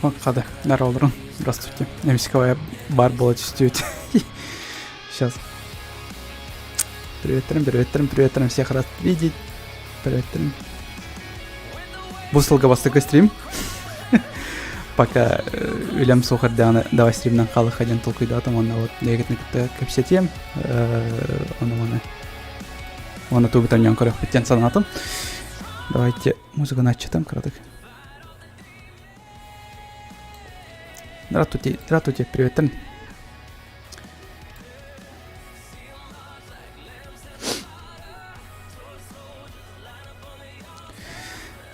Вот хада, здорово, Здравствуйте. Эмискэ бар буола түстүбүт. Сейчас. Приветтрим, приветтрим, приветтрим. Всех рад видеть. Приветтрим. Бу сылга бастакы стрим. Пока үлэм суох эрдэҕинэ давай стримнан хаалыха диэн толкуйдаатым уонна вот бэйэҕитин кытта кэпсэтиэм. Ону маны уонна тугу тонньон көрөхпүт диэн санаатым. Давайте музыканы аччатам кыратык. Здравствуйте, здравствуйте, привет.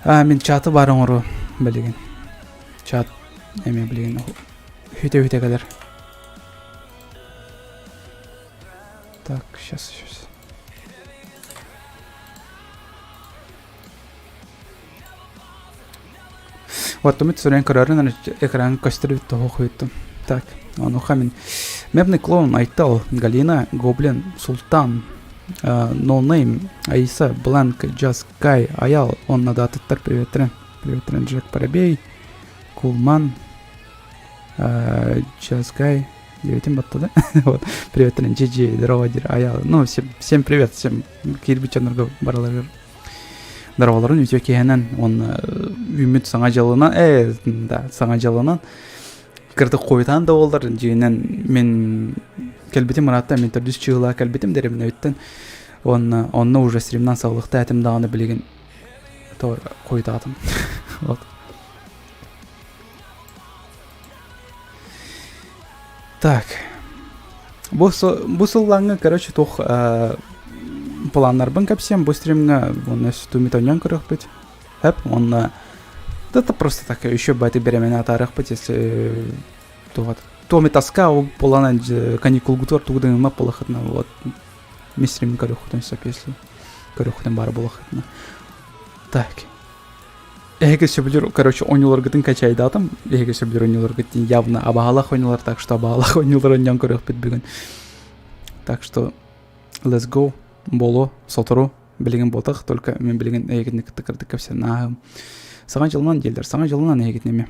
А, мин чаты бар оҥору билигин. Чат эмиэ билигин үһүтэ-үһүтэ кэлэр. Так, сейчас, сейчас. Вот, сүрэн көрөрүн экран көстөр тоһу Так, онуха мин Мебный клоун, Айтал, Галина, Гоблин, Султан, No Name, Аиса, Бланк, Джаз Кай, Аял, он надо атыттар приветтрен. Приветтрен Джек Парабей, Кулман, Джаз Гай, диэбитим батта да? Вот, приветтрен, Джиджи, здорово, Аял. Ну, всем, всем привет, всем киирбит дьоннорго бараларыгар Дороолорун үтүө киһинэн уонна үүммүт саҥа дьылынан э да саҥа дьылынан кырдык хойутаан да буоллар дьиэнэн мин кэлбитим ыраатта мин төрдүс чыылаа кэлбитим дэриэбинэбиттэн уонна онно уже стримнан сабылыкта этим даҕаны билигин то хойутаатым вот Так. Бу, бу сыллааҥҥа, короче, туох планнарбын кэпсиэм. Бу стримҥа уонна тумитоньон көрүөхпүт. Хэп, уонна это просто так еще баты беременна атаарыахпыт, если туох туоми тоска ол буланан каникулгутугар тугу да гыммат буолахытына вот ми стрим көрүөххүтүн сөп если көрүөххүтүн баар буолахытына так Эһиги сөбүлүүр, короче, оонньууларгытын качайдаатым. Эһиги сөбүлүүр оонньууларгыт явно абаһалаах оонньуулар, так что абаһалаах оонньуулар оонньоон көрүөхпүт бүгүн. Так что let's go. Боло, сотору. Билигин буотах, только мен билигин эһигитини кытта кырдык кэпсэнааһым. Саҥа дьылынан диэллэр, саҥа дьылынан эһигитини эмиэ.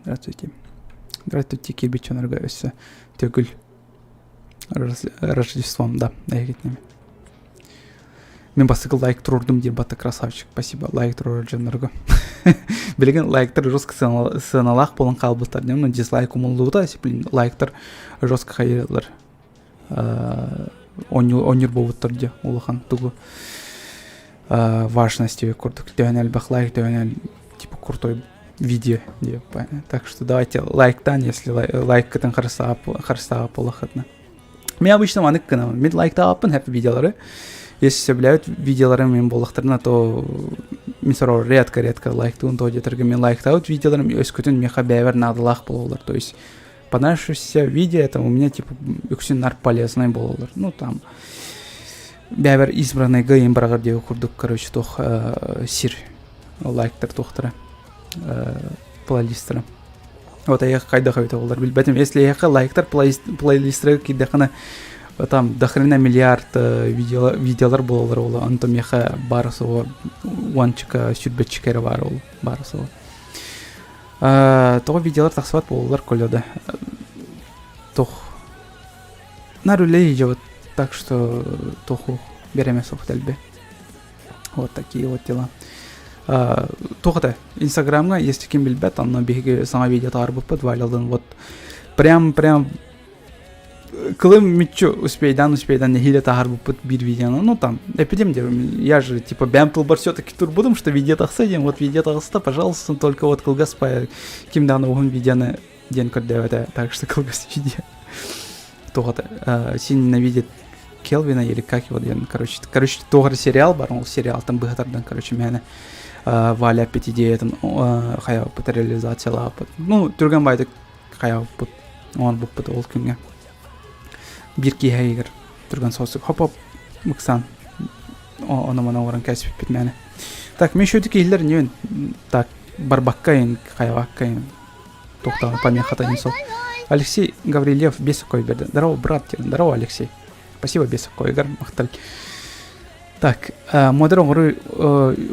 Здравствуйте. Здравствуйте, кирбит дьонорго өссө төгүл Рождеством, да, эһигитини эмиэ. Мин бастакы лайк туруордум диир батта красавчик. Спасибо лайк туруорар дьоннорго. Билигин лайктар жестко сыаналаах буолан хаалбыттар. Ну, дизлайк умуллубута, блин, лайктар жестко хайырылар. Оонньуур буолбуттар дьэ улахан тугу важности курдук. Төһөн элбэх лайк, төһөн типа крутой видео диye. Так что давайте лайктан, если лайккытын харыстаап буолахытына. Мен обычно манык гынабын. Мен лайктаабаппын хэп видеолары. Если сөбүлээбит видеоларым мен буоллахтарына, то мен сороор редко-редко лайктыыбын то диэтэргэ мен лайктаабыт видеоларым өскөтүн миэхэ бэйэбэр наадалаах буолаллар. То есть понравившиеся видео это у меня типа үксүн нар полезный буолаллар. Ну там бэйэбэр избранныйга иин бараҕар диэки курдук короче туох сир лайктар туохтара плейлисттара. Вот эйиэхэ хайдах эбитэ буоллар билбэтим. Если эйиэхэ лайктар плейлисттарга киирдэххинэ там до хрена миллиард видео, видеолар буолалар ол онтон миэхэ баар суоҕа уончика сүүрбэччикэ эрэ баар ол баар суоҕа. Тоҕо видеолар тахсыбат буолаллар Коля Туох на руле идет, так что тоху береме суох дэлби. Вот такие вот дела. Туох это? Инстаграмҥа, если ким билбэт, онно биһиги саҥа видео таһаарбыппыт Валялыын вот прям прям кылым мүччү успейдан успейдан нэһиилэ таһаарбыппыт биир видеону ну там эпидем я же типа бэм тылбар все-таки турбутум что видео тахса диэн вот видео таҕыста пожалуйста только вот кылгас ким даҕаны уһун видеоны диэн көрдөөбөтө так что кылгас видео туох это син ненавидит Келвина или как его диэн, короче, короче, туох эрэ сериал бар, ол сериалтан быһа тардан, короче, мээнэ Валя эппит идеятын хайаабыппыт реализациялаабыппыт. Ну, түргэн баайдык хайаабыппыт, оҥорбуппут ол күҥҥэ. Биир киэһэ иһигэр түргэн соҕустук хоп-хоп ыксаан ону-маны оҥорон кээспиппит мээнэ. Так, мен еще киһилэр ньүн так барбакка ин хайабакка ин туохтаҕын помехата ин сол. Алексей Гаврильев бес берді. Здорово, брат, здорово, Алексей. Спасибо, бес койгар, махтал. Так, модер оҥору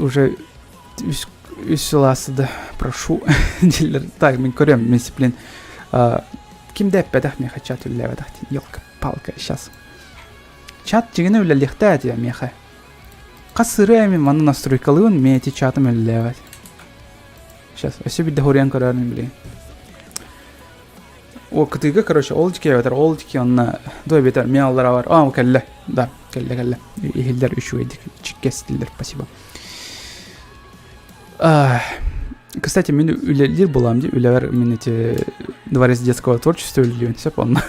уже үс сыл ааста прошу дииллэр. Так, мин көрөм, мин блин, ким да эппэтэх миэхэ чат үлэлээбэтэх елка-палка сейчас. Чат дьиҥинэ үлэлиэхтээх этэ миэхэ. Хас сырыы мин манна настройкалыыбын, мин эти чатым үлэлээбэт. Сейчас, өссө биирдэ хоруйан көрөөрүн билигин. О, кытыыга, короче, ол дьикэ эбэтэр ол дьикэ онно дуо эбэтэр мин аллара бар. А, кэллэ. Да, кэллэ, кэллэ. Иһиллэр үчүгэйдик чиккэстиллэр, спасибо. Кстати, мин үлэлиир буолаам дии, үлэбэр мин эти дворец детского творчества үлэлиибин сөп онно.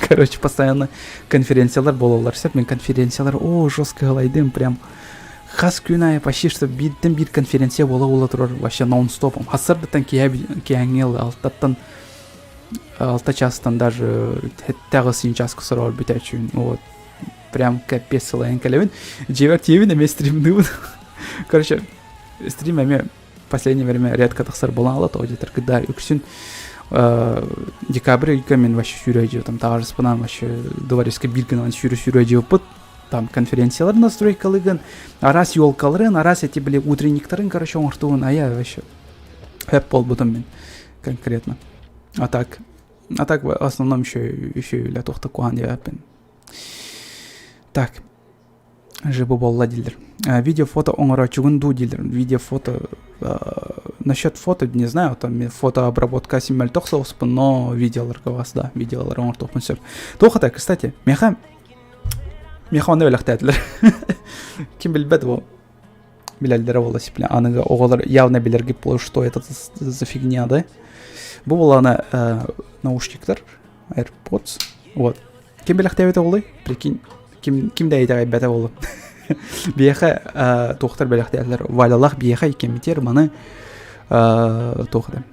Короче, постоянно конференциялар буолаллар сөп. Мин конференциялар, о, жестко ылайдым, прям хас күн аайы почти что бииртэн биир конференция буола-буола турар вообще нон-стопом. Хассардыттан киэһэҥҥи алтаттан алта чаастан даже сэттэ чааска сороҕор бүтээччүбүн. Вот. Прям капец сылайан кэлэбин. Дьиэбэр тиийэбин эмиэ стримныыбын. Короче, стрим эмиэ последнее время редко тахсар буолан хаалла, тоҕо диэтэр да үксүн декабрь ыйга мин вообще сүүрэ там таҕарыспынан вообще дворецка биир гынан сүүрэ сүүрэ дьиэппит там конференциялар настройкалыгын араас елкаларын араас эти били утренниктарын короче оҥортугун а я вообще хэп буолбутум мин конкретно а так а так в основном еще еще үлэ туохта куһаан диэбэппин так Жибы буолла дииллэр. Видео фото оҥорооччугун дуу дииллэр. Видео фото насчет фото не знаю, там фотообработка син мөлтөх соҕуспун, но видеоларга вас да, видеолар оҥортуохпун сөп. Туох это, кстати, миэхэ миэхэ онно бэлэхтээтилэр. Ким билбэт бу билэллэрэ буолла сипле аныгы оҕолор явно билэргит буолар, что это за фигня, да? Бу буолана наушниктар, AirPods, вот. Ким бэлэхтээбитэ буолуй? Прикинь, ким, ким да итэҕэйбэтэ буолуо. Биэхэ туохтар бэлэхтээтилэр. Валялаах биэхэ иккэммитигэр маны туох этэ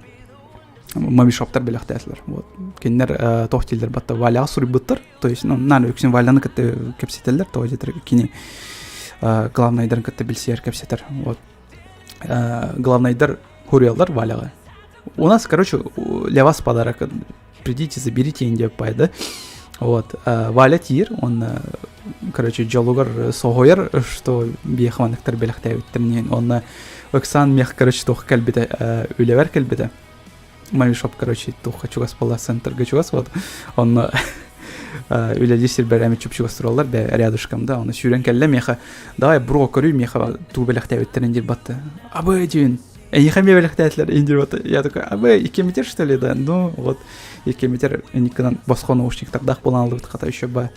мобишоптар бэлэхтээтилэр. Вот. Кинилэр туох дииллэр батта Валяҕа суруйбуттар. То есть, ну, наар үксүн Валяны кытта кэпсэтэллэр, тоҕо диэтэр кини главнайдарын кытта билсиэр кэпсэтэр. Вот. Главнайдар хуруйаллар Валяҕа. У нас, короче, для вас подарок придите, заберите Индия пай, да? Вот. Валя тиир, он, короче, дьолугар соһуйар, что биэхэ манныктар бэлэхтээбиттэр диэн. Онно Оксан мех, короче, туох кэлбитэ, үлэбэр кэлбитэ. Мамишоп, короче, туохха чугас буолла, центрга чугас, вот. Онно үлэлиир сирбэр эми чуп-чугас тураллар, бэ рядышком, да, оны сүүрэн кэллэ миэхэ, давай, бро, көрүй миэхэ туу бэлэхтээбиттэрин диир батты. Абы диэн, Эйиэхэ эмиэ бэлэхтээтилэр индир Я такой, а вы иккиэмитер что ли, да? Ну, вот, иккиэмитер инниккынан босхо наушниктардаах буолан аллыбыт хата еще бы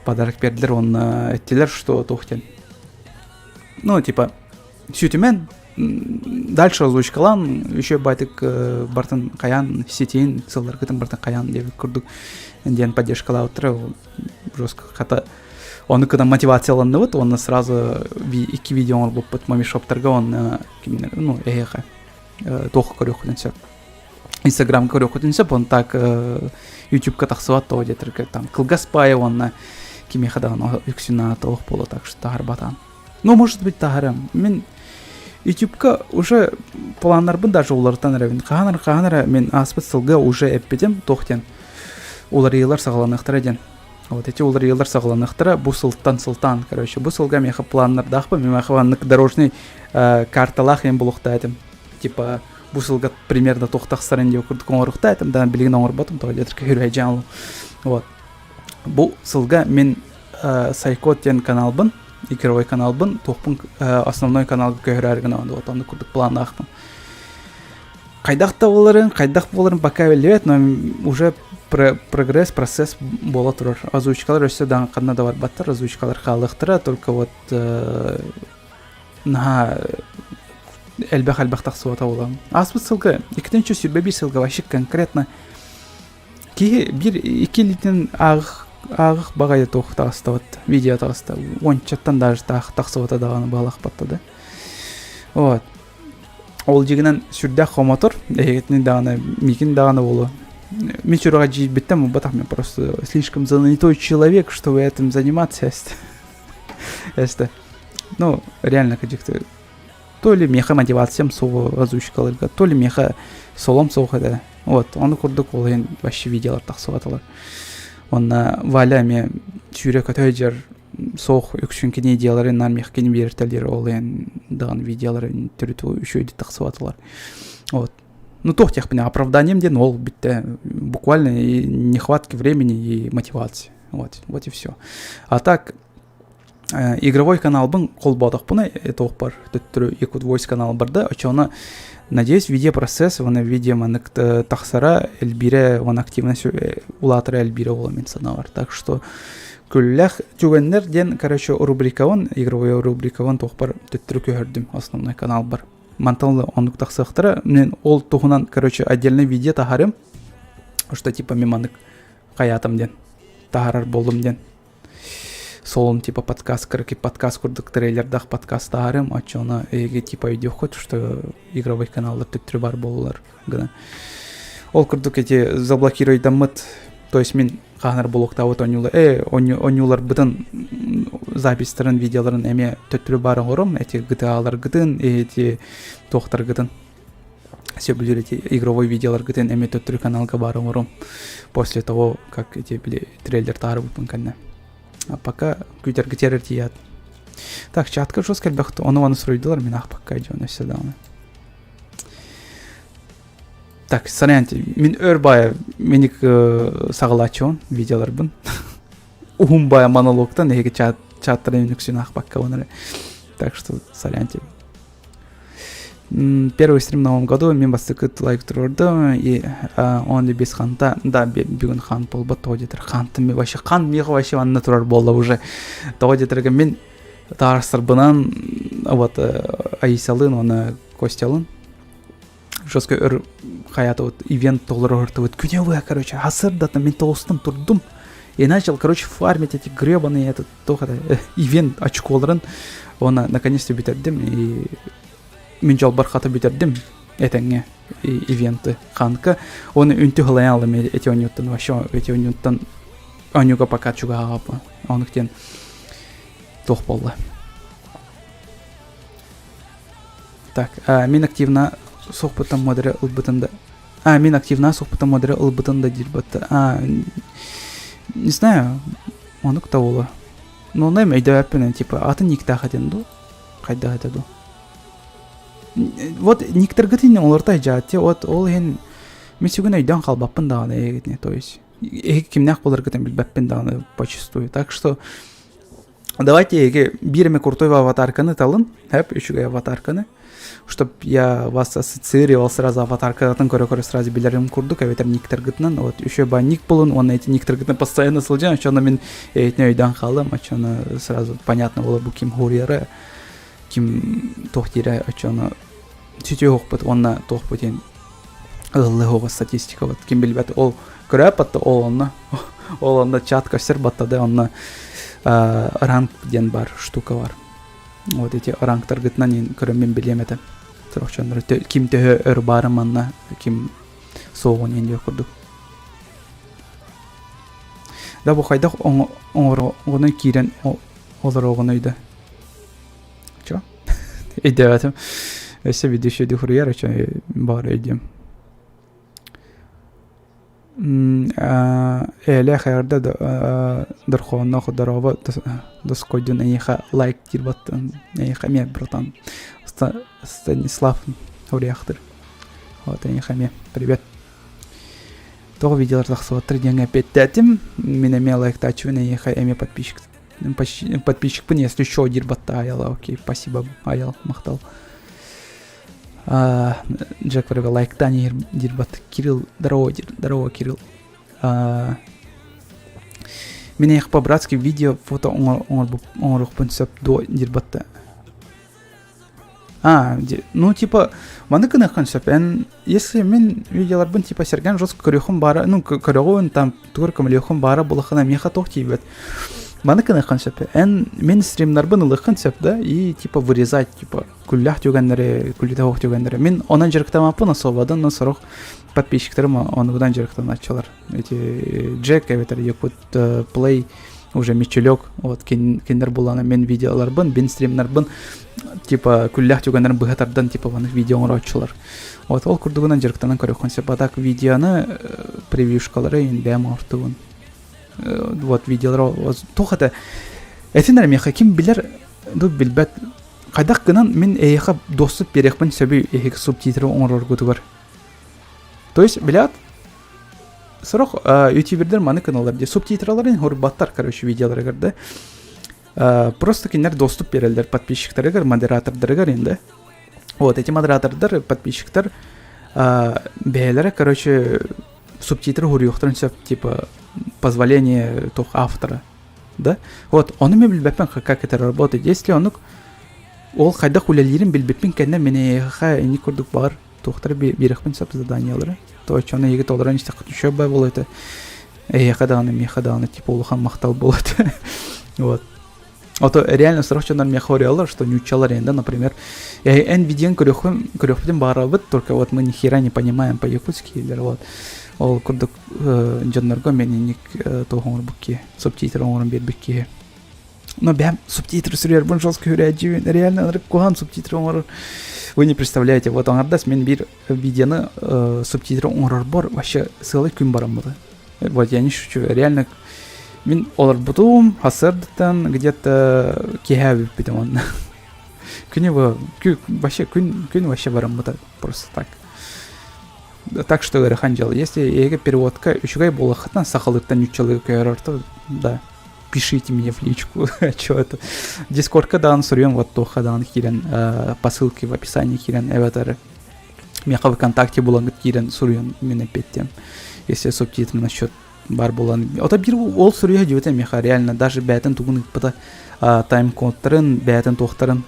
подарок бердилер уонна эттилэр что туох диэн ну типа сүтүмэн дальше озвучкалаан еще байтык бартын хайаан ситиин сылларгытын бартын хайаан диэбит курдук диэн поддержкалаабыттара жестко хата Ону кына мотивацияланныбыт уонна сразу икки видео оҥорбуппут мамишоптарга уонна кинилэр ну эһиэхэ туох көрүөххүтүн сөп инстаграмга көрүөххүтүн сөп он так ютубка тахсыбат тоҕо диэтэргэ там кылгас паайа уонна кимиэхэ даҕаны үксүн аата олох буолуо так что таһарбатаан ну может быть таһарым мин ютубка уже планнарбын даже уларытан эрэбин хаһан эрэ хаһан эрэ мин ааспыт сылга уже эппитим туох диэн уларыйыылар саҕаланыахтара диэн Вот эти уларыйыылар саҕаланыахтара бу сылтан сылтаан, короче, бу сылга миэхэ планнардаахпын, миэхэ маннык дорожный карталаах иэн булуохтаа этим. Типа бу сылга примерно туох тахсарын диэн курдук оҥоруохтаа этим, да билигин оҥорботум, тоҕо диэтэр күһүрүһэ Вот. Бу сылга мин Сайкот диэн каналбын, игровой каналбын, туохпун основной каналга көһөрөөр гына вот оннук курдук планнаахпын. Хайдах да буоларын, хайдах буоларын пока биллибэт, но уже прогресс, процесс буола турар. Озвучкалар өссө да ханна да барбаттар, озвучкалар хаалыахтара, только вот наһаа элбэх-элбэх тахсыбата буолан. Ааспыт сылга, 221 сылга вообще конкретно киһи биир икки илиитин ааҕых ааҕых баҕайы туох таҕыстабыт, видео таҕыста. Уончаттан даже тахсыбыта даҕаны баалахпатта да. Вот. Ол дьигинэн сүрдээх хомотор, эһигитини даҕаны, миигин даҕаны буолуо. Мин сүрэҕэ дьиийбиттэн буолбатах, мен просто слишком занятой человек, чтобы этим заниматься. Эсте. Ну, реально, кадикты. То ли меха мотивациям суоҕу озвучкаларга, то ли меха солом суох этэ. Вот, ону курдук ол иһин вообще видеолар тахсыбатылар. Онна Валя эмиэ сүүрэ-көтө сылдьар суох үксүн кини идеяларын наар миэхэ кини биэртэлиир ол иһин даҕаны видеоларын төрүт үчүгэйдик тахсыбатылар. Вот. Ну, туох диэхпинэ, оправданием диэн ол бүттэ. Буквально и нехватки времени и мотивации. Вот, вот и все. А так, игровой каналбын холбоотохпуна туохпар төттөрү Якут Voice канал барда очоно надеюсь видеопроцесс уонна видео маннык тахсара элбиирэ уонна активность улаатара элбиирэ буола мин санаабар так что күллэх түгэннэр диэн короче рубрикабын игровой рубрикабын туохпар төттөрү көһөрдүм основной каналбар мантан оннук тахсыахтара мен ол туһунан короче отдельный видео таһарым что типа мен маннык хайаатым диэн таһарар болдум диэн солун типа подкаст короче подкаст курдук трейлердах подкаст таһарым оччоно эһиги типа өйдүөххүт что игровой каналлар төттөрү бар буоллар гына ол курдук эти заблокируйдаммыт то есть мин хаһанар блоктаабыт оонньуулар э оонньууларбытын записьтарын видеоларын эмиэ төттөрү баар оҥором эти GTA-ларгытын эти туохтаргытын сөбүлүүр эти игровой видеоларгытын эмиэ төттөрү каналга баар оҥором после того как эти били трейлер таһаарбыппын кэннэ а пока күүтэргитигэр тиийээт так чатка жестко элбэх ону маны суруйдулар мин аахпакка дьон өссө даҕаны так сорян мин өр баайа миник саҕалааччыбын видеоларбын уһун баайа монологтан эһиги чат чаттарын үксүн аахпакка эрэ так что сорян тебе Первый стрим в новом году мин бастакы лайк туруордум и он без ханта да бүгүн хан буолбат тоҕо диэтэр хантым мен вообще хан миэхэ вообще манна турар буолла уже тоҕо диэтэргэ мин таарыстарбынан вот Аисалыын уонна Костялыын жестко өр хайаата вот ивент толору күневые короче асырдата мен тоғыстан турдум и начал короче фармить эти гребаные этот туох это ивент очколарын уонна наконец-то бүтэрдим и мин дьолбор хата бүтэрдим этэҥҥэ ивенты ханка уонна үнтү һылайан алым эти оонньууттан вообще эти оонньууттан оонньууга пока чугаһаҕаппа онук диэн туох буолла так мин активно суохпуттан модеры ылбытым да а мин активно суохпуттан модеры ылбытым да диир батта а не знаю онук да буолуо ну онно эми өйдөөбөппүн типа атын никтаах этин дуу хайдах этэ дуу вот никтаргытын олорто дьаатте вот ол иһин мин сүгүн өйдөөн хаалбаппын даҕаны эһигитини то есть эһиги кимнээх буоларгытын билбэппин даҕаны почувствую так что Давайте эһиги биир эмэ крутой аватарканы талын, хэп, үчүгэй аватарканы, чтоб я вас ассоциировал сразу аватаркатын көрө-көрө сразу билэрим курдук, эбэтэр никтаргытынан, вот еще ба ник булун, уонна эти никтаргытын постоянно сылдьан, оччоно мин эһитини өйдөөн хаалым, оччоно сразу понятно было бу ким хуруйара, ким туох диирэ, оччоно сүтүө уонна туохпут диэн ыллыһуоҕа статистика вот ким билбэт ол көрөөп батта ол онно ол онно чат көстөр батта да онно ранг диэн бар штука бар вот эти рангтаргытынан көрөммүн билиэм этэ сорохчоннор ким төһө өр баарын манна ким суоҕун иэн диэх курдук да бу хайдах оҥороҕунуй киирэн олороҕунуй да Чё? Өйдөөбөтүм. Өссө ведущий хуруйар өчө баар өйдүм. Элэх эрдэ дорхоонноох дорообо доскойдун эйиэхэ лайк диир баттын эйиэхэ эмиэ братан Станислав хуруйахтыр вот эйиэхэ эмиэ привет тоҕо видеолар тахсыбаттар диэҥҥэ эппиэттээтим мин эмиэ лайктааччыбын эйиэхэ эмиэ подписчик подписчикпын если что диир батта Аяла окей спасибо Аял махтал Джек вроде лайктан диир бат Кирилл здорово здорово Кирилл Мин эйиэхэ по-братски видео фото оҥоруохпун сөп дуо диир батта. А, ну типа, маны гыныаххын сөп. Эн, если мин видеоларбын типа сэргэн жестко көрүөхүм баара, ну көрөҕүн там тугар көмөлүөхүм баара булахына миэхэ туох тиийбэт. Маны гыныаххын сөп. Эн мин стримнарбын ылыаххын сөп да, и типа вырезать, типа күллээх түгэннэри, күлүтэ суох түгэннэри. Мин онон дьарыктаммаппын особо да, но сорох подписчиктарым онугунан дьарыктанааччылар. Эти Джек эбэтэр Якут Play уже Мичелек, вот кинилэр булана мен видеоларбын, бин стримнарбын типа күллээх түгэннэрин быһа тардан типа маннык видео оҥорооччулар. Вот ол курдугунан дьарыктанан көрүөххүн сөп. А так видеоны превьюшкалары ин бэйэм оҥортубун. Вот видеолар туох это этин эрэ миэхэ ким билэр ду билбэт хайдах гынан мин эйиэхэ доступ биэриэхпин сөбүй эһиги субтитры оҥороргутугар. То есть, билят, сорох ютубердер маны гыналлар дии субтитраларын хорбаттар короче видеоларыгар да просто кинилэр доступ берэллэр подписчиктарыгар модератордарыгар инде вот эти модератордар подписчиктар бэйэлэрэ короче субтитры хуруйуохтарын сөп типа позволение туох автора да вот ону мен билбэппин как это работает если онук ол хайдах үлэлиирин билбиппин кэннэ мин эйиэхэ инник курдук баар туохтары биэрэхпин сөп заданиялары то оччону эһиги толорон истэххит үчүгэй бай буолуо этэ эһиэхэ даҕаны миэхэ даҕаны типа улахан махтал буолуо этэ вот а то реально сорох дьоннор миэхэ уруйаллар что ньууччалар иногда например эн видеон көрүөхпүн көрүөхпүтүн баҕарабыт только вот мы ни хера не понимаем по-якутски или вот ол курдук дьоннорго мен инник туох оҥорбут киһи субтитр оҥорон биэрбит киһи Но бэм субтитры суруйарбын жестко үрээдьибин. Реально ынырык куһаҕан субтитры оҥорор. Вы не представляете, вот аҥардас мин биир видеоны э, субтитры оҥорорбор вообще сыалай күн бараммыта. Вот я не шучу, реально мин олорбутум сарсыардаттан где-то киэһэ бүппүтүм онно. Күнү вообще күн күн вообще бараммыта просто так. Так что ыарахан дьыала. Если эһиги переводка үчүгэй буолуоххутуна сахалыттан нууччалыы көһөрөр, то да, пишите мне в личку, что это. Дискордка даҕаны суруйан вот туохха даҕаны киирэн э, по ссылке в описании киирэн эбэтэр миэхэ ВКонтакте булаҥҥыт киирэн суруйан мин эппиэттиэм. Если субтитры насчет бар буолан. Ото биир ол суруйа дьүөтэ миэхэ реально даже бэйэтин тугун ыыппыта тайм-кодтарын, бэйэтин туохтарын.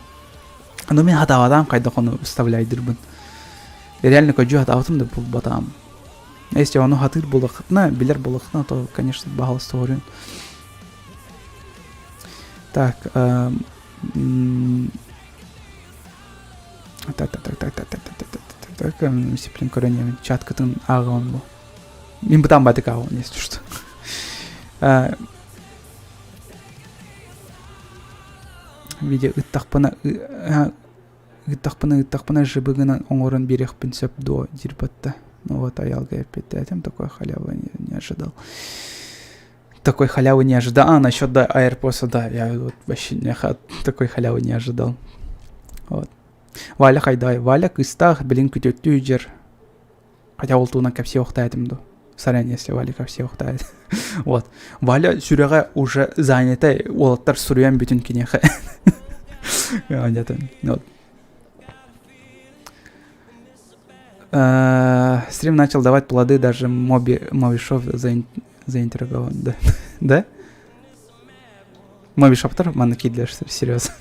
Ну мин хатаабатаам хайдах ону вставляйдырбын. Реально көдьүү хатаабытым да булбатаам. Если ону хатыыр буоллаххытына, билэр буоллаххытына, то, конечно, баһалыста оруйун. Так, э, так, так, так, так, так, так, так, так, так, так, сиплин көрөн чаткытын ааҕабын бу. Мин бытаан баатык ааҕабын, если что. Видео ыттахпына Ыыттахпына ыыттахпына жыбы гынан оҥорон биэриэхпин сөп дуо диир батта. Ну вот Аялга эппиэттээтим, такой халявы не, не ожидал. Такой халявы не ожидал. А, насчет да, AirPods, да, я вот вообще не, такой халявы не ожидал. Вот. Валя хайдай. Валя кыстаах, билин күтөттүү дьэр. Хотя ол туһунан кэпсиэхтээтим дуу. Сорян, если Валя кэпсиэхтээт. Вот. Валя сүрэҕэ уже занята, уолаттар суруйан бүтүн киниэхэ. Где-то. Вот. Стрим начал давать плоды, даже Моби, Моби Шоп заинтригован. Да? Да? Моби Шоптар манна киирдилэр, серьезно.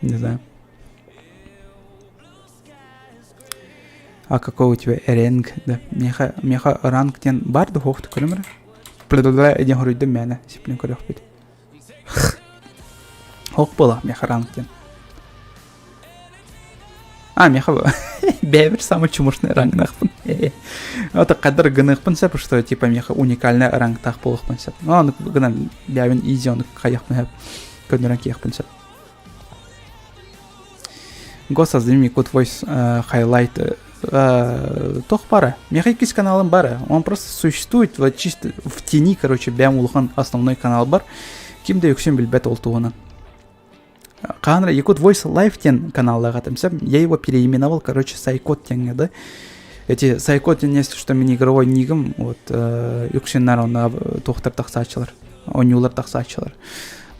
Не знаю. А какой у тебя рэнг да миэхэ миэхэ ранг диэн баар да суох көрүм эрэ диэн хоруйдум мээнэ сиплин көрүөхпүт Ох буола миэхэ ранг диэн а миэхэ бэйэбэр самый чумошный рангнаахпын это хайдар гыныахпын сөп что типа миэхэ уникальный рангтаах буолуохпун сөп ну аны гынан бэйэбин изи ону хайыахпын сөп көннөрөн киэхпин сөп Го создадим Якут Voice Highlight туох бара. Миэхэ иккис каналым бара. Он просто существует вот чисто в тени, короче, бэм улахан основной канал бар. Ким да үксүн билбэт ол туһунан. Хаһан Якут Voice Live диэн каналлаах этим. Я его переименовал, короче, Сайкот диэҥҥэ, да. Эти Сайкот диэн если что мин игровой нигым, вот үксүн онно туохтар тахсааччылар, оонньуулар тахсааччылар.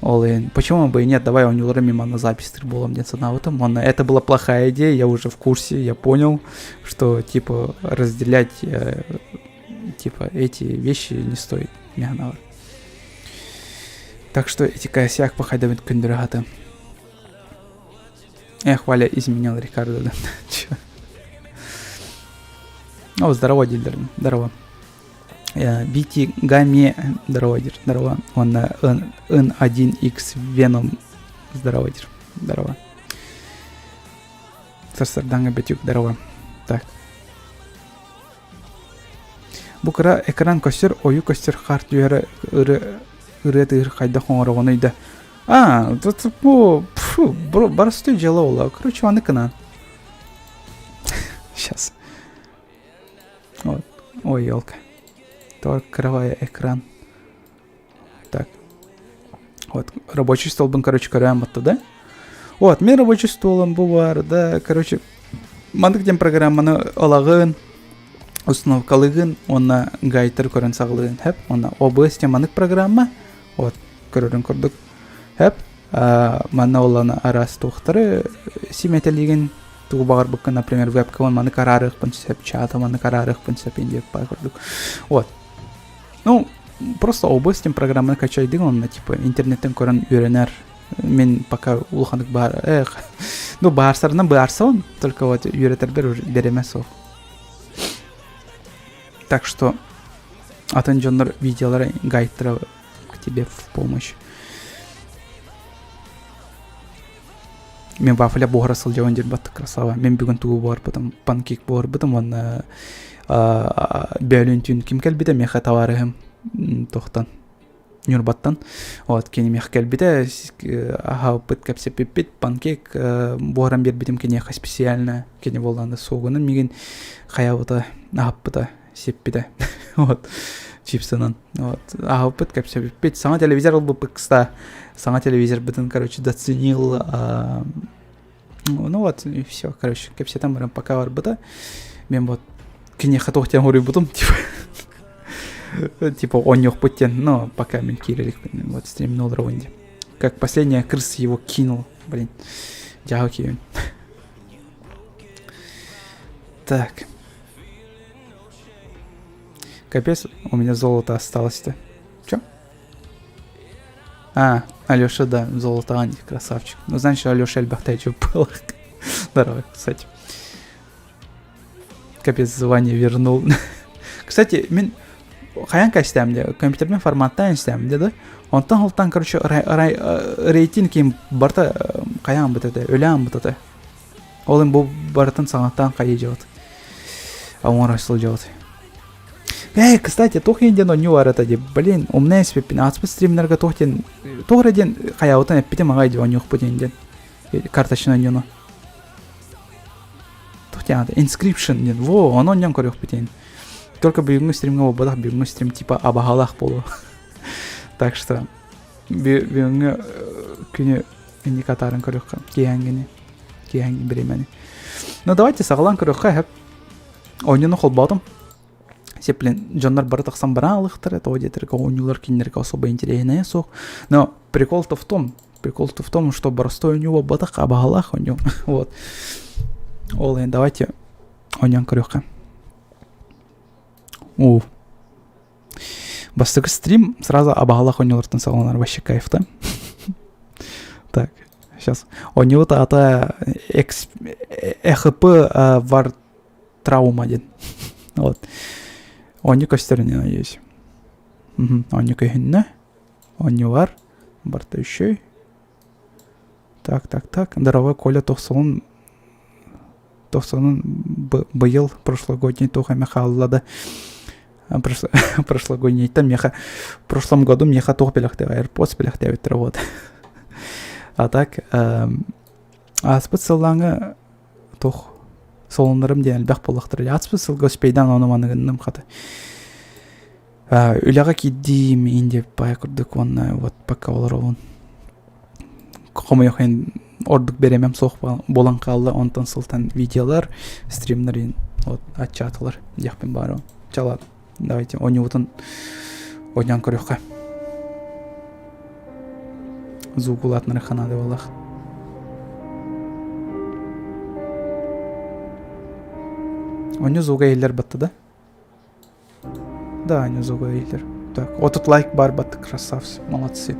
Ол иһин, почему бы и нет, давай оонньуулары мимо на запись буолам диэн санаабытым. Онно это была плохая идея, я уже в курсе, я понял, что типа разделять э, типа эти вещи не стоит. Миһаналар. Так что эти косяк пахайдабыт күндүрэ хата. Эх, Валя изменял Рикардо, да. Чё? О, здорово, дилер. Здорово. Бити Гами, здорово, дир. Здорово. Он на N1X Venom. Здорово, дир. Здорово. Сарсарданга Бетюк, здорово. Так. Бу кыра экран көстөр, ойу көстөр хаар түһэрэ ырыа тыыр хайдах оҥороҕунуй да. А, тут бу простое дело буолла. Короче, аны кынан. Сейчас. Вот. Ой, елка. Только экран. Так. Вот, рабочий столбун, короче, көрөөн батта, да? Вот, мен рабочий столом бу бар, да, короче, маннык диэн программаны ылаҕын, установкалыгын уонна гайдтар көрөн саҕалыгын хэп уонна OBS диэн маннык программа вот көрөрүн курдук хэп манна оллана араас туохтары симэтэлигин тугу баҕарбыккын например вебка маннык араарыахпын сөп чата маннык араарыахпын сөп диэн курдук вот ну просто OBS диэн программаны качайдыҥ онно типа интернеттен көрөн үөрэнэр мин пока улаханнык баар эх ну баарсарынан баарсабын только вот үөрэтэрбэр уже бириэмэ суох так что атын дьоннор видеолара гайдтара к тебе в помощь мен вафля буһара сылдьабын диир батты красава мен бүгүн тугу буһарбытым панкейк буһарбытым уонна бөөлүүн түүн ким кэлбитэ миэхэ табаарыһым тохтон Ньурбаттан. Вот кини миэхэ кэлбитэ, аһаабыппыт, кэпсэппиппит, панкейк буһаран биэрбитим киниэхэ специально кини буоллаҕына суогунан миигин хайаабыта, аһаппыта, сиппитэ. Вот чипсынан. Вот аһаабыппыт, кэпсэппиппит. Саҥа телевизор ылбыппыт кыста. Саҥа телевизорбытын, короче, заценил. Ну вот, и все, короче, кэпсэтэн баран пока барбыта. Мен вот киниэхэ туох диэн хоруйбутум, типа типа оонньуохпут диэн, но пока мин киирэ иликпин, вот стримнэ олоробун дии. Как последняя крыса его кинул, блин, дьаһал киһибин. Так. Капец, у меня золото осталось-то. Чё? А, Алеша, да, золото Ани, красавчик. Ну, знаешь, Алеша элбэхтэ был. Здорово, кстати. Капец, звание вернул. Кстати, мин хайан кэстэм де, компьютермен форматтаан истэм де, да? Онтон холтан, короче, рейтинг ким барта хайаан бытата, өлөөн бытата. Ол им бу барытын саҥаттан хайы дьабыт. Оҥоро сылдьабыт. Эй, кстати, туох диэн оонньуу баар этэ дии. Блин, умнай эспиппин. Ааспыт стримнергэ туох диэн туох эрэ диэн хайаабытын эппитим аҕай дии оонньуохпут диэн диэн. Карточный оонньууну. Туох диэн аата? Inscription диэн. Во, ону оонньоон көрүөхпүт диэн. Только бүгүҥҥү стримҥэ буолбатах, бүгүҥҥү стрим типа абаһалаах буолуо. Так что бүгүҥҥү күнү инник атааран көрүөххэ. Киэһэҥҥини. Киэһэҥҥи бириэмэни. Ну давайте саҕалаан көрүөххэ сөп. Оонньууну холбоотум. Сеплин дьоннор бары тахсан баран алыхтара, тоҕо диэтэргэ оонньуулар кинилэргэ особо интэриэһинэйэ суох. Но прикол-то в том, прикол-то в том, что простой оонньуу буолбатах, абаһалаах оонньуу. Вот. Ол иһин давайте оонньоон көрүөххэ. Уу. Бастакы стрим сразу абаһалаах оонньуулартан саҕаланар вообще кайф да. Так, сейчас. Оонньуубут аата ЭХП War Trauma диэн. Вот. Оонньуу көстөрүнэн надеюсь. Оонньуу көһүннэ. Оонньуулар. Барта үчүгэй. Так, так, так. Здорово, Коля тохсонун тохсонун быйыл прошлогодний туох эмэ хаалла да прошлогоднейтан миэхэ в прошлом году миэхэ туох бэлэхтээҕэ AirPods бэлэхтээбиттэрэ вот а так ааспыт сыллааҥы туох солуннарым диэн элбэх буоллахтара ааспыт сылга успейдаан ону маны гынным хата үлэҕэ киирдиим иин диэбит баайа курдук уонна вот пока олоробун хомойуох иһин ордук бириэмэм суох буолан хаалла онтон сылтан видеолар стримнар иһин вот аччаатылар диэхпин баарым чала давайте оонньуубутун оонньоон көрүөххэ звук улаатынарыхха наада буоллах Оонньуу звуга иһиллэр батта да Да, они звуга иһиллэр. Так, вот тут лайк бар батты, красавцы, молодцы.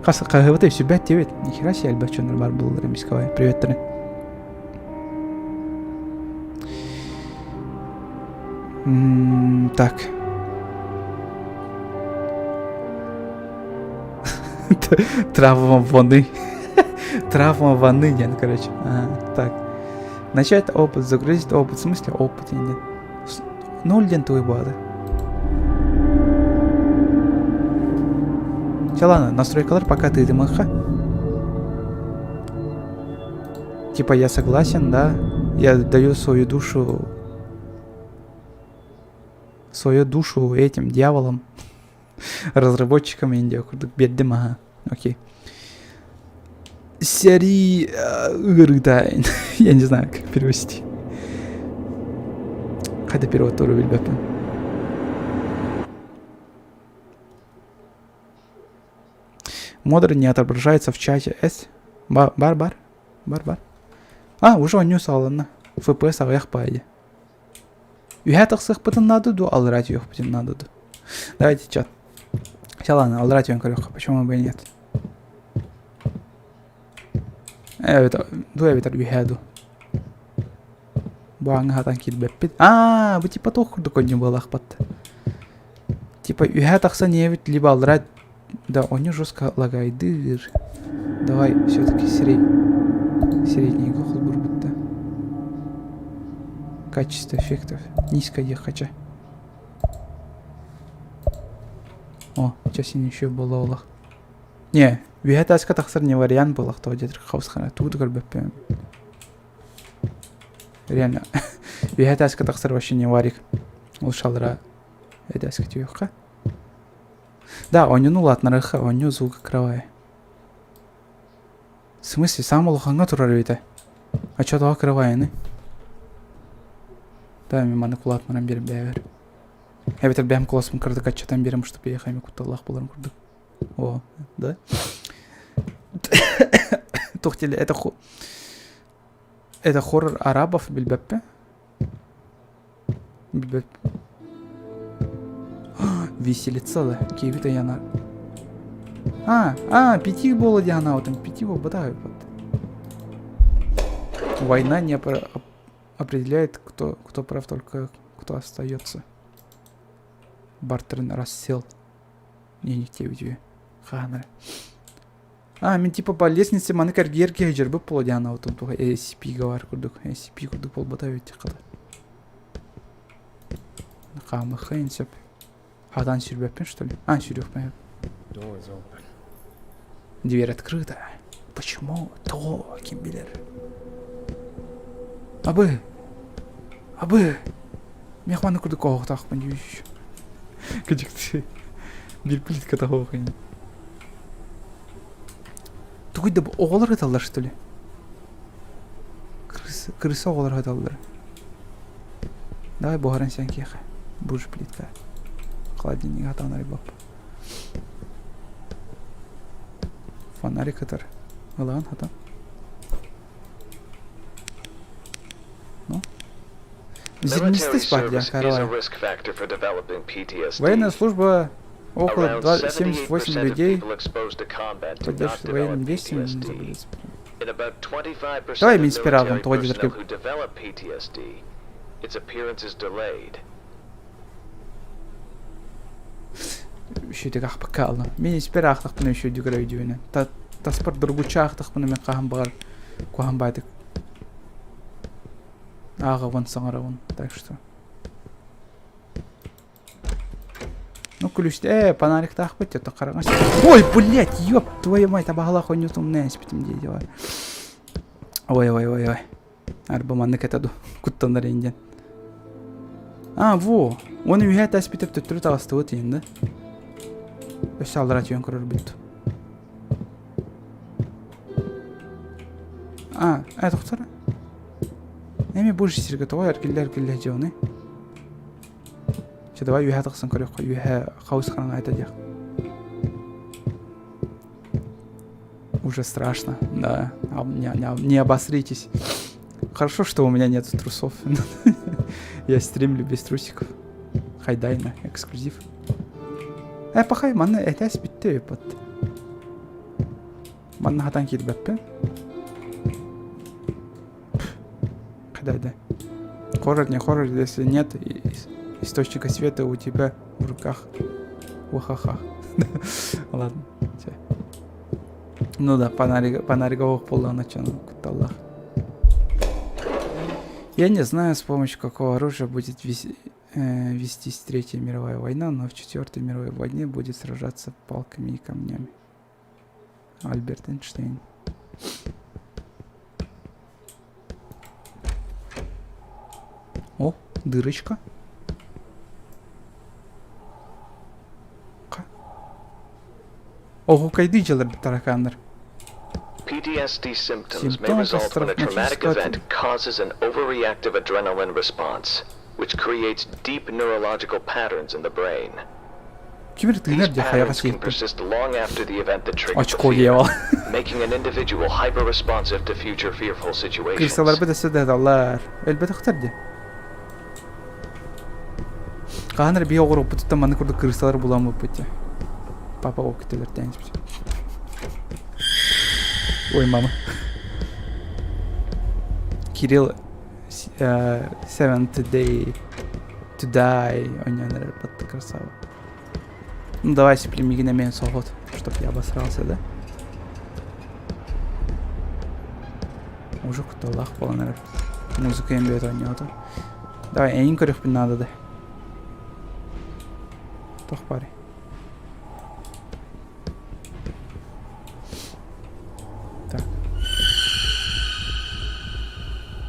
Хас хаһыабыта сүбэт диэбит. Нихера себе элбэх дьоннор бар буоллар эмискэ Приветтэрин. Так. Травма ванны. Травма ванны диэн, короче. Так. Начать опыт, загрузить опыт. В смысле опыт диэн. Ноль диэн тугуй буолла? Чэ ладно, настройкалар пока тыытымыахха. Типа я согласен, да? Я даю свою душу свою душу этим дьяволам, разработчикам Индия курдук биэрдим аха. Окей. Сэрии ыарыыта я не знаю, как перевести. Хайда перевод тоже билбэппин. Модер не отображается в чате S. Бар, бар, бар, бар, бар. А, уже онньуу саҕаланна. FPS аҕыйах баайы. Үһэ тахсыахпытын наада дуо, аллараа түһүөхпүтүн наада дуо? Давайте чат. Сейчас ладно, аллараа түһэн көрүөххэ, почему бы и нет. Эбэтэр, ду эбэтэр үһээ ду. Бу ааҥҥа хатан киирбэппит. Аа, бу типа туох курдук онньу буолаахпат. Типа үһээ тахсан ийэбит либо аллараа Да, онньу жестко лагайдыыр. Давай все-таки средний. Среднийга холбурбут да. Качество эффектов низко диэххэ О, сейчас еще было олох. Не, үһэ таска тахсар не вариант буолах тоҕо диэтэр хабысхана тугу да көрбөппүн. Реально, үһэ таска тахсар вообще не варик. Ол шалра эдээскэ түһүөххэ. Да, оонньууну улаатынарыахха, оонньуу звука кровай. В смысле, саам улахаҥҥа турар эбитэ. А чё тоҕо кровайыный? Да, мен маннык улаатынаран биэрим бэйэбэр. Эбэтэр бэйэм куоласпын кыратык аччатан биэрим, чтобы я эмэ кутталлаах буоларым курдук. О, да? Туох диэли, это ху... Это хоррор арабов билбэппин. Билбэт. Виселица да, киэбит ыйана. А, а, пяти буола дии санаабытым. Пяти буолбатах эбит. Война не определяет, кто, кто прав, только кто остается. Бартерн рассел. Диэбит үһү. Хаһан эрэ. А, мин типа по лестнице маны кэргиэр киһи дьарбыт буолуо диэн анаабытым туох SCP-га баар курдук. SCP курдук буолбата эбит хата. Хаамыххайын сөп. Хатан сүүрбэппин что ли? А, сүүрүөхпүн Дверь открыта. Почему? Тоҕо ким билэр? Абы! Абы! Миэхэ маннык курдук оһохтоохпун дии. Кыдьыкты. Биир плитка тоһуох ини. Тугуй да оҕолор ыталлар что ли? Крыса, крыса оҕолор ыталлар. Давай буһаран сиэн киэхэ. Буж плитка. Холодильник атаан арыйбап. Фонарик ытар. Ылаан хатан. Ну? Зернистый спать, Военная служба около 78 людей поддерживает военным действиям. Давай мин спиралым тоҕо диэтэргэ Үчүгэй аахпакка хааллым. Мин испэр аахтахпына үчүгэйдик эрэ өйдүүбүн. Таспар доргуччу аахтахпына мин хаһан баҕар куһаҕан баайдык ааҕабын, саҥарабын. Так что. Ну, күлүстэ, ээ, фонариктаахпыт, это хараҥа Ой, блядь, ёб твою мать, абаһалаах оонньуутум испитим дии дела. Ой, ой, ой, ой. Арба маннык этэ ду, куттанар диэн. А, во, оны үһэ тэспитеп төттөрү таҕыстыбыт иһин да. Өссө аллара түһэн көрөрбүт. А, э, тохтор. Эми бу сиргэ тоҕо эргиллэ-эргиллэ дьону. Чэ, давай үөһэ тахсан көрүөххэ, үөһэ хаус хараҥа этэ диэх. Уже страшно, да. Не, не, не обосритесь. Хорошо, что у меня нет трусов. Я стримлю без трусиков. Хайдайна, эксклюзив. Э, пахай, манна этээс бүттэ под. Манна хатан киирбэппин. Да, да. Хоррор, не хоррор, если нет источника света у тебя в руках. Уахаха. Ладно. Все. Ну да, фонарик, фонарик буоллаҕына кутталлаах. Я не знаю, с помощью какого оружия будет вестись Третья мировая война, но в Четвертой мировой войне будет сражаться палками и камнями. Альберт Эйнштейн. О, дырочка. Оһуокайдыы дьылар таракааннар. PTSD symptoms may Симптомы result when a traumatic посттравматического event causes an overreactive adrenaline response, which creates deep neurological patterns in the brain. Ким эрэ тыынар These дьэ хайаҕа patterns can сиэттим. persist long after the event that triggered the Очко fear, дьявол. making an individual hyper-responsive to future fearful situations. Кырсаларбыт өссө да ыталлар. Өлбөтөхтөр дии. Хаһан эрэ биһи оҕуруоппутуттан маннык курдук кырыысалар буламмыппыт дии. Папа ол күтэлэртээн испит. Ой, мама. Кирилл Seventh Day to Die оонньоон эрэр батты красава. Ну давай сиплемигин эмиэ соһут, чтоб я обосрался, да? Уже кутталлаах буолан эрэр. Музыка эмиэ оонньоото. Давай эйин көрүөхпүн наада да. Туох баарый? Так.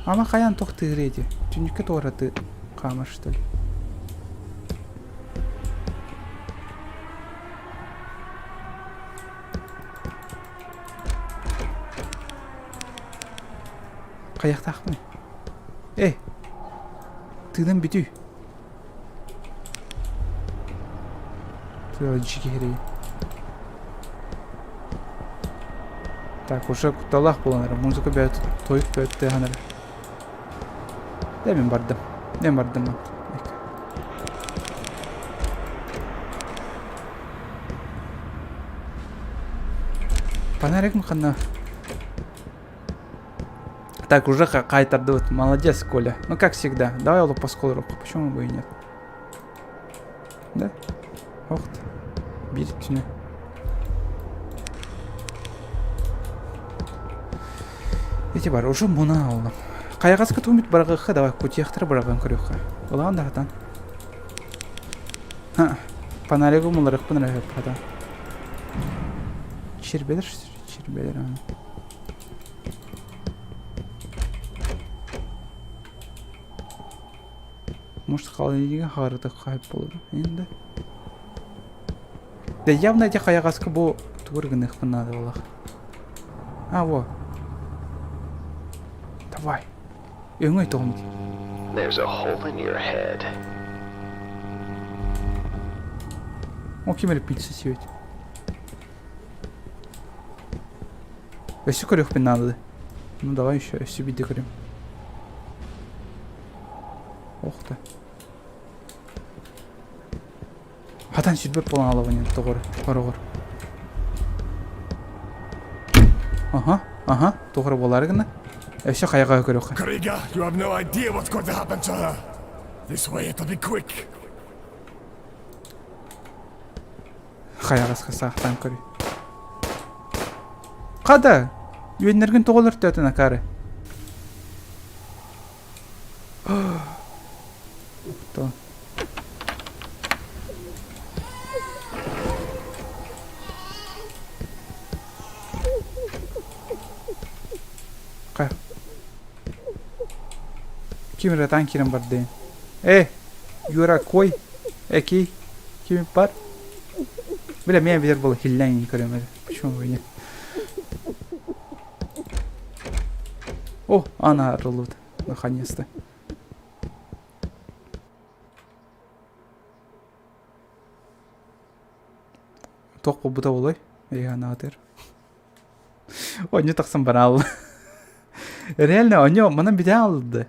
Ама хайаан туох тыырый ити? Түннүккэ туораты хаамар что ли? Хайахтаахпыный? Эй! Тыынан бүтүй! Дьиги Так, уже кутталаах буолан эрэр. Музыка бэйэтэ тойук бэйэтэ тыаһан эрэр. Дэ мин бардым. Мен бардым. Фонарик ханна Так, уже қайтардыбыт. Молодец, Коля. Ну, как всегда. Давай олоппоско руку. Почему бы и нет? Да? Ох ты. Биир түнэ. Эти бар, уже муна алдым. Хайаҕаска туумит барҕыхха давай кутиахтара быраҕан көрүөххэ. Ылаан да хатан. Ха, фонаригы умуларыхпын эрэ хатан. Чирбелер, чирбелер. Может, холодильнига хаарытых хайп болор. Енді. Да явно эти хайаҕаска бу тугур гыныахпын наада буолах. А, во. Давай. Өҥөй тоҕум. There's a hole in your head. О, ким эрэ пицца сиэбит. Өссө көрүөхпүн наада. Ну давай еще өссө биирдэ көрүм. Ох ты. Хатан сүрбэт буолан алабын тоҕор хороҕор. Аха, аха, тоҕор буолаары гына. Өссө хайаҕа көрүөххэ. Kariga, you have no idea what's going to happen to her. This way it'll be quick. Хайаҕаска саахтаан көрүй. Хада, үөннэргин тоҕо өлөртөөтүн акаары? Кто? Хайа? Ким эрэ таан киирэн бардыын? Э, Юра, кой, экий, ким бар? Бля, меня билэр буола хиллээн көрөм эрэ. Почему бы и нет? О, она арыллыбыт. Наконец-то. Туох буолбута буолуой? Эйиэхэ Онньу тахсан бараалла. Реально, онньу манан бүтэ алды.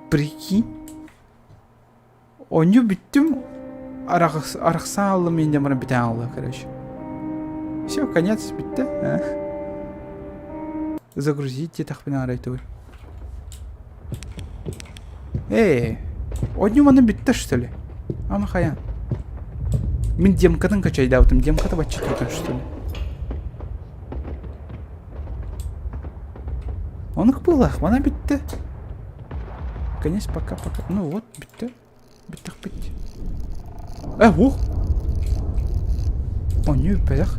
Прикинь. Онньу бүттүм. Арахсан аллым мин диэн баран бүтэн алла, короче. Все, конец, бүттэ. Загрузить диэтэхпинэ арай тугуй? Эй, одним маны бүттэ что ли? Ама хайан. Мин демкатын качайдаабытым, демката бачча турган что ли? Онук буолах, мана бүттэ. Конец пока-пока. Ну вот, бүттэ. Бүттэхпит. Э, ух! Оонньуу бүппэтэх.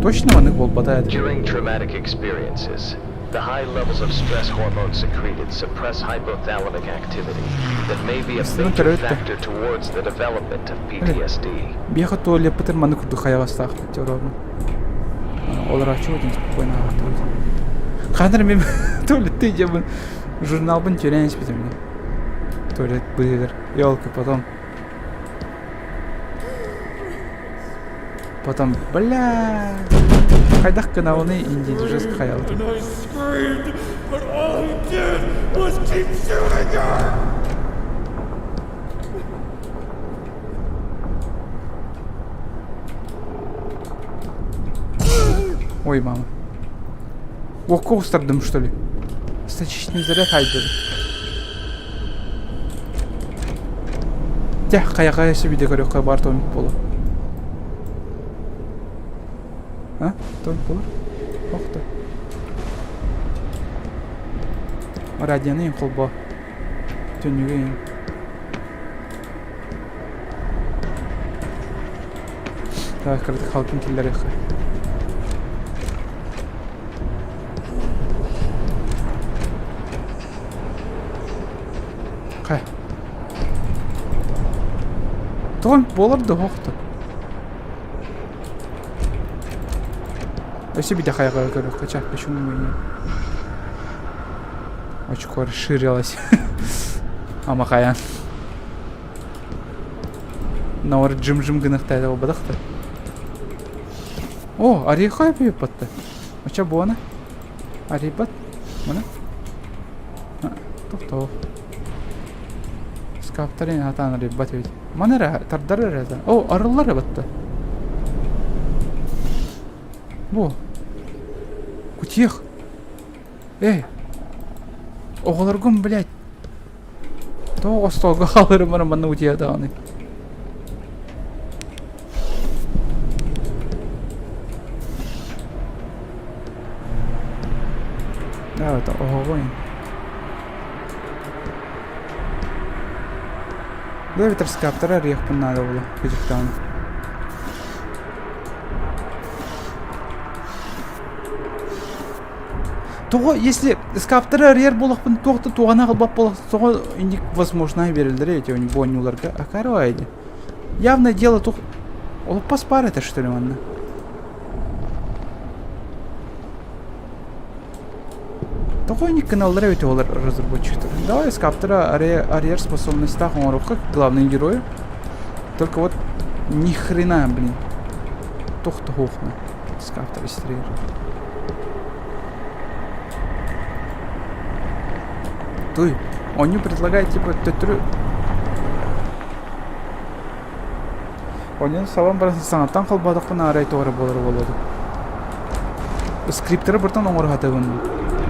Точно маннык буолбата этэ. During traumatic experiences, the high levels of stress hormones secreted suppress hypothalamic activity that may be a Астынан major төрөөттө. factor towards the development of PTSD. Биэхэ туалеппытын маннык курдук хайаҕастаахпыт дьоруобун. Олорооччу очень спокойно аахтыбыт. Ханар мен туалетты дьабын журналбын тюрен испитим Туалет быыгар. Елки потом. Потом, бля, хайдах гынабыный индии жестко хаялытым. And I screamed, but all he did was keep shooting her! Ой, мама. Окко устардым, что ли? Статичный заряд хайдыр. Дьэ, хайаҕа өссө көрүөххэ баар томик буолуо. А? Томик буолар? Ох да. Радионы холбоо. Түннүгү Так, кыратык халкын киллэриэххэ. Хэ. Тоҕо буолар да оһохто. Өссө биде хайҕа көрүөххэ ча, почему мы не... Очко расширилось. Амахаян. Наур жым-жым гынахтайда буолбатах да. О, арыйхай пиппатта. Оча буона. Арыйбат. Мына. Тохтоо. Скаптарын хатаан арыйбат эбит. Маны эрэ тардар эрэ О, арыллар эбэтте. Бу. Кутиэх. Эй! Оҕолоргун, блядь, тоҕо остуолга хаалларым баран манна утуйа даҕаны. Да, это оһоҕой. Бу эбэтэр скаптары арыйыахпын наада буолуо, кыдьыктаҕына. Тоҕо если скаптары арыйар буолахпын туох да туоҕана аҕалбат буолах тоҕо инник возможно биэрэллэрэ эти бонньуларга акарова эди. Явное дело тух олоппос баар этэ что ли манна. Тоҕо инник гыналлар эбит олар разработчиктар. Давай скаптара арыйар способностьтаах оҥоруохха главный герою. Только вот ни хрена, блин. Туох да суохна. Скаптар истэригэр. Туй, онньу предлагает типа төттөрү Онньу сабан баран саҥаттан холбоотохпуна арай тоҕо эрэ буолар буолуо дуу. Скриптеры быртан оҥоро сатыыбын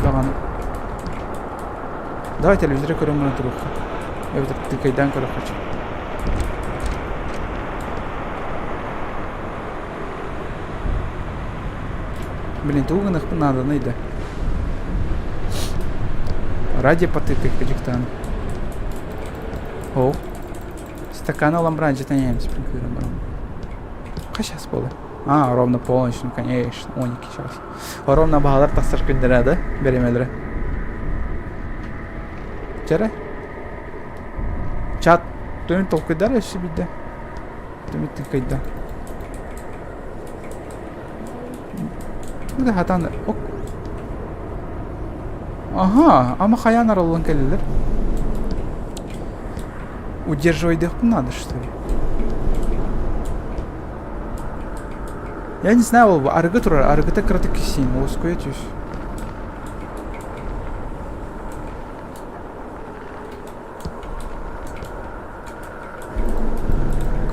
даҕаны. Давай телевизоры көрөн баран туруохха. Эбэтэр тыкайдаан көрүөххэ Блин, тугу гыныахпын нааданый да. Радио потыкай кыдьыктаан. Ох. Стакан ылан баран дьэтэн спринклером баран. Сейчас было? А, ровно полночь, ну конечно, 12 час. Ровно баһалар тахсар күннэрэ да, беремелere. Чэрэ? Чат түмүн толкуйдар өссө бидде. Түмүт тыкайда. Да хатан ок. Ага, ама хайаан арыллан кэллилэр. Удерживайдыахпын надо, что ли? Я не знаю, ол арыгы турар, арыгыта кыратык кисиин, уоскуйа түс.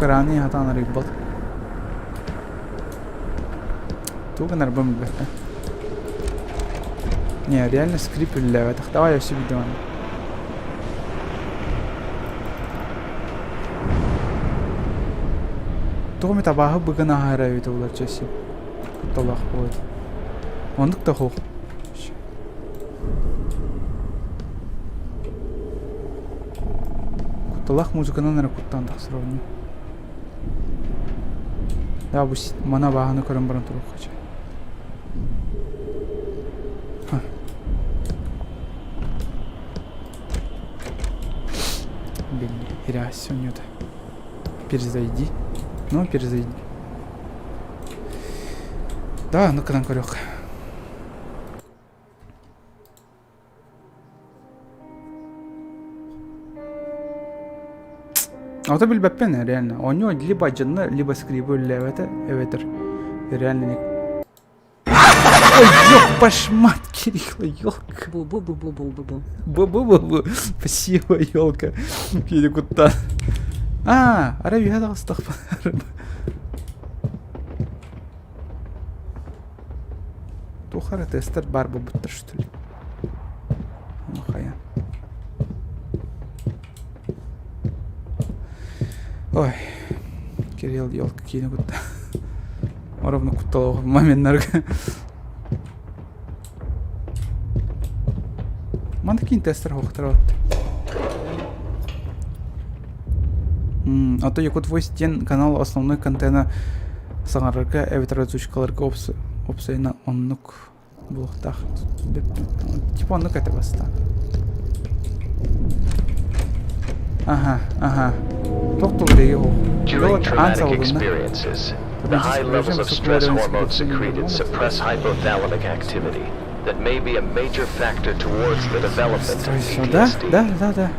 Экраны хатаан арыйбат. Тугу гынарбын билбэппин. Не, реально скрип үлэлээбэтэх. Давай өссө биирдэ манна. Тугу эмит абааһы быган аһара эбитэ булар чэси. Кутталаах буолуо. Оннук да суох. Кутталаах музыканан эрэ куттаан тахсар оҕонньор. Да, бу маны абааһыны көрөн баран туруохха чэ. Билли, херась у нее-то. Перезайди. Ну, перезайди. Да, ну-ка нам көрүөх. Ото билбэппин реально. Оонньуу либо дьонно, либо скрибы үлэлээбэтэ эбэтэр реально не... Ой, ёб башмат, Кирилл, ёлка. Бу-бу-бу-бу-бу-бу. Бу-бу-бу-бу. Спасибо, ёлка. Киһи куттан. А, арай үһэ таҕыстахпын. Туох эрэ тестер баар буолбуттар что ли? Хайа. Ой, Кирилл елка киинэ кутта. Ровно кутталаах моменнарга. Манна киин тестер хоохтар А то Якут Voice диэн канал основной контена саҥарарга эбэтэр озвучкаларга опсайына оннук буолуохтаах. Типа оннук этэ бастаан. Ага, ага. Туох тугу During traumatic experiences, the high levels of stress hormones secreted suppress hypothalamic activity that may be a major factor towards the development of PTSD. Да, да, да.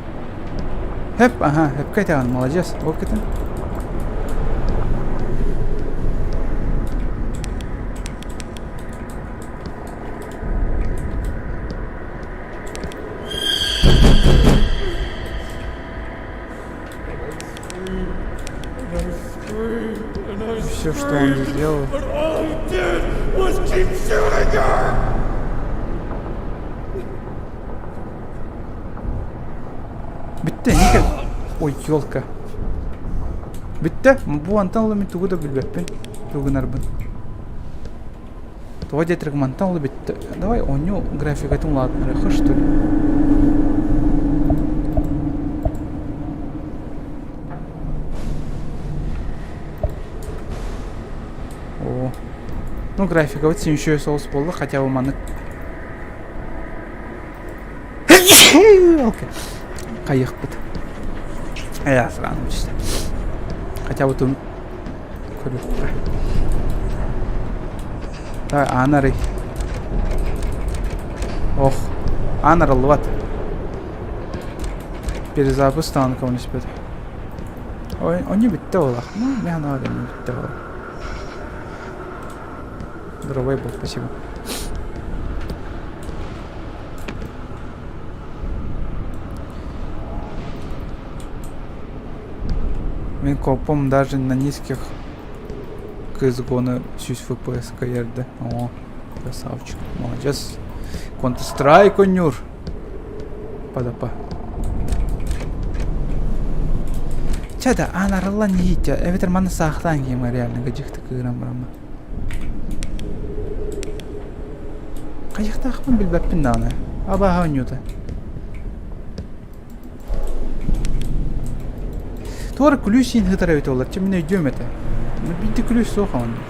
Хэп, ага, хэпкэ этэҕин, молодец, ол кытын. Все, что он сделал. Бүттэ, Ника. Ой, елка. Бүттэ, бу антан ыла мин тугу да билбэппин. Тугу гынарбын. Тоҕо диэтэрг мантан ыла бүттэ. Давай оонньуу графикатын улаатыннарыахха что ли. О. Ну, графикабыт син үчүгэй соҕус буолла, хотя бы маннык Хайыахпыт. Э, сраным түстэ. Хотя бы тун көрүөххэ. Давай, аан арый. Ох, аан арыллыбат. Перезапуск даҕаны көмөлөспөт. Ой, онньу бүттэ буоллах. Ну, мин анаҕа бүттэ буолла. Здоровый был, спасибо. Мин копом даже на низких CSGO-ну сүүс FPS кайерді. О, красавчик, молодец. Counter-Strike ойнуур. Падапа. Чэ да, аан арыллан иһиитэ, эбэтэр манна саахтаан киһим реально гыдьыхты кыыран бараммын. Хайыахтаахпын билбэппин даҕаны. Абааһы оонньуута. Туора күлүүс иин сытар эбит буоллар, чэ мин өйдүөм этэ. Биирдэ күлүүс суох онно.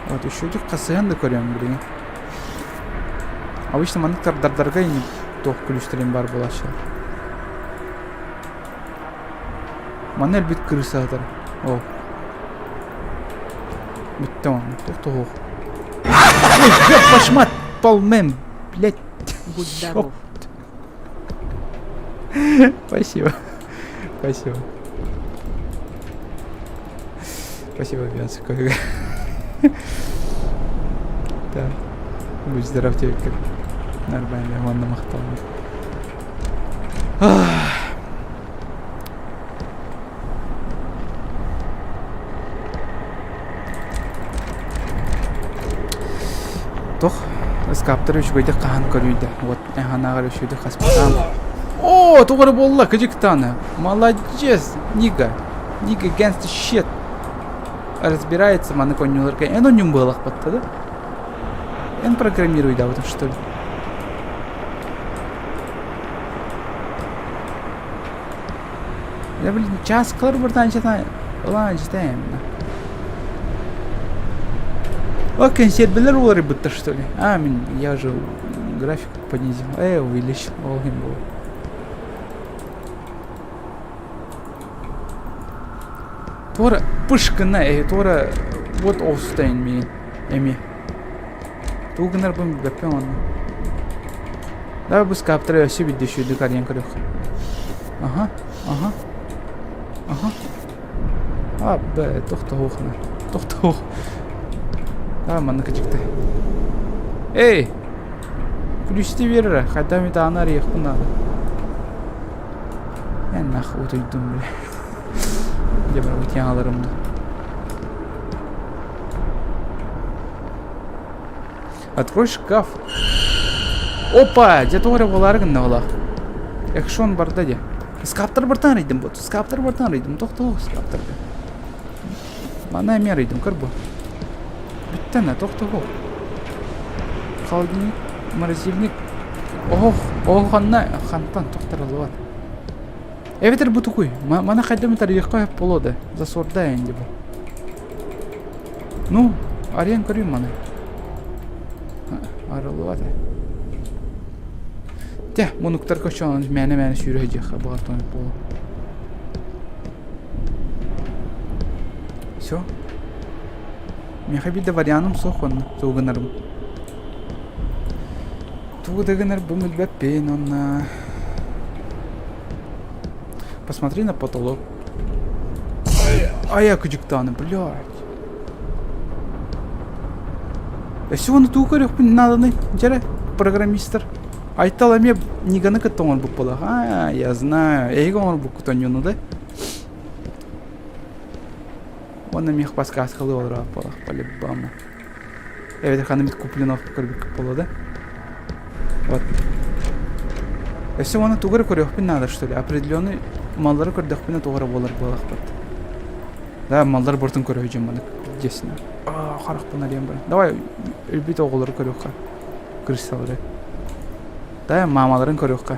Вот еще хасыһан да көрүөм билигин. Обычно маннык тардардарга ини туох күлүүстэрин баар буолааччылар. Манна өлбүт кырыса сытар. О. Бүттэ онно. Туох туһуох. Ой, ёб вашу мать! Полмен, блядь. Будь здоров. Спасибо. Спасибо. Спасибо, Бейонсе. Да. Будь здоров, тебе как нормально, ванна махтална. Тох ыскааптар үчүгэйдик хаһан көрүйдэ. Вот ханаҕар үчүгэйдик хаспытаам. О, туох эрэ буолла, кыдьыктааны. Молодец, Нига. Нига against the shit. Разбирается маны коннюларга. Эн онньум быалахпатта да? Эн программируй да вот что ли? Я, блин, час кылар быртан чата ылаан читаем. О, консервилер уларыйбыттар, что ли? А, мин, я же график понизил. Увеличил. Ол иһин буолуо. Туора пышкына, туора вот оҕустайын миин эмиэ. Тугу гынарбын билбэппин онно. Давай бу скаптары өссө биирдэ үчүгэйдик арыйан көрүөх. Аха, аха, аха. А, б, тохтоһуохна. Тохтоһуох. Давай маннык дьикти. Эй! Включите биэрэрэ, хайдах эмит ааны арыйыахпын наада. Эн нах утуйдум бля. Дьэ бара утуйан аларым да. Открой шкаф. Опа! Дьэ тоҕо эрэ буолаары гынна олох. Экшон барда дьэ. Скаптар бартан арыйдым бу. Скаптар бартан арыйдым. Тохтоо скаптарга. Мана эмиэ арыйдым көр бу. Бүттэн тохтоо. Холодильник, морозильник. Ох, ох ханна хантан тохтороллубат. Эбэтэр бу тугуй? Мана хайда эмит арыйыахха сөп буолуо да. Засорда энди бу. Ну, арыйан көрүүм маны. Арыллыбат. Те, мунуктар көчөөн мээнэ-мээнэ сүүрэ сылдьыахха баҕар тоҥ буолуо. Все. Миэхэ биир да варианым суох уонна тугу гынарым. Тугу да гынарбын билбэппин уонна Посмотри на потолок. Ай, кыдьыктааны, блядь. Өссө уонна тугу көрүөхпүн нааданы, дьэрэ, программистар. Айтал эмиэ Ниганы кытта оҥорбут буолар. А, я знаю. Эһиги оҥорбуккут онньуну да? Уонна миэх подсказкалыы олорор буолар, по-любому. Эбэтэр ханна эмит Куплинов көрбүккүт буолуо да? Вот. Өссө уонна тугу эрэ көрүөхпүн наада что ли? Определенный маллары көрдөхпүнэ туох эрэ буолар буолахпыт. Да, маллар бортун көрө сылдьан маннык пиздец харахпын арыйан баран. Давай өлбүт оҕолору көрүөххэ. Крысалары. Давай маамаларын көрүөххэ.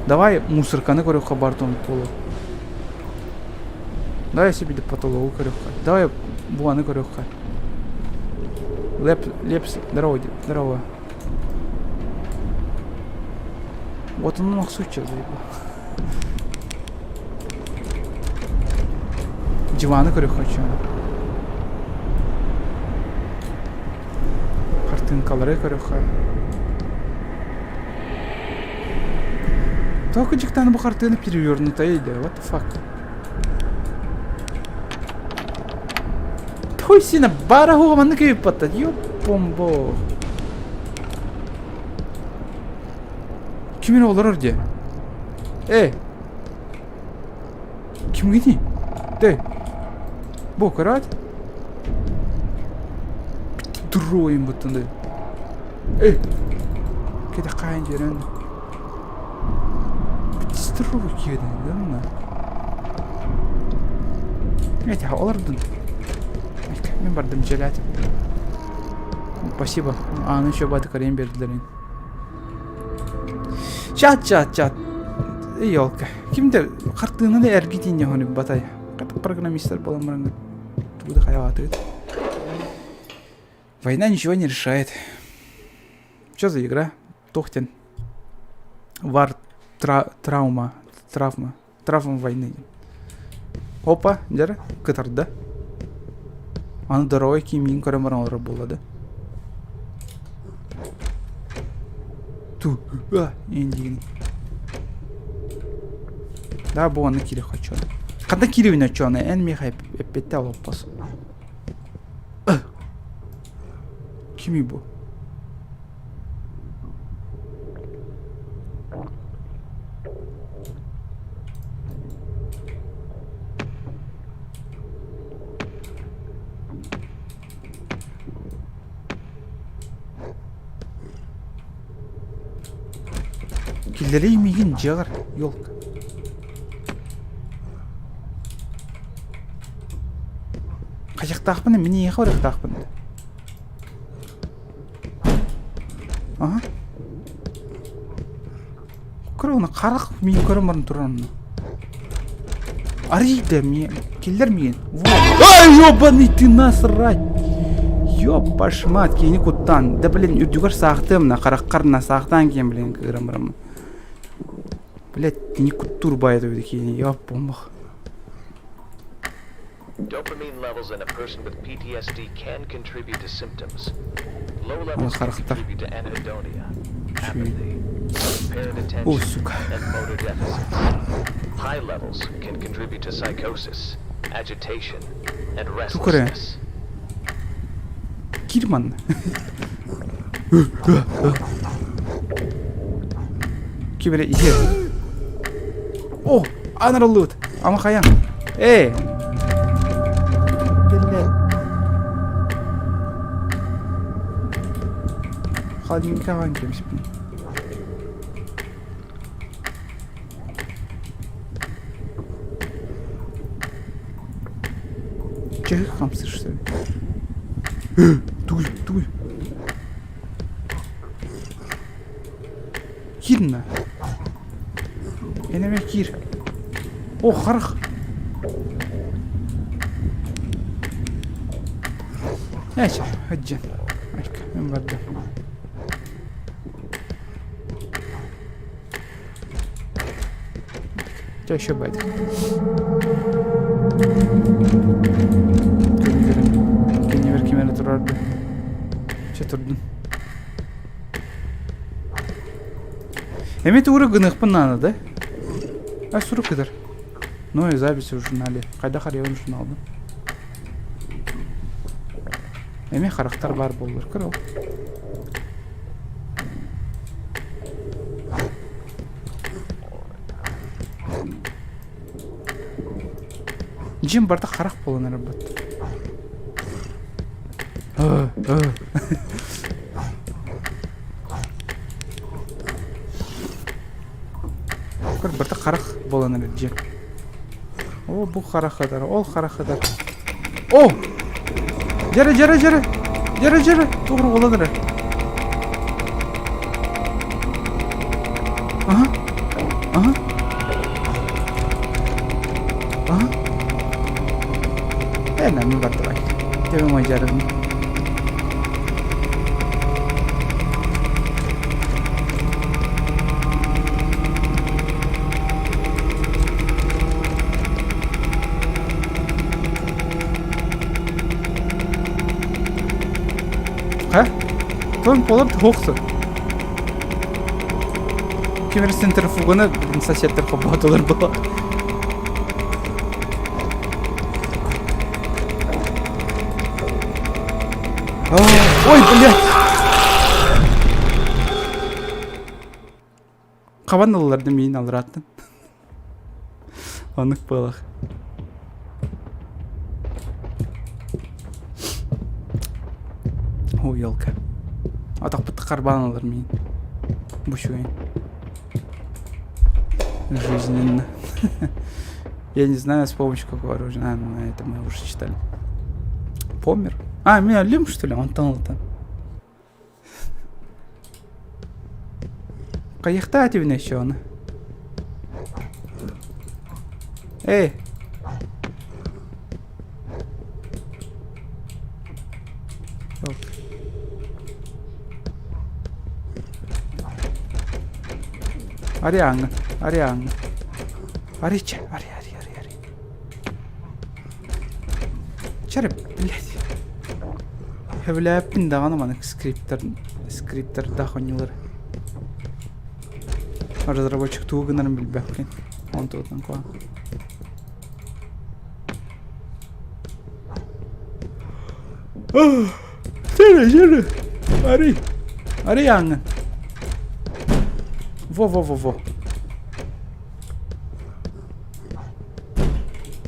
Давай мусорканы көрүөххэ бартон буолуо. Давай себе потологу көрүөххэ. Давай буаны көрүөххэ. Леп, лепс, здорово, здорово. Вот он махсуча заебал. Диваны көрүөххэ хочу. Хартыынкалары көрүөххэ. Только дьыктааны бу хартыына перевернутая да, what the fuck? Той сина бара хуга маннык ыыппатта, ёппомбо. Ким эрэ олорор дии? Эй! Кимгиний? Ты! Бу көрөөт? Троим буттунда. Эй! Кэдэ хаайан дьэрэн. Здоровый киэдэн, да мына? Эти олордун. Мен бардым дьиэлээтим. Спасибо. Ааны еще баты карайын бердилер. Чат, чат, чат. Елка. Кимде хартыынаны эргитиин дьоһун батай. Программистар буолан баран тугу да хайаҕаатыгыт. Война ничего не решает. Что за игра? Тохтен. Вар тра травма. Травма. Травма войны. Опа, дьэ кытарда. Аны дорогой киимиин көрөн баран олорор буолла да. Ту, а, индигин. Да, бу аны кире хочу. Ханна кииребин оччоҕуна эн миэхэ эппиэттэ олоппос. Кимий бу? Киллэрий миигин дьиэҕэр, ёлка. Хайахтаахпын мин эйиэхэ барыахтаахпын да. Аха. Көр оны харах миин көрөн баран турар онно. Арый да миин, киллэр миин. Ай, ёбаный ты насрать! Ёппаш мать, киһини куттаан. Да блин, үрдүгэр саахтыам на, хараххар на саахтаан киэн блин кыыран бараммын. Блядь, не куттуур баайа эбит киһини, ёп, бомбах. Dopamine levels in a person with PTSD can contribute to symptoms. Low levels can харахтар. contribute to anhedonia, apathy, impaired О, attention, сука. and motor deficits. High levels can contribute to psychosis, agitation, and Тук эрэ. restlessness. Кир манна. Ким эрэ иһэр. О, анарыллыбыт. Ама хайаҥ. Эй! Биллэ. Холодильникка аҕан кэбиспин. Чаһы хамсыыр что ли? Туй, туй. Киир Энеме киир. О, харах. Эчэ, хаджан. Айка, мен бардым. Чэ, еще байт. Кеннибер ким эрэ турар Чэ турдун. Эмиэ тугу гыныахпын наада да? А сурук кытар. Ну и записи в журнале. Хайдах арыйабын журналбын? Эмиэ харахтар баар буоллар көр ол. Дьиэм барыта харах буолан эрэр бат. Көр барыта харах буолан эрэр дьиэ. О, бу харах ытар, ол харах ытар. О! Дьэрэ, дьэрэ, дьэрэ! Дьэрэ, дьэрэ! Тугур буолан эрэр. Аха. Аха. Аха. Э, нами бардыбай. Тебе мой жарым. Ха? Тон полап туохсун. Ким эрэ центрифуганы блин соседтар холбоотулар буо. Ой, блядь! Хабан ыллар да миин алрааттан. Оннук буолах. О, елка. Атахпыт харбаан ылар миин. Бу үчүгэй. Жизненно. Я не знаю, с помощью какого оружия. А, ну это мы уже читали. Помер? А, меня Лим, что ли? Он тонул-то. Хайахтаа этибин еще оны? Эй! Ариаҥҥа, Ариаҥҥа. Арича, ари, ари, ари, ари. Чэрэ, блядь. Сөбүлээппин даҕаны маннык скриптэр скриптердаах оонньуулары. Разработчик тугу гынарын билбэппин. Онтугутун куһаҕан. Чэрэ, чэрэ. Арый. Арый ааҥҥын. Во-во-во-во.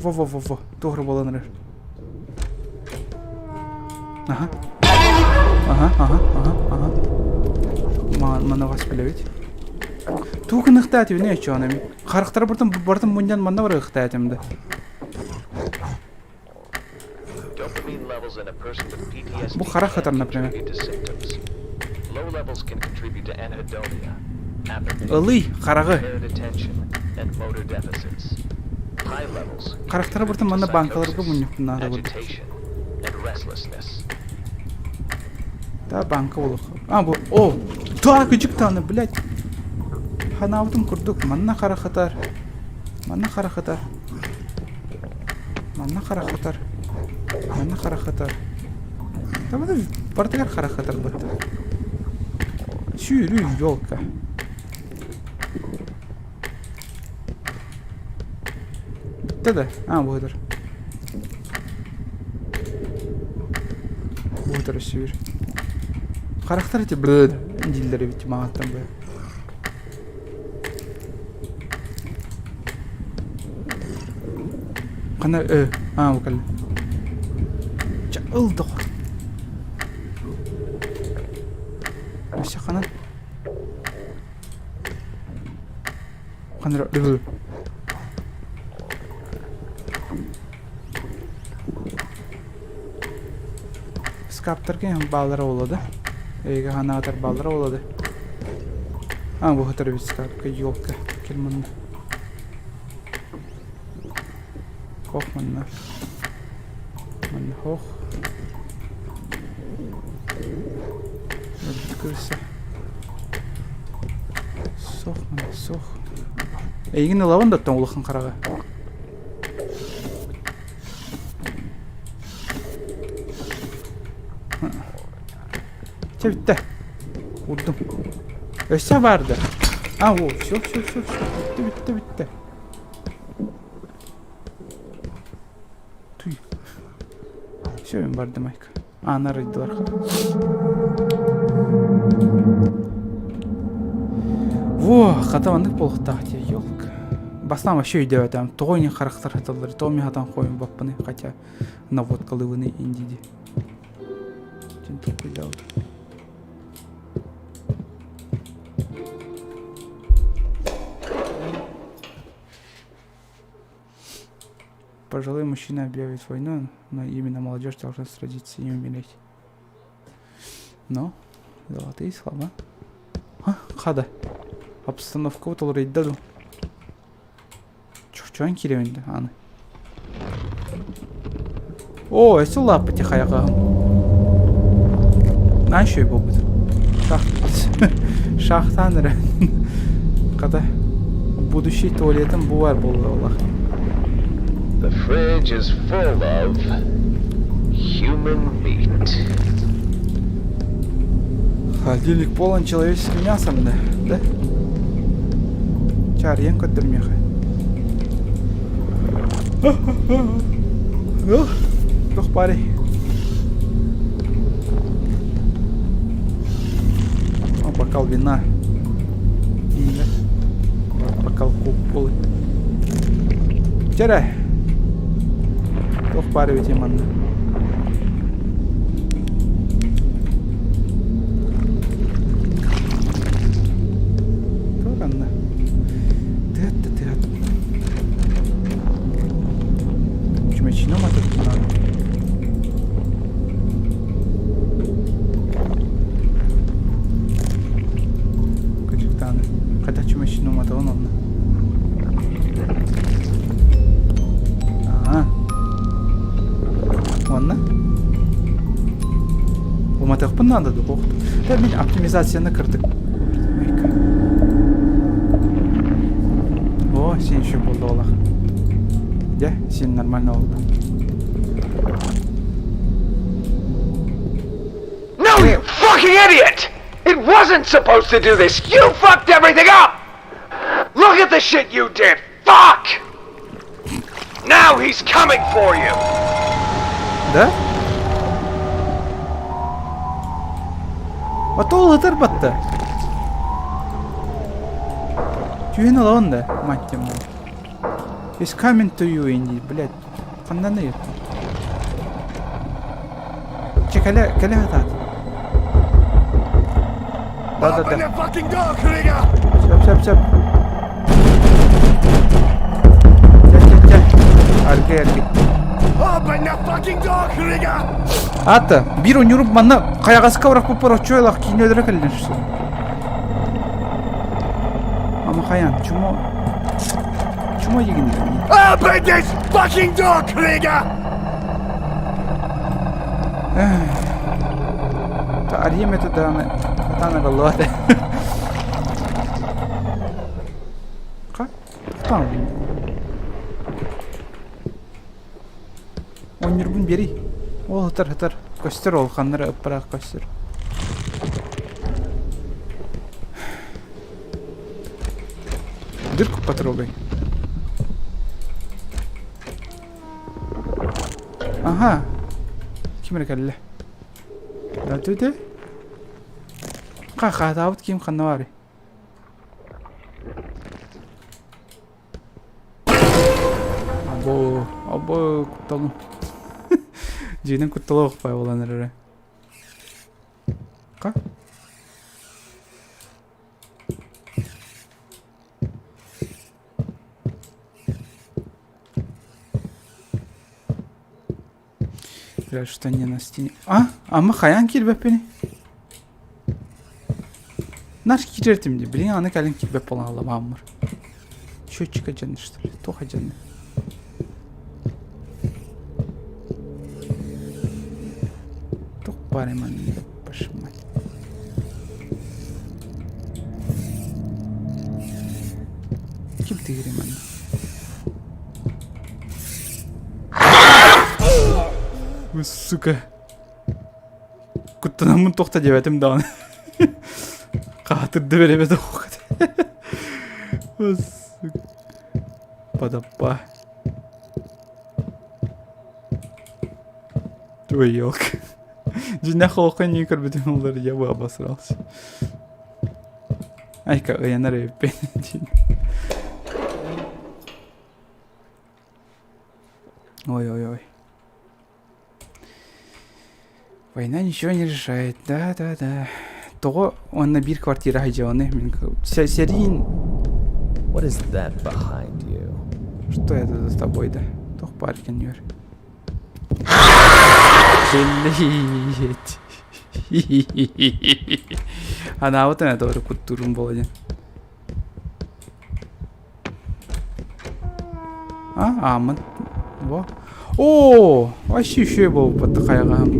Во-во-во-во. Туох буолан эрэр. Аха. Аха, аха, аха, аха. Маныгас билэбит. Тугу гыныахтаатыбын ээ чоон эми? Харахтара бартын бартын мунньан манна барыахтаатым да. Бу харах хатар, например. Ылый, хараҕы. Харахтара бартын манна банкаларга мунньуктун наада курдук. Да, банка болох. А, бу, о, так, ичиктаны, блядь. Ханаабытым курдук, манна харахатар. Манна харахатар. Манна харахатар. Манна харахатар. Табаны бартыгар харахатар бытта. Сүүрүү елка. Бүттэ да? А, бу ытар. Бу ытар өссө Харахтар ити бл дииллэр эбит маҕаттан бу. Хана э а бу кэллэ. Ча ыл доҕор. Өссө ханан? Ханара ы Скаптарга баалара буолла да? Эйгэ ханаатар баалара буолла да? А, бу хатар эбит скапка, елка. Кел манна. Хох манна. Манна хох. Кырса. Сох манна, сох. Эйигин ылабын да оттон улахан хараҕа. Чэ бүттэ. Урдум. Өссө баар да. А, о, все, все, все, все. Бүттэ, бүттэ, бүттэ. Tuy. Все, мен бардым айка. Ааны арыйдылар. Во, хата маннык буолуохтаах дии, елка. Бастаан вообще өйдөөбөтөм. Тоҕо ини харахтар хаталлар, тоҕо мин хатан хойун баппыны, хотя наводкалыыбыны индиди. Дьин толкуйдаабыт. Пожилой мужчина объявит войну, но именно молодежь должна сразиться и умереть. Но, золотые слова. А, хада. Обстановка вот уларыйда дуу. Чохчоон киирэбин да аны. Оо, өссө улааппыт хайаҕаһым. Наан үчүгэй буолбут. Шахтаан эрэ. Хата, будущий туалетым бу баар буолла олох. The fridge is full of human meat. Холодильник полон человеческим мясом, да? Да? Чаарыйан көрдөрүмүөхэ. Туох баарый? О, бокал вина. Инде. Бокал кока-колы. Чэрэ. Туох баар эбитий манна? Туох анна? Тыат да тыат. Чүмэчини уматыттын наада. Кычыктааны. Хата чүмэчини уматабын онно. Аа. Уонна? Уматыахпын наада дуу? Да мин оптимизацияны кырдык. О, сен еще болды олақ. Дьэ, син нормально болды. No, you fucking idiot! It wasn't supposed to do this! You fucked everything up! Look at the shit you did! Fuck! Now he's coming for you! Да? А то ытыр батта. Түһэн ылаҕын да, мать тем He's coming to you, Инди, блядь. Ханнан ыйыттым. Чэ, кэлэ, кэлэ хатаат. Да-да-да. Open the fucking door, Krieger! Сөп, сөп, сөп. Чэ, чэ, чэ. Аргы, аргы. Open the fucking door, Krieger! Ата, биир уньуруп манна хайаҕаска ураппыппар оччо киинэ өлөрө кэллин что Ама хайан, чумо... Чумо дигин. Open this fucking door, Krieger! Арьем это дааны хатаана баллаат. Ха? Тохтоон. Оонньуурбун биэрий. Ол ытар ытар. Көстөр ол ханна эрэ ыппыраах көстөр. Дырку потрогай. Ага. Ким эрэ кэллэ. Да түтэ. Ха-хаатаабыт ким ханна баарый? Або, або кутталым. Дьиэнэн куттала охпай буолан эрэрэ. Ха? Бля, что не на стене. А? Ама хайаан киирбэппиний? Наш киирэртим дии. Блин, аны кэлин киирбэт буолан аламааммар. Счетчика дьэннэ что ли? Туох дьэннэ? Туох баар манна пошмать. Ким тыгырый манна? Сука. Куттанаммын туох да диэбэтим даҕаны. Хаатырды бэрэбэт оҕокот. Подоппа. Твой елка. Дьиҥнээх олоххо инники көрбүтүм олор я бы обосрался. Айка ыйанар эбиппин диэн. Ой-ой-ой. Война ничего не решает. Да-да-да. Тоҕо уонна биир квартира хайдьаҕыный? Мин сэриин... What is that behind you? Что это за тобой, да? Туох баар кэннигэр? Блять. Анаабыт эмэ doğru куттуурум буола диэн. А, ааммын. Во. Оо, вообще үчүгэй буолбут хайаҕаһым.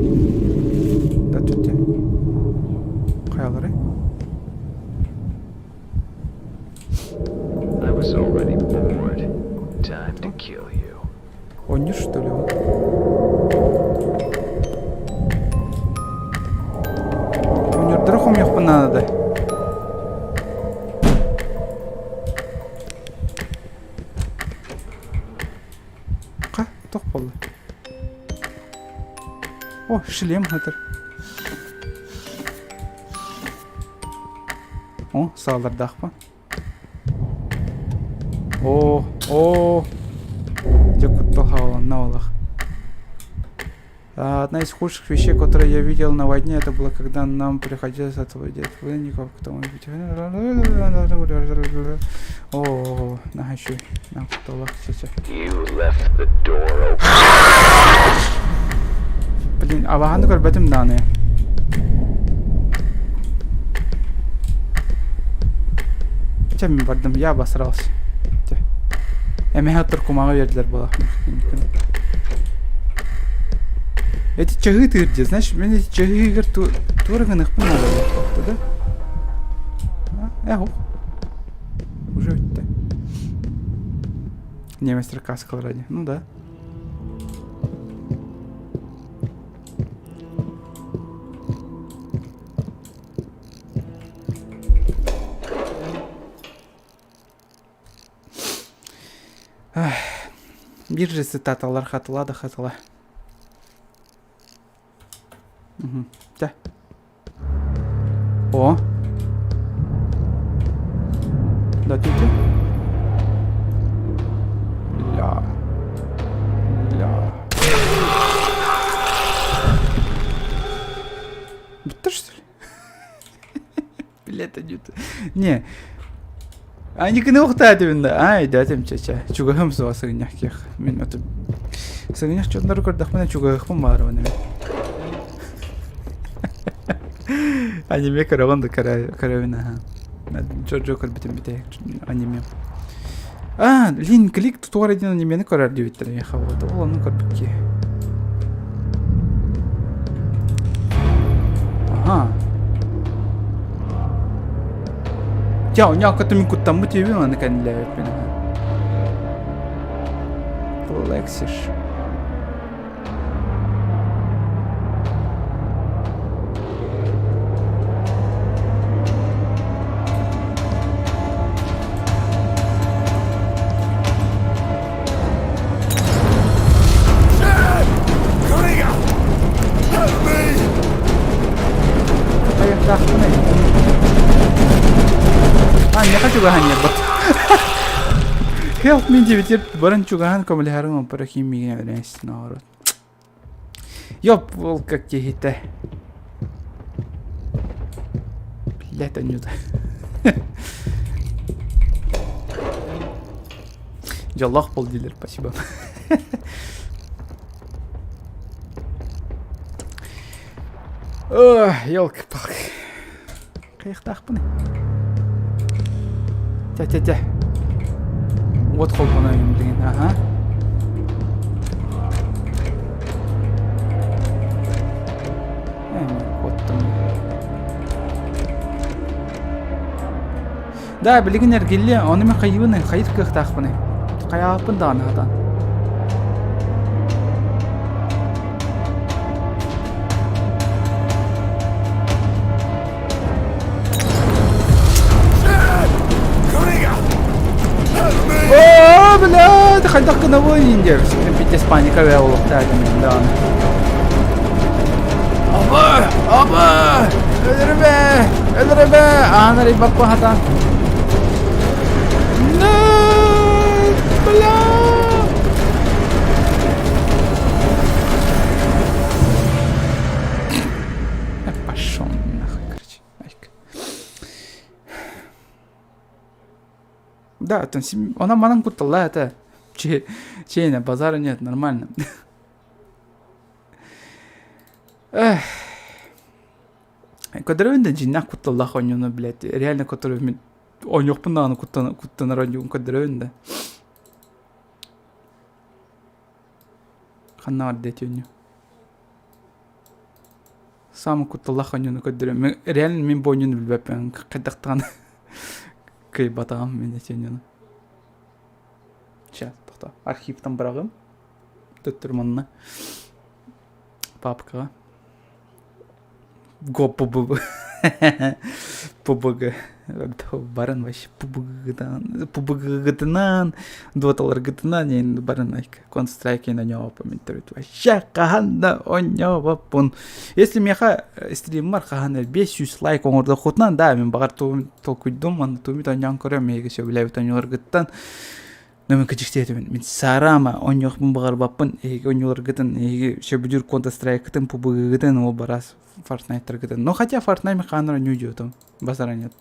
Да түттэ. Хайалары? I was already bored. Time to kill you. Оонньуур что ли ол? Оонньуурдары хомуйуохпун наада да. Ха, туох буолла? О, шлем хатыр. О, саалардаахпын. Оо, оо, дьэ куттал хааланна олох. Одна из худших вещей, которые я видел на войне, это было, когда нам приходилось отводить пленников к тому О, наһаа үчүгэй, наһаа кутталлаах чэ-чэ. You left the door open. Блин, абаһаны көрбөтүм даҕаны. Чэ, мин бардым, я обосрался. Чэ. Эмэһэ оттор кумаҕы биэрдилэр буолах. Эти чаһыы тыыр дии, знаешь, мин эти чаһыыгар туора гыныахпын наада буолла, да? Э, Уже өттө. Немецтер каскалара дии. Ну да. Биир же цитаталар хатыла да хатыла. Угу. Чэ. О! Да тетя. Ля. Ля. Бүттэ что ли? Бля, это не... Не. Аниканы охтаатыбын да. Ай, дэтим чэ-чэ. Чугаһым суоҕа сыгынньах киэх. Мин оту сыгынньах дьоннору көрдөхпүнэ чугаһыахпын баарыбын эбит. Аниме көрөҕүн да көрөбүн аха. Джоджо көрбүтүм бүтэһик аниме. А, Лин Клик тутуар диэн анимени көрөр диэбиттэр миэхэ вот. Ол ону көрбүт киһи. Аха. Дьэ, оньоокко мин куттаммыт диэбин аны кэннилээбиппин. Флексиш. Айахтаахпыный? А, не хочу чугаһан Help me диэбитир баран чугаһан көмөлөһөрүм опера химиге наоборот. Ёп, ол как киһитэ. Блядь, Анюта. Дьоллоох бол диилэр, спасибо. Елки-палки. Кыахтаахпын. Тя-тя-тя. Вот холбоно билигин, аха. Да, билигин эргиллиэ, ону мен хайыбын, хайыр кыахтаахпыный. Хайааппын даҕаны хатаан. О, блядь, хайдах гынабын диэн пиздец паника олохтоох даҕаны. Аба, аба, өлөрүмэ, өлөрүмэ, аан арыйбаппын хатаан. Нет, бля! Пошел нахуй, короче. Айка. Да, там она манан кутталла это. Че, чейна, базара нет, нормально. Эх. Көрдөрөбүн да дьиннээх кутталлаах оонньууну, блядь, реально который мин оонньуохпун даҕаны куттанар оонньуун көрдөрөбүн да. Ханна бар диэти оонньуу. Самый кутталлаах оонньууну көрдөрөм. Реально мин бу оонньууну билбэппин. Хайдах даҕаны кыайбатаҕым мин эти оонньууну. Сейчас, тохтоо. Архивтан быраҕым. Төттөрү манна. Папкаҕа. Го ПБГ. ПБГ. Баран вообще ПБГ-гытынан ПБГ-гытынан доталаргытынан енді баран Counter-Strike оонньообоппун мин төрүт вообще хаһан да оонньообоппун. Если миэхэ стриммар хаһан 500 лайк оҥордоххутунан да мин баҕар толкуйдум манна туумит оонньоон көрөм эһиги сөбүлээбит оонньууларгыттан Нөмө кичиктиэтибин. Мин саарама оонньуохпун баҕарбаппын. Эһиги оонньууларгытын, эһиги сөбүлүүр Counter-Strike-кытын, PUBG-гытын, ол барас Fortnite-таргытын. Ну хотя Fortnite механера не уйдет Базара нет.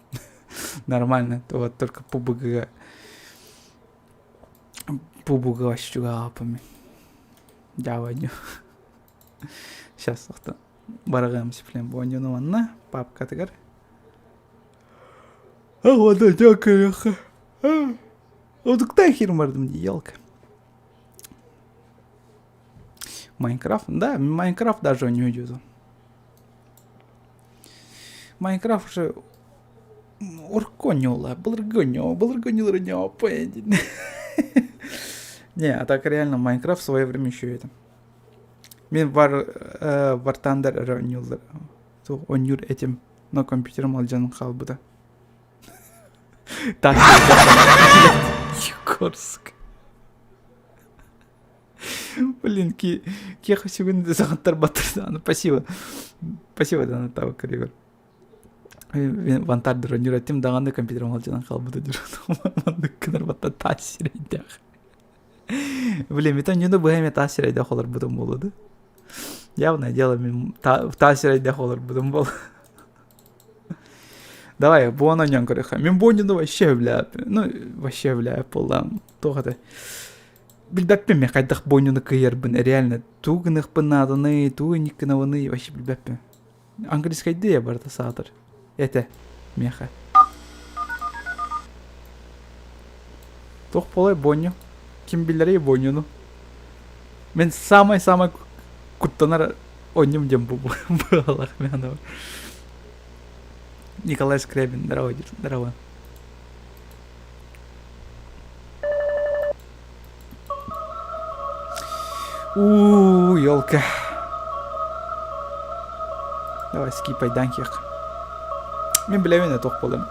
Нормально. Вот только PUBG PUBG вообще чугааппын мин. Дьаабанньу. Сейчас бараҕыам сиплем бу оонньууну манна папкатыгар. А вот дякую. Удуктай хир бардым дии, елка. Майнкрафт, да, Майнкрафт даже не уйдет. Майнкрафт уже урконюла, былыргоню, былыргонюла, Не, а так реально Майнкрафт в свое время еще это. Мин бар War Thunder оонньуур этим, но компьютерым алдьанан хаалбыта. Так, Егорск. Блин, киэхэ сүгүн саҕаттарбаттар. Спасибо. Спасибо, да, Натава Егор. Вантардыр оонньуур даҕаны компьютерым алдьанан хаалбыта диир. Маннык гынар батта таас сирэйдээх. Блин, мин оонньууну быһа эмиэ таас сирэйдээх олорбутум буолуо да. Явное дело, мин таас сирэйдээх олорбутум буолуо. Давай, буон оонньоон көрүөххэ. Мин бу оонньууну вообще бля, ну, вообще бля, буоллаҕым. Туох это? Билбэппин мен хайдах бу оонньууну кыайарбын, реально тугу гыныахпын нааданый, тугу инник гынабыный, вообще билбэппин. Английскайдыы я барыта саатар. Этэ, миэхэ. Туох буолай бу Ким билэрий бу оонньууну? Мин самай-самай куттанар оонньуум диэн бу быһалаах мен Николай Скрябин, здорово, здорово. У, елка. Давай скипайдан киэх. Мин билэбин туох буолуом.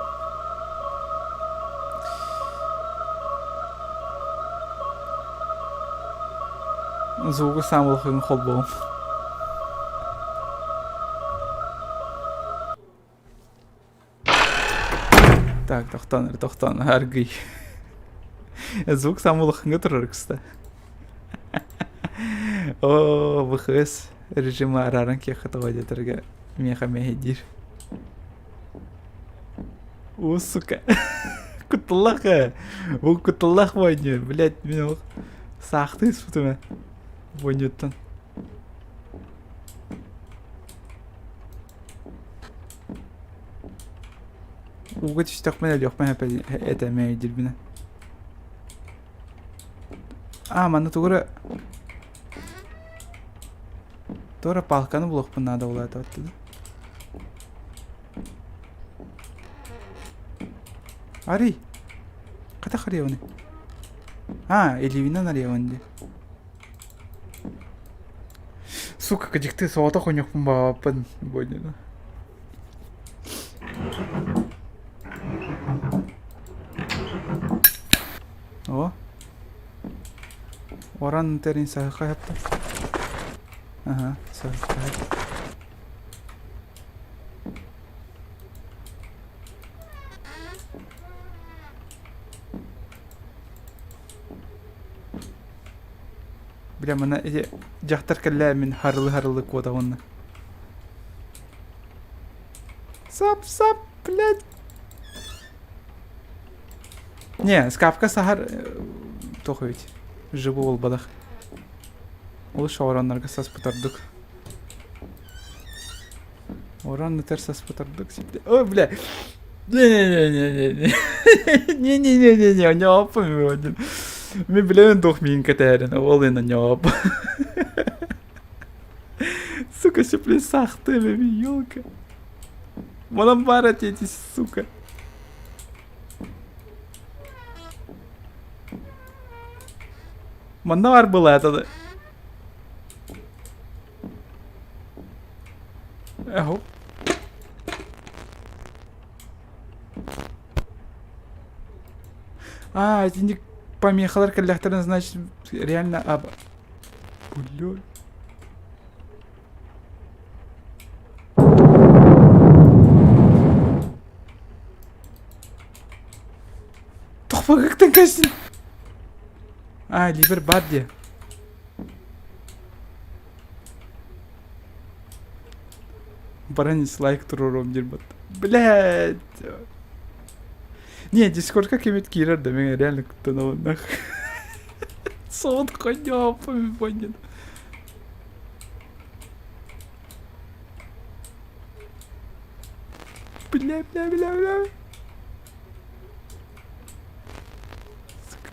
Звугу сам улахын холбоом. Так, тохтоон, тохтоон, аргый. Звук сам улахыҥҥа турар кыста. О, ВХС режима арааран киэхэ тоҕо диэтэргэ миэхэ мэһэйдиир. О, сука. Кутталлах ээ. Бу кутталлах оонньуу. Блядь, мин ол саахтыы испитим ээ. Оонньууттан. Ууга түстэхпинэ өлүөхпүн этэ мэйдирбинэ. А, манна тугу эрэ тугу эрэ палканы булуохпун наада буолаата оттон. Арый! Хата арыйабыный? А, илиибинэн арыйабын дии. Сука, кыдьыктыы соҕотох оонньуохпун баҕарбаппын буонньуну. О. Оран тэрин саһыха хапта. Ага, саһыха. Бля, мана ити дьахтар кэллэ мин харылы-харылы куотабын. Сап-сап, блядь. Не, скапка сахар туох эбит. Живу буолбатах. Ол шоураннарга саспыт ордук. Оран ытар саспыт ордук сирде. Ой, бля. Не-не-не-не-не. Не-не-не-не-не, ньооппун Мин билэбин туох миин кэтэһэрин, ол ина ньооп. Сука, сөпле сахты бэби, елка. Манан баар эти, сука. Манна бар была это. Эһо. А, итинник помехалар кэллэхтэринэ, значит, реально об... Блядь. Тохпагыктан кэстин. А, ливер бар дии. Баран лайк туруоруом диир бат. Блядь. Не, дискордка кимит киирэр да мин реально куттанабын Сон коня понял. Бля, бля, бля, бля. Сука.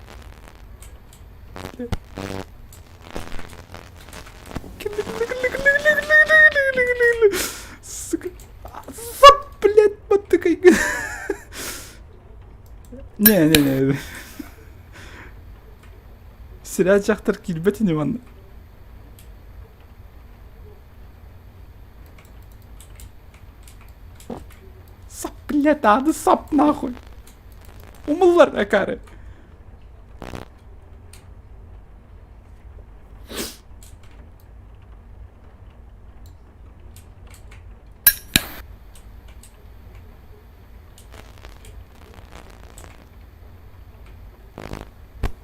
Сука. Сап, блядь, потыкай. Не, не, не. Сирэ дьахтар киирбэт ини манна. Сап, блядь, аны сап нахуй. Умуллар акары.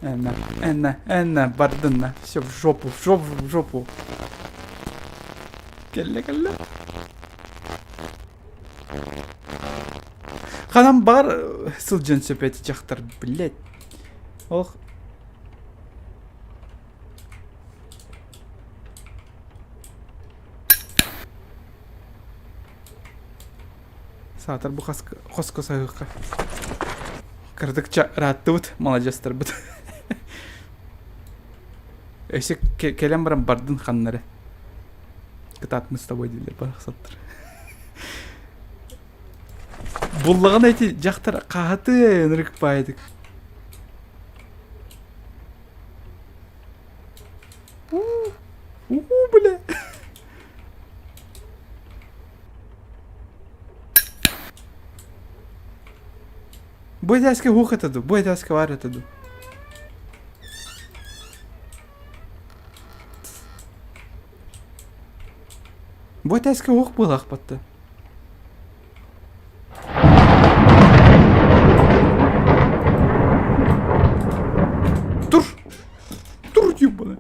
Энна, Энна, Энна, бардынна. Все, в жопу, в жопу, в жопу. Кэллэ, кэллэ. Ханан баҕар сылдьан сөп эти дьахтар, блядь. Ох. Саатар бу хоско саһыахха. Кырдыкча ырааттыбыт, маладьыастарбыт. Өссө кэлэн баран бардын ханнары. Кытаат мы с тобой дииллэр барахсаттар. Буллаҕына ити дьахтар хаһаты ынырык баайдык. Уу, бля. Бу этээскэ уох этэ дуу, бу этээскэ баар этэ дуу. Бу этээскэ уох буолаахпатта. Тур! Тур, ебаный!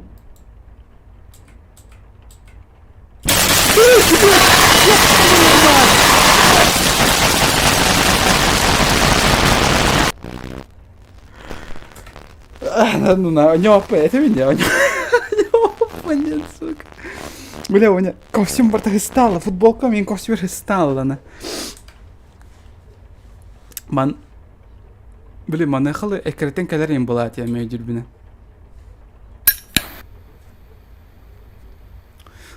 Ну на, у него это меня, у него нет, сука. Бля, у меня костюм барта стало, футболка мен костюм стало. Ман Блин, маныхалы эккирэтэн кэлэр им была я мөйдүрбүнэ.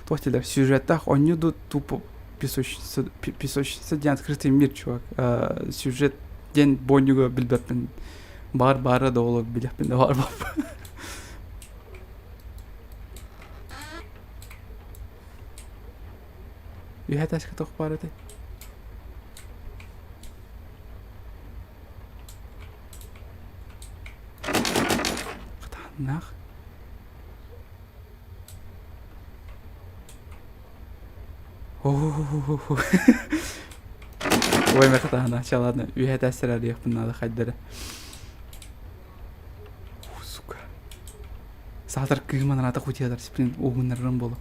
Туох дииллэр, сюжеттаах оонньуу дуу тупо песочница песочница диэн открытый мир чувак э, сюжет диэн буонньуга билбэппин баар баара да ол билэхпин да баарбаппын Үһэ этээскэ туох баар этэй? Хатааннаах. Ой, мэ хатаана, ча ладно, үһэ этээстэр арыйыахпын наада хайдары. Сука. Саатар кыым анаата хутиятар, блин, угуннарырым болу.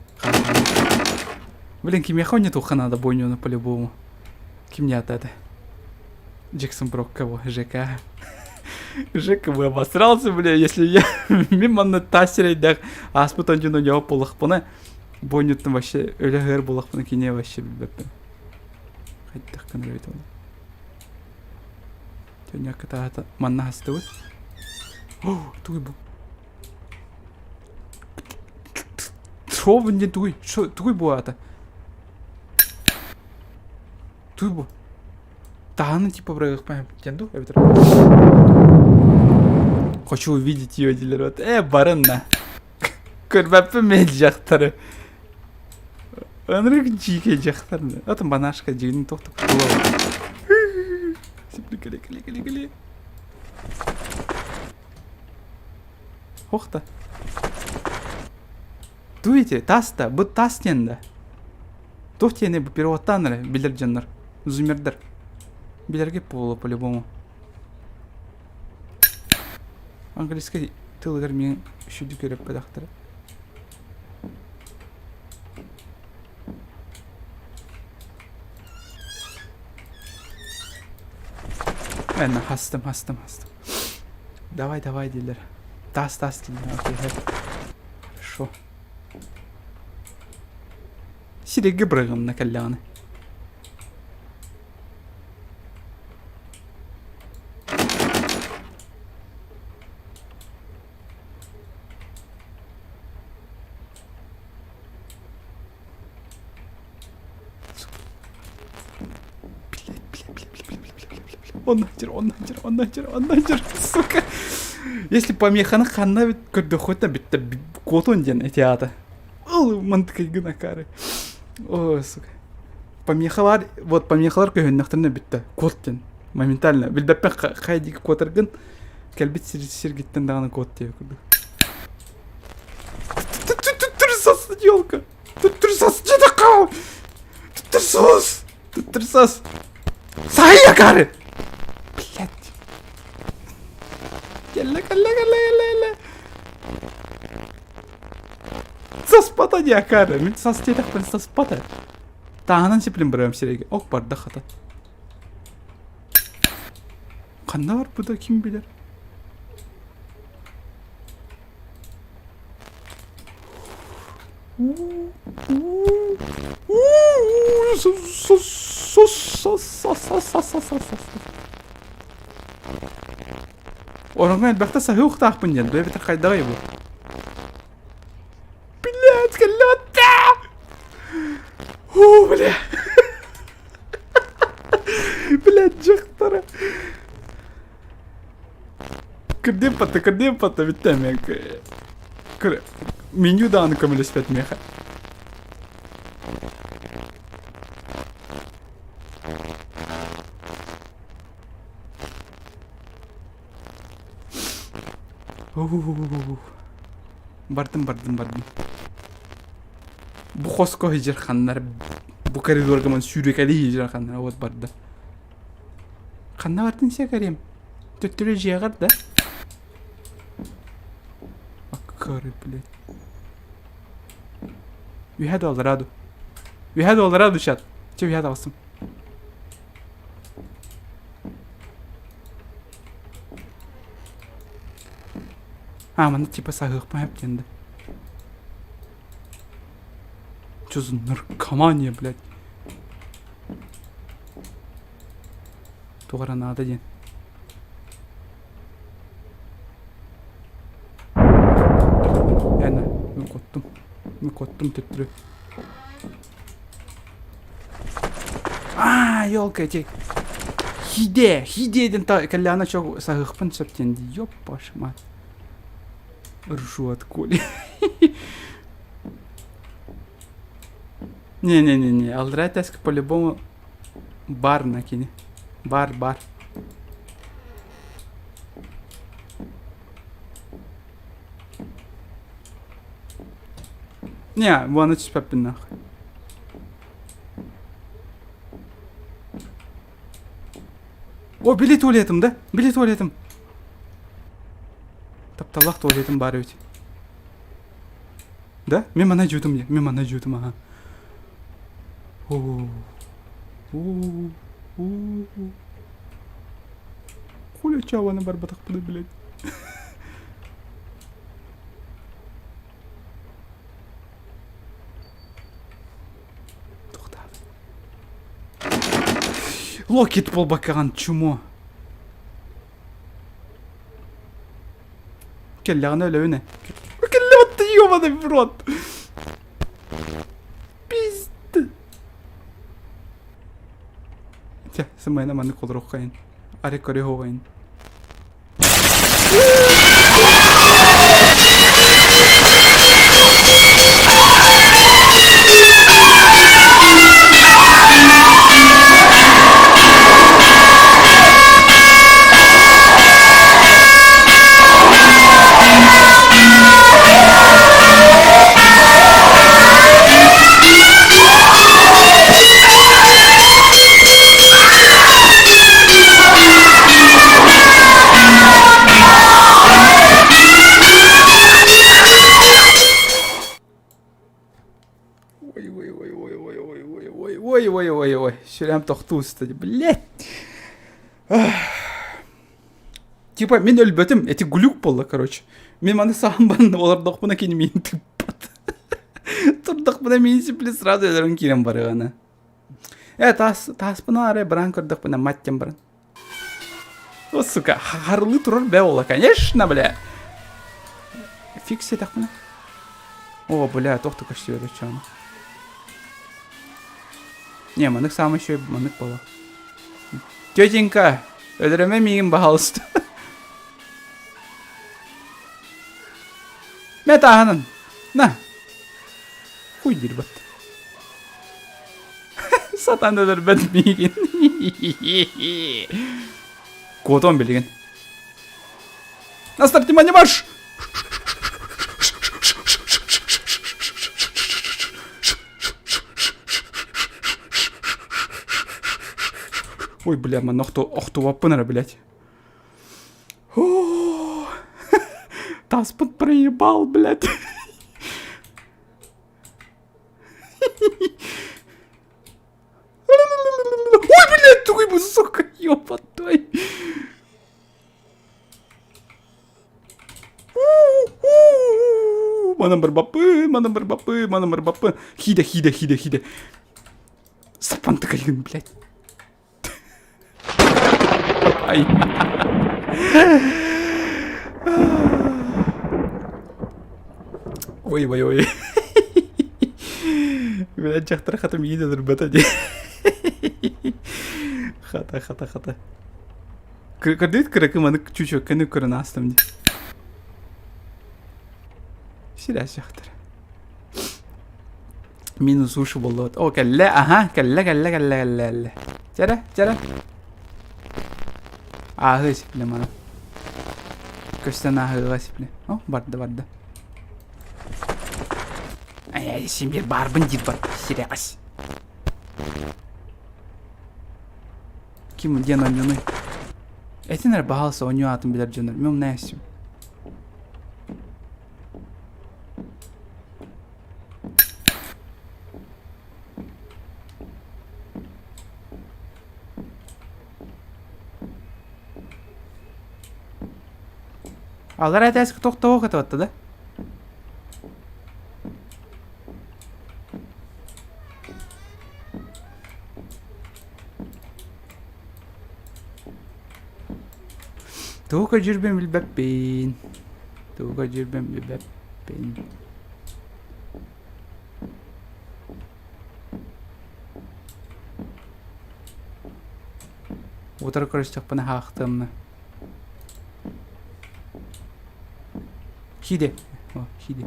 Блин, кимиэхэ ойнотуохха надо бойньону по-любому. Ким не это? Джексон Брок кого? ЖК. Жека бы обосрался, бля, если я мимо на тасерейдэх ааспыт онтун ойоҕо буоллахпына бойньуттан вообще өлө буоллахпына киниэ вообще билбэппин. Хайдах гынар эбит ол. Төньякка таата манна хастыбыт. О, тугуй бу? Шо диэн тугуй? Шо тугуй бу аата? Тугуй бу? Таһаны типа бырагыахпын диэн дуу эбэтэр Хочу увидеть ее дииллэр вот. Э, барынна. Көрбөппүн мен дьахтары. Ынырык дьиикэй дьахтар. Атын банашка дьигин тохтук Кэле кэле кэле кэле. Ох та. Туите, тас та, бу тас диэн да. Туох диэни бу переводтаан эрэ билэр дьоннор, зумердар. Билэргэ буолуо по-любому. Английский тылыгар миин сүдү көрөппөтөхтөрө. Эн хастым, хастым, хастым. Давай, давай дииллэр. Таас, таас дииллэр. Окей, Хорошо. Сирэйгэ быраҕынна кэллэҕинэ. Он нахер, он нахер, он нахер, он нахер, сука. Если помеханы ханна бит көрдөххүтүнэ бүттэ куотун диэн эти аата. Ол мантыкай гынакары. О, сука. Помехалар, вот помехалар көһүннэхтэринэ бүттэ. Куот диэн. Моментально. Билбэппин хай диэки куотаргын кэлбит сир сиргиттэн даҕаны куот диэ курдук. Туттурсас, елка! Туттурсас, дьиэтэххэ! Туттурсас! Туттурсас! Сай акары! Блядь! Кэллэ, кэллэ, кэллэ, кэллэ, кэллэ! Саспата дии акары! Мин сас диэтэхпин саспата. Тааһынан сиплин барыам сирэйгэ. Ок барда хата. Ханна барбыта ким билэр? Ороҥҥо элбэхтэ саһыахтаахпын диэн, бу эбэтэр хайдаҕый бу? Блядь, кэллэ Уу, бля. Блядь, дьахтара. Кырдем патта, кырдем патта, бүттэ мен. Меню даҕаны көмөлөспөт миэхэ. Бардым, бардым, бардым. Бу хоско сылдьар ханнар бу коридорга ман сүүрэкэлии сылдьар ханнар вот барда. Ханна бардын сиэкэрим? Төттөрү дьиэҕэр да? Аккары, блядь. Үһэ да аллара Үһэ да аллара дучат. Че үһэ таҕыстым. А, манна типа саһыахпын сөп диэн да. Что за наркомания, блядь? Туох эрэ наада диэн. Эн, мин куоттум. Мин куоттум төттөрү. Аа, елка эти Хиде, хиде диэн кэллэҕинэ чо саһыахпын сөп диэн дии. Ёп, вашу мать. Ржу от Коли. Не-не-не-не, аллараа этээскэ по-любому бар на кини. Бар, бар. Не, буаны түспэппин нахуй. О, били туалетым да? Били туалетым. Тапталлаах туалетым баар эбит. Да? Мен манна жуутум дии. Мен манна жуутум аха. Оо. Оо. Оо. Хуля чаваны барбатахпыны, блядь. Туохтаабыт. Локит буолбаккаҕын чмо. Кэллэҕинэ өлөбүн ээ. Кэллэ ты ёбаный в рот. Пизд. Чэ, сымайна маннык олоруоххайын. Арай көрүө Ой, ой, ой, ой, ой, ой, ой, ой, ой, ой, ой, ой, сүрэм тохтуу сыта, блядь. Типа мин өлбөтүм, эти глюк буолла, короче. Мин маны саһан баран олордохпуна кини миин тыыппат. Турдахпына миин сипли сразу өлөрөн киирэн барыгана. Э, таас, тааспына арай баран көрдөхпүнэ мать диэн баран. О, сука, харылыы турар бэ буолла, конечно, бля. Фикс этахпына. О, бля, туох да көстүбэт оччоҕуна. Не, маннык саамай үчүгэй маннык буолуо. Тетенька, өлөрөмө миигин, пожалуйста. Мэ тааһынан. На. Хуй диир бат. Сатан өлөрбөт миигин. Куотуом билигин. На старте не марш! Ой, бля, манна охтубаппын эрэ, блядь. Таспыт проебал, блядь. Ой, блядь, тугуй бу, сука, ёпатой. Манан барбаппын, манан барбаппын, манан барбаппын. Хиде, хиде, хиде, хиде. Сапантыкайгын, блядь. Ай. Ой, ой, ой. Блядь, дьахтар хатым иин өлөрбөтө дии. Хата, хата, хата. Көрдүгүт кыракы маны чучуокканы көрөн аастым дии. Сирээс дьахтар. Минус уши буоллубут. О, кэллэ, аха, кэллэ, кэллэ, кэллэ, кэллэ, кэллэ. Чэрэ, чэрэ. Ааһыы сипле маны. Көстөн ааһыыга сипле. О, барда, барда. Ай, син бир баарбын диир бар. Сирэҕэс. Ким диэн оонньуунуй? Этин эрэ баһаалыста оонньуу аатын билэр дьоннор. Мин умнайасым. Аллараа этээскэ тохтоох этэ батта да? Тугу көрдүүрбүн билбэппин. Тугу көрдүүрбүн билбэппин. Утары көрүстэхпинэ хаахтыамна. Хиде. О, хиде.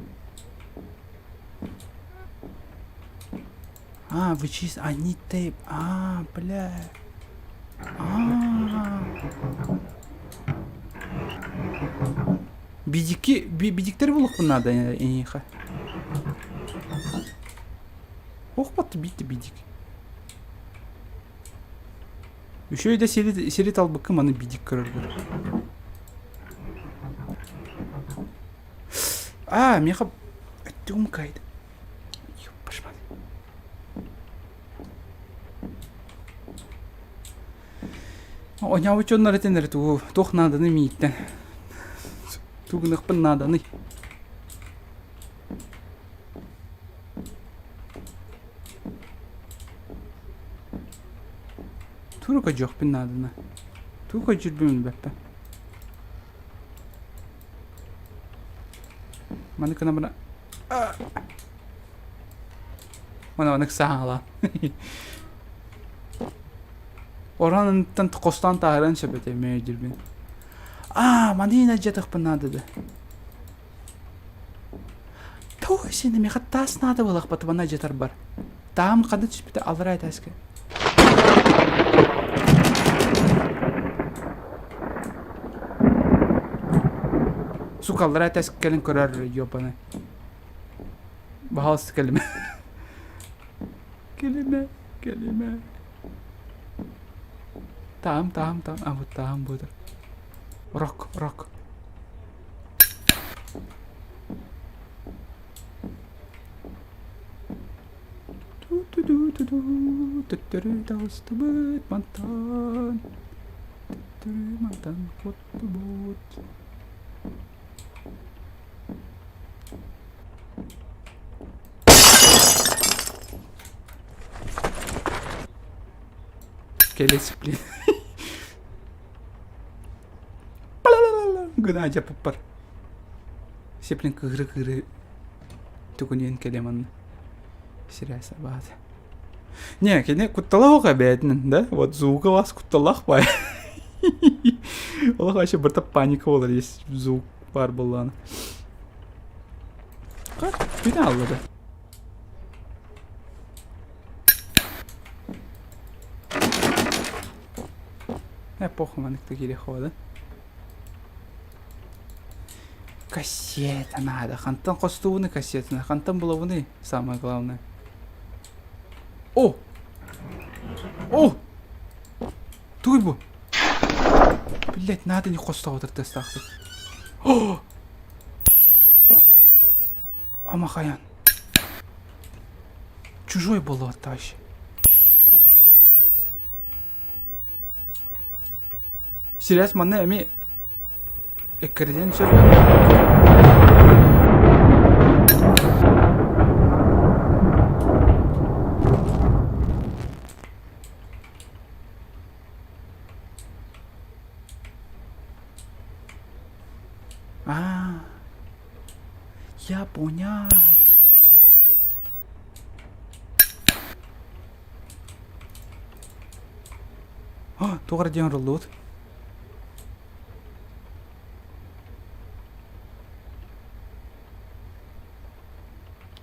А, вы чист... Они тейп. А, бля. А. Бидики, бидиктер булуохпун наада эйиэхэ. Ох, батты биитте бидик. Үчүгэй да сири, сири талбыккын маны бидик көрөргөр. А, миэхэ өттүгүм кайда. Ёппашмат. Оонньообут дьоннор этинэр тугу туох нааданы мииттэн тугу гыныахпын нааданый Тугу көрдүөхпүн наадана тугу көрдүүрбүн билбэппин Маны гына бына Маны маннык саҥалаан Оронуттан хостоон таһааран сөп этэ мээдирбин. Аа, манина дьатахпын наада да. Туох син миэхэ таас наада буолахпат мана дьатарбар. Таам ханна түспүтэ аллараа этээскэ. Сука, аллараа этээскэ кэлин көрөр ёбаный. Баһаалыста кэлимэ. Кэлимэ, кэлимэ. Таам, таам, таам. А, вот таам будет. Рок, рок. Ту-ту-ду-ту-ду, төттөрү таҕыстыбыт мантан. Төттөрү мантан куоттубут. Келес, блин. Гына дьаппар. Сеплин кыыры-кыыры тугунен кэлэ манна. Сирээс абаата. Не, кини кутталах эбээтинэн, да? Вот звука вас кутталах бай. Олох вообще бырта паника болар, если звук бар буоллаҕына. Бүтэн алла да. Э, похуй маннык киириэх да. Кассета надо. Хантан хостууну кассетаны? Хантан булабыный? Самое главное. О! О! Тугуй бу? Блять, надо не хостоотор тестаахтык. О! Амахаян. Чужой буолуо товарищ. Сирэс манна эми эккирдиэн сөп. Я понять. А, туох эрэ диэн оҥоруллубут.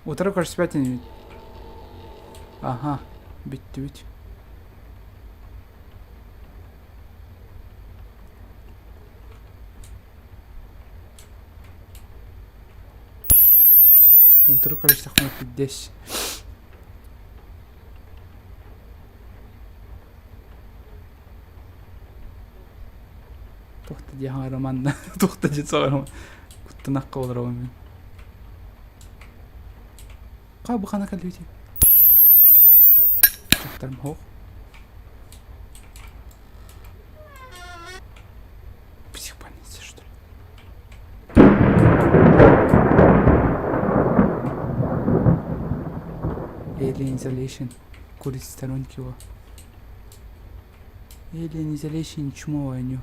Утары көрсүбэт инибит. Аха, бүттүбүт. Утары көрүстэхпинэ пиздец. Туох да дии хаҥараманна, туох да дии саҥараман. Куттанахха олоробун мин. Ха бу хана кэлбити. Дьахтарым хоох. Психбольница, что ли? Alien Isolation. Курить сторонки его. Alien Isolation чмо ойню.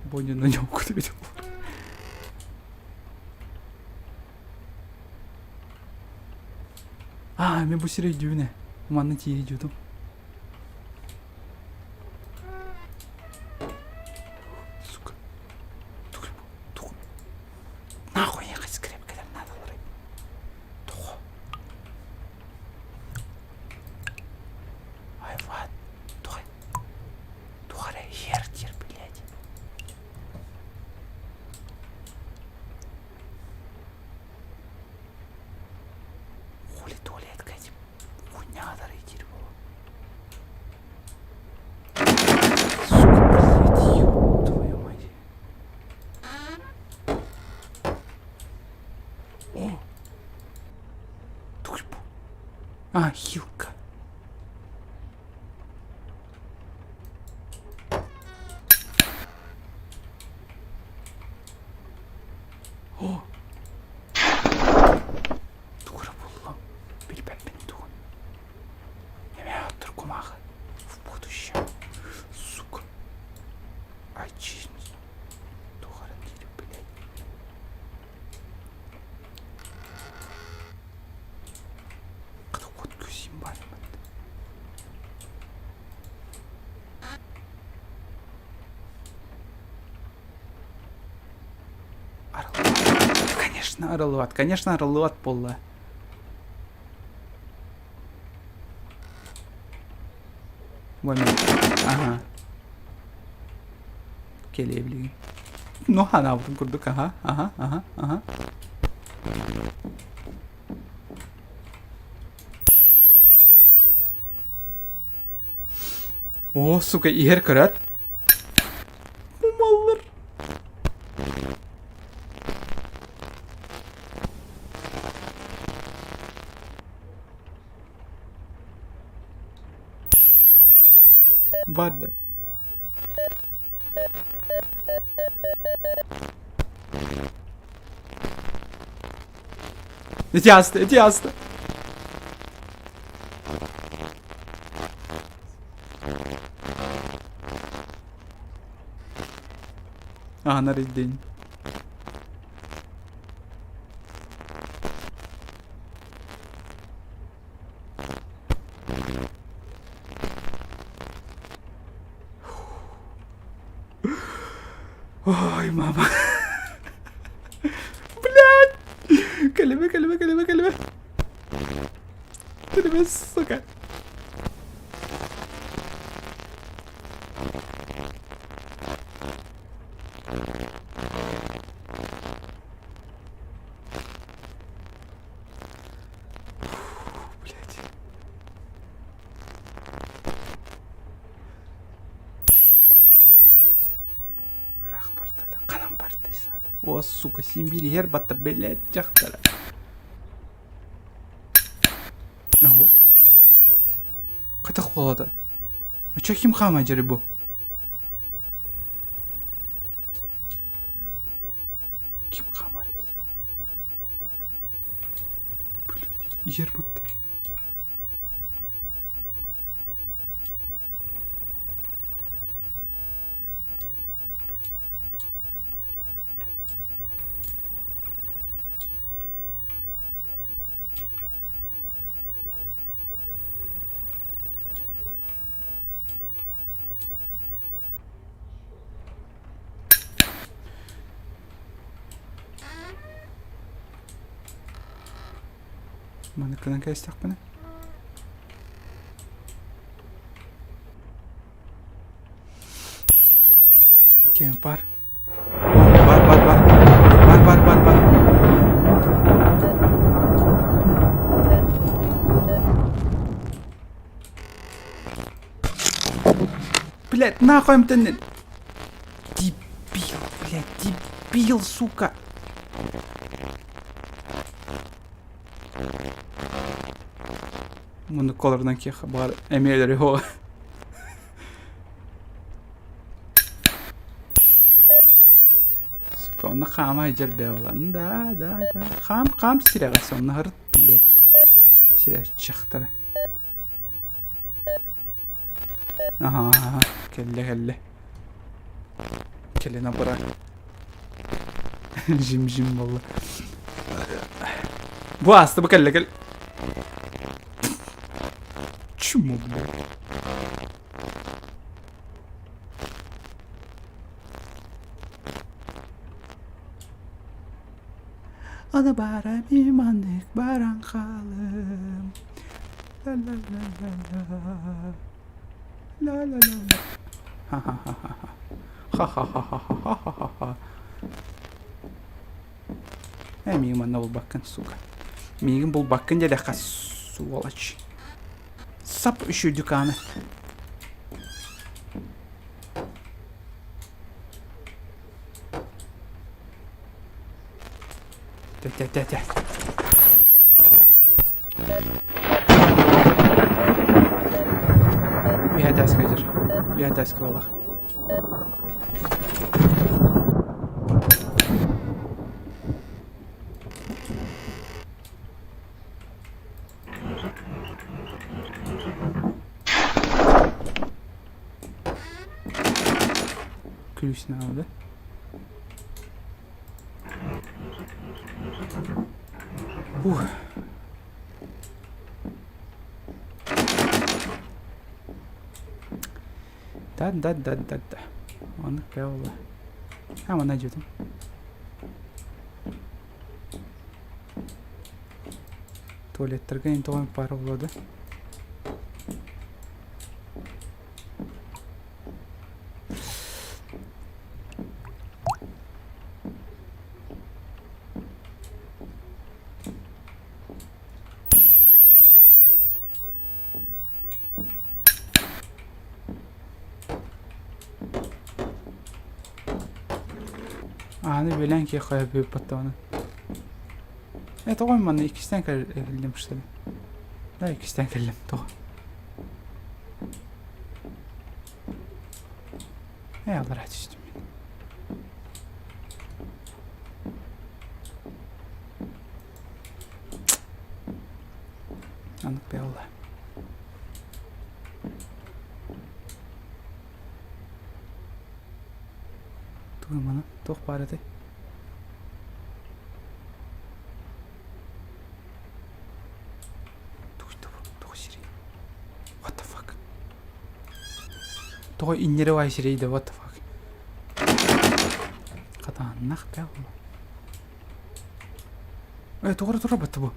Боню на нем куда видел. А, мен бу сири өйдүүбүн ээ. Манна тиийэ дьуутум. Сука. Тугуй бу? Тугу? Нахуй ехать скрепкалар наадаларый? Тоҕо? Айват. Тугай. Туох эрэ иһэр диир, блядь. Хули туалетка этим хуйня диир буолуо. Сука, блядь, ёб твою мать. О! Тугуй бу? А, хилка. О! Тугу эрэ буллум. Билбэппин тугун. Эмээ оттор кумааҕы. В будущем. Сука. Очисть. Туох эрэ диир, блядь. Хата вот күсим бар Конечно, арыллыбат, конечно, арыллыбат буолла. Ага. Кэлиэ билигин. Ну, ханаабытын курдук, аха, аха, аха, аха. О, сука, иһэр көрөөт. Умаллар. Барда. Ити ааста, ити ааста. Аһынар ирдиин. Ой, мама. Блядь! Кэлимэ, кэлимэ, кэлимэ, кэлимэ. Кэлимэ, сука. Блядь. Ыраах барда да, ханан барда саата. О, сука, син биир иһэр батта, блядь, дьахтара. Ого. Хайдах буолата? Очо ким хаама дьэри бу? Ким хаамар Блядь, иһэр батта. Маннык гынан кээстэхпинэ. Ким бар? Бар, бар, бар. Бар, бар, бар, бар. Блять, нахуй эмтэннин. Дебил, блядь, дебил, сука. Муну колорынан киэхэ баар эмиэлэри хоҕа. Сука, онно хаама сылдьар бэйэ Да, да, да. Хаам, хаам сирэҕэ сонно һырыт, блядь. Сирэ чахтара. Аха, аха, кэллэ, кэллэ. Кэлин абыра. Жим-жим буолла. Бу ааста бу кэллэ кэл. Чему, блядь? Аны бара миманнык баран хаалым. Ла ла ла ла ла. Ла ла ла ла. Ха-ха-ха-ха. Ха-ха-ха-ха-ха-ха-ха. Э, миигин манна булбаккын, сука. Миигин булбаккын диэтэххэ, сволочь. Сап үчү дюканы. Тэ-тэ-тэ-тэ. Үһэ тааска дьэр. Үһэ тааска буолах. Ключ надо, да? Ух. Да, да, да, да, да. Оннук буолла. А, манна дьүтүм. Туалеттарга ин тоҕо пара буолуо да? Ааны билэн киэхэ бүппаттаҕына. Э тоҕо манна иккистээн кэллим что ли? Да иккистээн кэллим тоҕо. Э аллараа түстүм мин. Аннык буолла. Тугу маны? Туох баар этэй? Тугуй тугу сирий? What the fuck? Тоҕо инньэрэ баай сирэй да what the fuck? Хатааннах буолла. Э, тоҕо эрэ турар батта бу?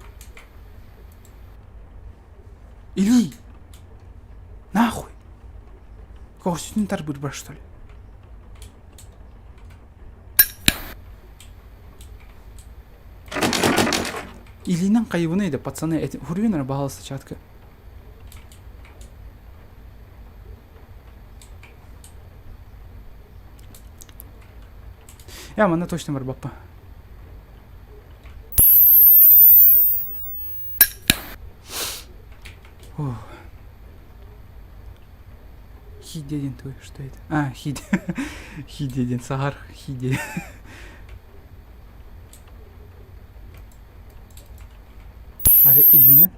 Илий! Нахуй! Көҕүсүтүн тарбыырбар что ли? Илиинэн хайыбыный да, пацаны, эти хуруйун эрэ баһаалыста чатка. Я манна точно барбаппа. Ух. Хиди диэн туй, что это? А, хиди. Хиди диэн сахар хиди. Ары илиинэн.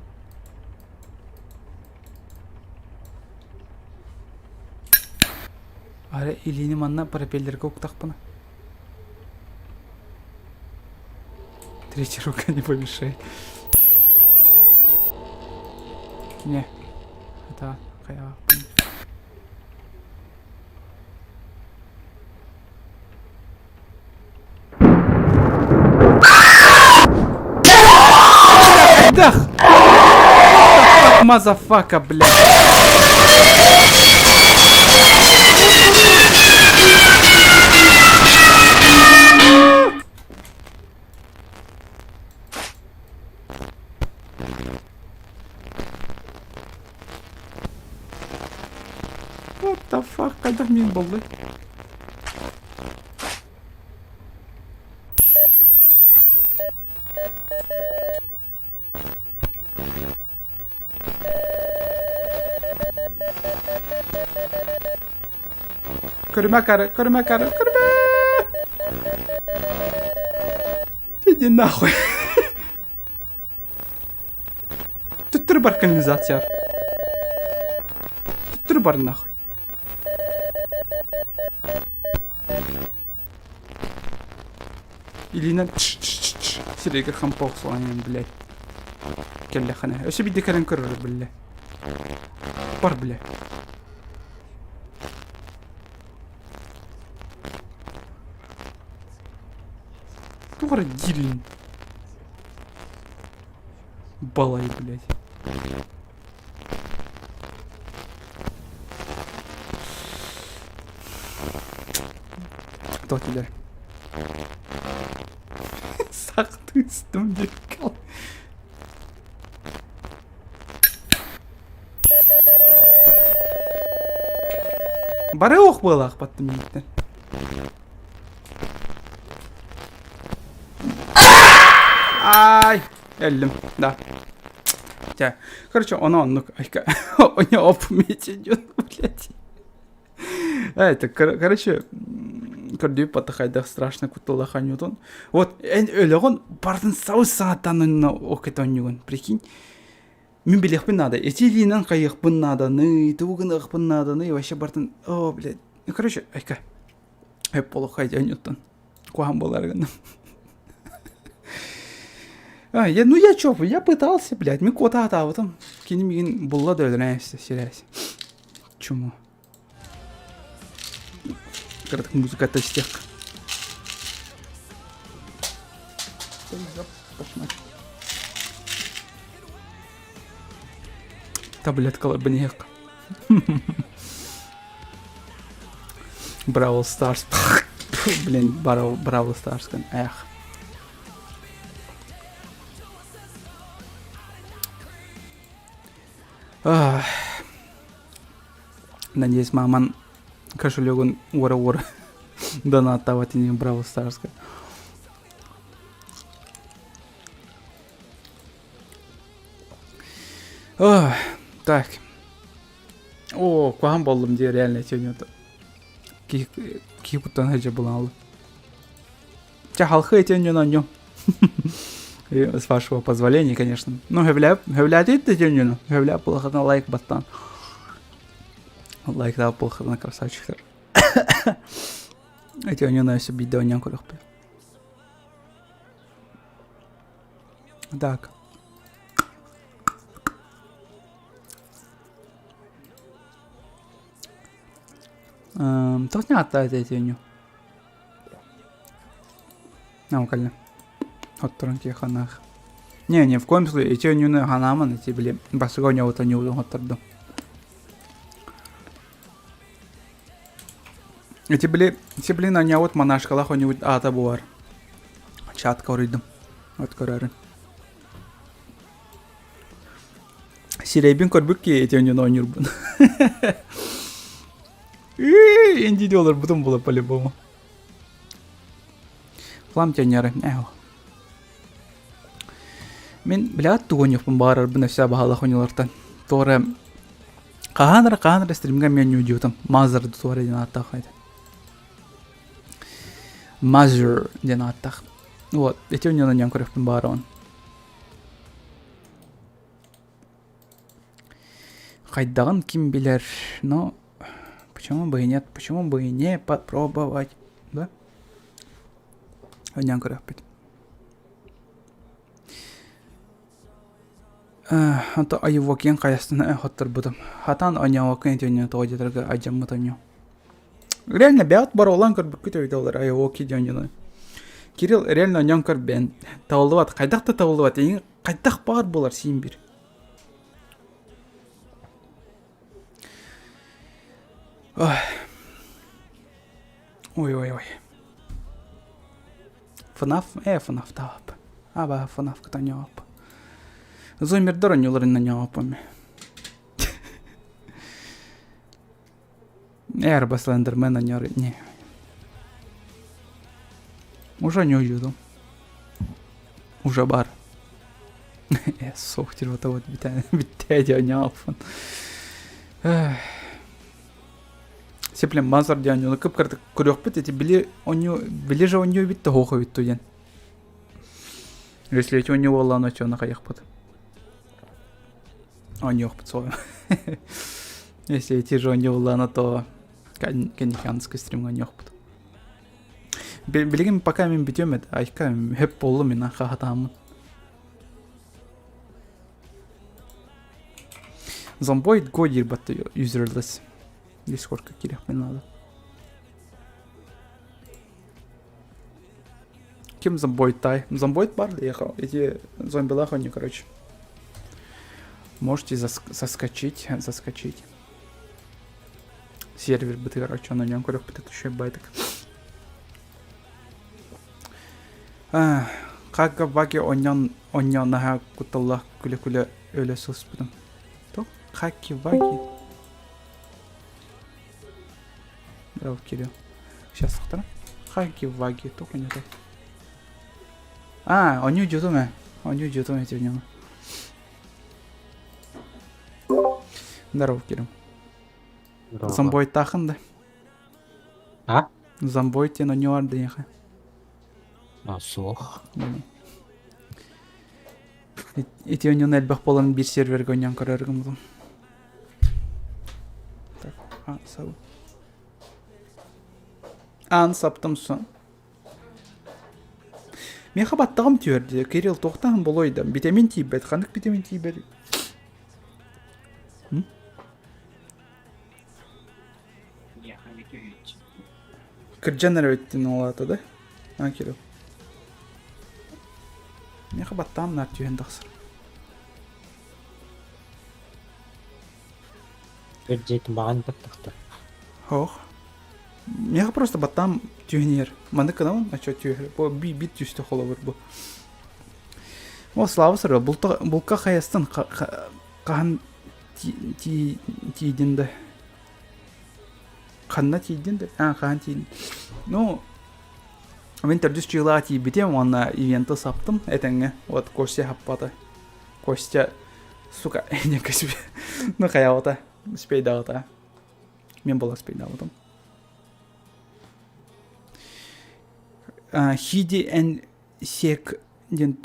Ары илиини манна пропеллерге уктахпына. Третья рука не помешает. Не. Это хайа. Дах! Motherfucker, блядь. What the fuck, хайдах мин буоллай? Көрүмэ кары, көрүмэ кары, көрүмэ! Иди нахуй. Төттөрү бар канализацияр. Төттөрү бар нахуй. Илиинэн сирэйгэ хампа охсуһан блядь. Кэллэххинэ. Өссө биирдэ кэлэн көрөр биллэ. Бар бля. Туох эрэ диирин. Балай, блядь. Кто тебя? Сахтыстым дикал. Бары ох буолаах баттым мииттэн. Ай, өллүм, да. Чэ, короче, ону оннук у него идет, блядь. Это, короче, көрдүү патахайдах страшно кутталлах анютун. Вот, эн өлөҕүн бардын сабыс саҥаттан окет онньугун, прикинь. Мин билиэхпин наада, эти илиинэн хайыахпын нааданы, тугу гыныахпын нааданы, вообще бартын, о, блядь. Ну, короче, айка. Эп болохай онньуттан. Куһаҕан буолар гынным. А, я, ну я чё, я пытался, блядь, мин куота атаабытым. Кини мигин булла да өлөрөн сирээс. Чумо. Кыратык музыка истиэх. Таблеткаларбын иһиэх. Бравл Старс. Блин, Бравл Старс эх. Надеюсь, маман кошелегун уора-уора донаттаабат ини Бравл Старска. Так. О, куһаҕан буоллум дии реально сегодня киһи куттан сылдьар буолан Чэ, халхы этиэн дьон оонньуом. С вашего позволения, конечно. Ну, хөбүлээтит да диэн дьону. Хөбүлээп буолахына лайк баттаан. Лайктаабыт буолахына красавчиктар. Эти оонньууну өссө биирдэ оонньоон көрүөхпүт. Так. Тоҕо ааттаата эти оонньуу? Нам кэллэ. Отторон киэханаах. Не, ни в коем случае, эти оонньууну ханааман, эти, били, бастакы оонньообут оонньуубутун хоттордум. Эти, били, эти, блин, оонньообут монашкалаах оонньуубут аата буолар. Чатка оруйдум. От көрөрүн. Сирэйбин көрбүт киһи эти оонньууну оонньуурбун. Инди олорбутум була по-любому. Флам теннеры, эho. Мин билээт тугуньукпун баарарбын өссө баһалах оньулартан. Туора хаһан эрэ хаһан эрэ стримҥа меню дьуутум. Мазер туора диэн ааттаах этэ. Мазер диэн ааттаах. Вот, эти оньонон ян көрөхпүн баарабын. Хайдаҕын ким билэр, но почему бы и нет, почему бы и не попробовать, да? Оонньоон көрүөхпүт. Онто Айвокин хайастына хотторбутум. Хатан оонньообоккун ити тоҕо диэтэргэ алдьаммыт оонньуу. Реально бэйэҕит боруолаан көрбүккүт эбит ол Айвоки диэн оонньууну. Кирилл реально оонньоон көрбүөн. Табыллыбат, хайдах да табыллыбат, эйигин хайдах баҕар буолар син биир. Ой-ой-ой. FNAF, э, FNAF таап. Аба, FNAF кытаньоп. Зомбердор онньуларын наньоопами. Эрба Слендермен онньор не. Уже не уйду. Уже бар. Э, суох вот вот битэ онньооппун. Сеплем мазар диэн ону кып-кыратык көрүөхпүт эти били онньу били же онньу эбит да хоох эбит диэн. Если эти онньу буоллаҕына оччоҕуна хайыахпыт. Онньуохпут суоҕа. Если эти же онньу буоллаҕына то кэнниканскай стримҥа онньуохпут. Билигин пока мин бүтүөм этэ. Айка хөп буоллум мин хахатааммын. Зомбоид го диир батта юзерлess. Дискордка киириэхпин наада. Ким зомбоид-тай? Зомбоид бар ехал. Эти зомбилах они, короче. Можете заскочить, заскочить. Сервер быты, короче, на нем көрөхпүт еще байтык. Хагга Ваги онньон онньон наһаа кутталлаах күлэ-күлэ өлө сыспытым. Туох Хаки Ваги? Здорово, Кирилл. Сейчас сахтара. Хаки Ваги, туох онньотой? А, онньуу дьутум ээ. Онньуу дьутум эти в Здорово, Кирилл. Зомбойтаахын да? А? Зомбой диэн онньуу ардыйаха. А, суох. Ити онньон элбэх буолан биир сервергэ онньон көрөр гыммытым. Так, аан сабы. Аан саптым сон. Миэхэ баттаҕым түһэр Кирилл туохтаан болой да витамин тиийбэт ханнык витамин тиийбэт Кырдьан эрэ эбиттин ол аата да? А, Кирилл. Миэхэ баттаан наар түһэн тахсар. Кырдьыйтын баҕан баттахтар. Ох. Миэхэ просто баттаан түһэн иһэр. Маннык гынабын, а чё түһэр? Бу би бит түстэ холобур бу. О, Слава сырыа, булка хайастан хаһан тиийдин да? Ханна тиийдин да? А, хаһан тиийдин? Ну, мин төрдүс чыылаҕа тиийбитим уонна ивенты саптым этэҥҥэ. Вот Костя хаппата. Костя, сука, не себе. Ну, хайаабата, успейдаабата. Мен була успейдаабытым. Хиди эн сек диэн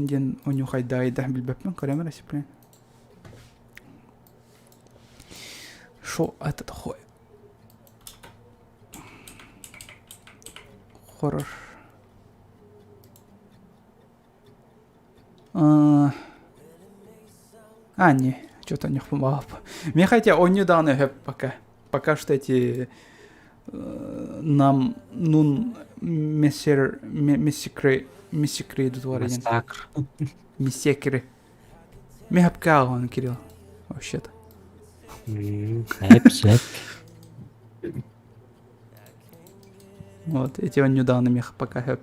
диэн онюхайдаайда билбэппин көрөм эрэ сиплен. Шо это такое? Хоррор. А, а не, что-то не помогал. Мне хотя он недавно пока. Пока что эти нам нун мессер мессикры мессикры идут Массакр. Мессекры. Мехапкал он, Кирилл, вообще-то. Сөп, сөп. Вот, эти он недавно мех пока хэп.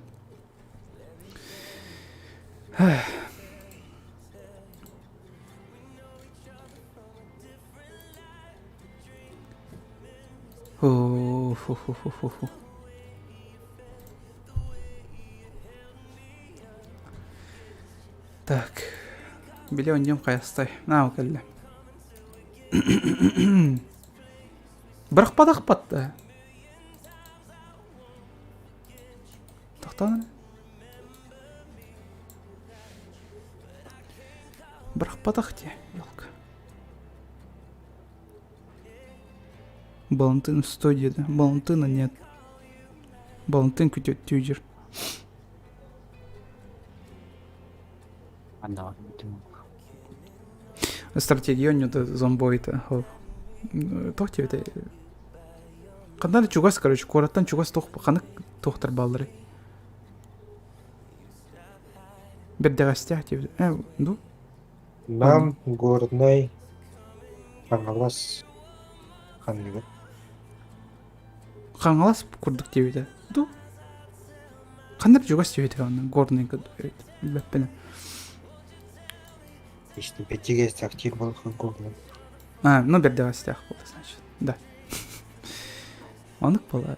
Фу-фу-фу-фу-фу. Так, били онньум хайастай. Наа кэллэ. Бырахпатахпат да. Тохтоон эрэ. Бырахпатах дии, елка. Балантын стой диэтэ. Балантына нет. Балантын күтүөттүү Стратегия оонньуута зомбоита. Туох диэбитэ Ханна да чугас, короче, куораттан чугас туох ханнык туохтар баалларый? Бэрдэҕэстээх диэбит. Э, ну? Нам, Горнай, Хаҥалас ханныгы? Хаҥалас курдук диэбитэ. Ду? Ханна чугас диэбитэ онно Горнайга билбэппин. Если бэтигэс актив был Горный. А, ну бэрдэҕэстээх буолла, значит. Да. Оннук буолла.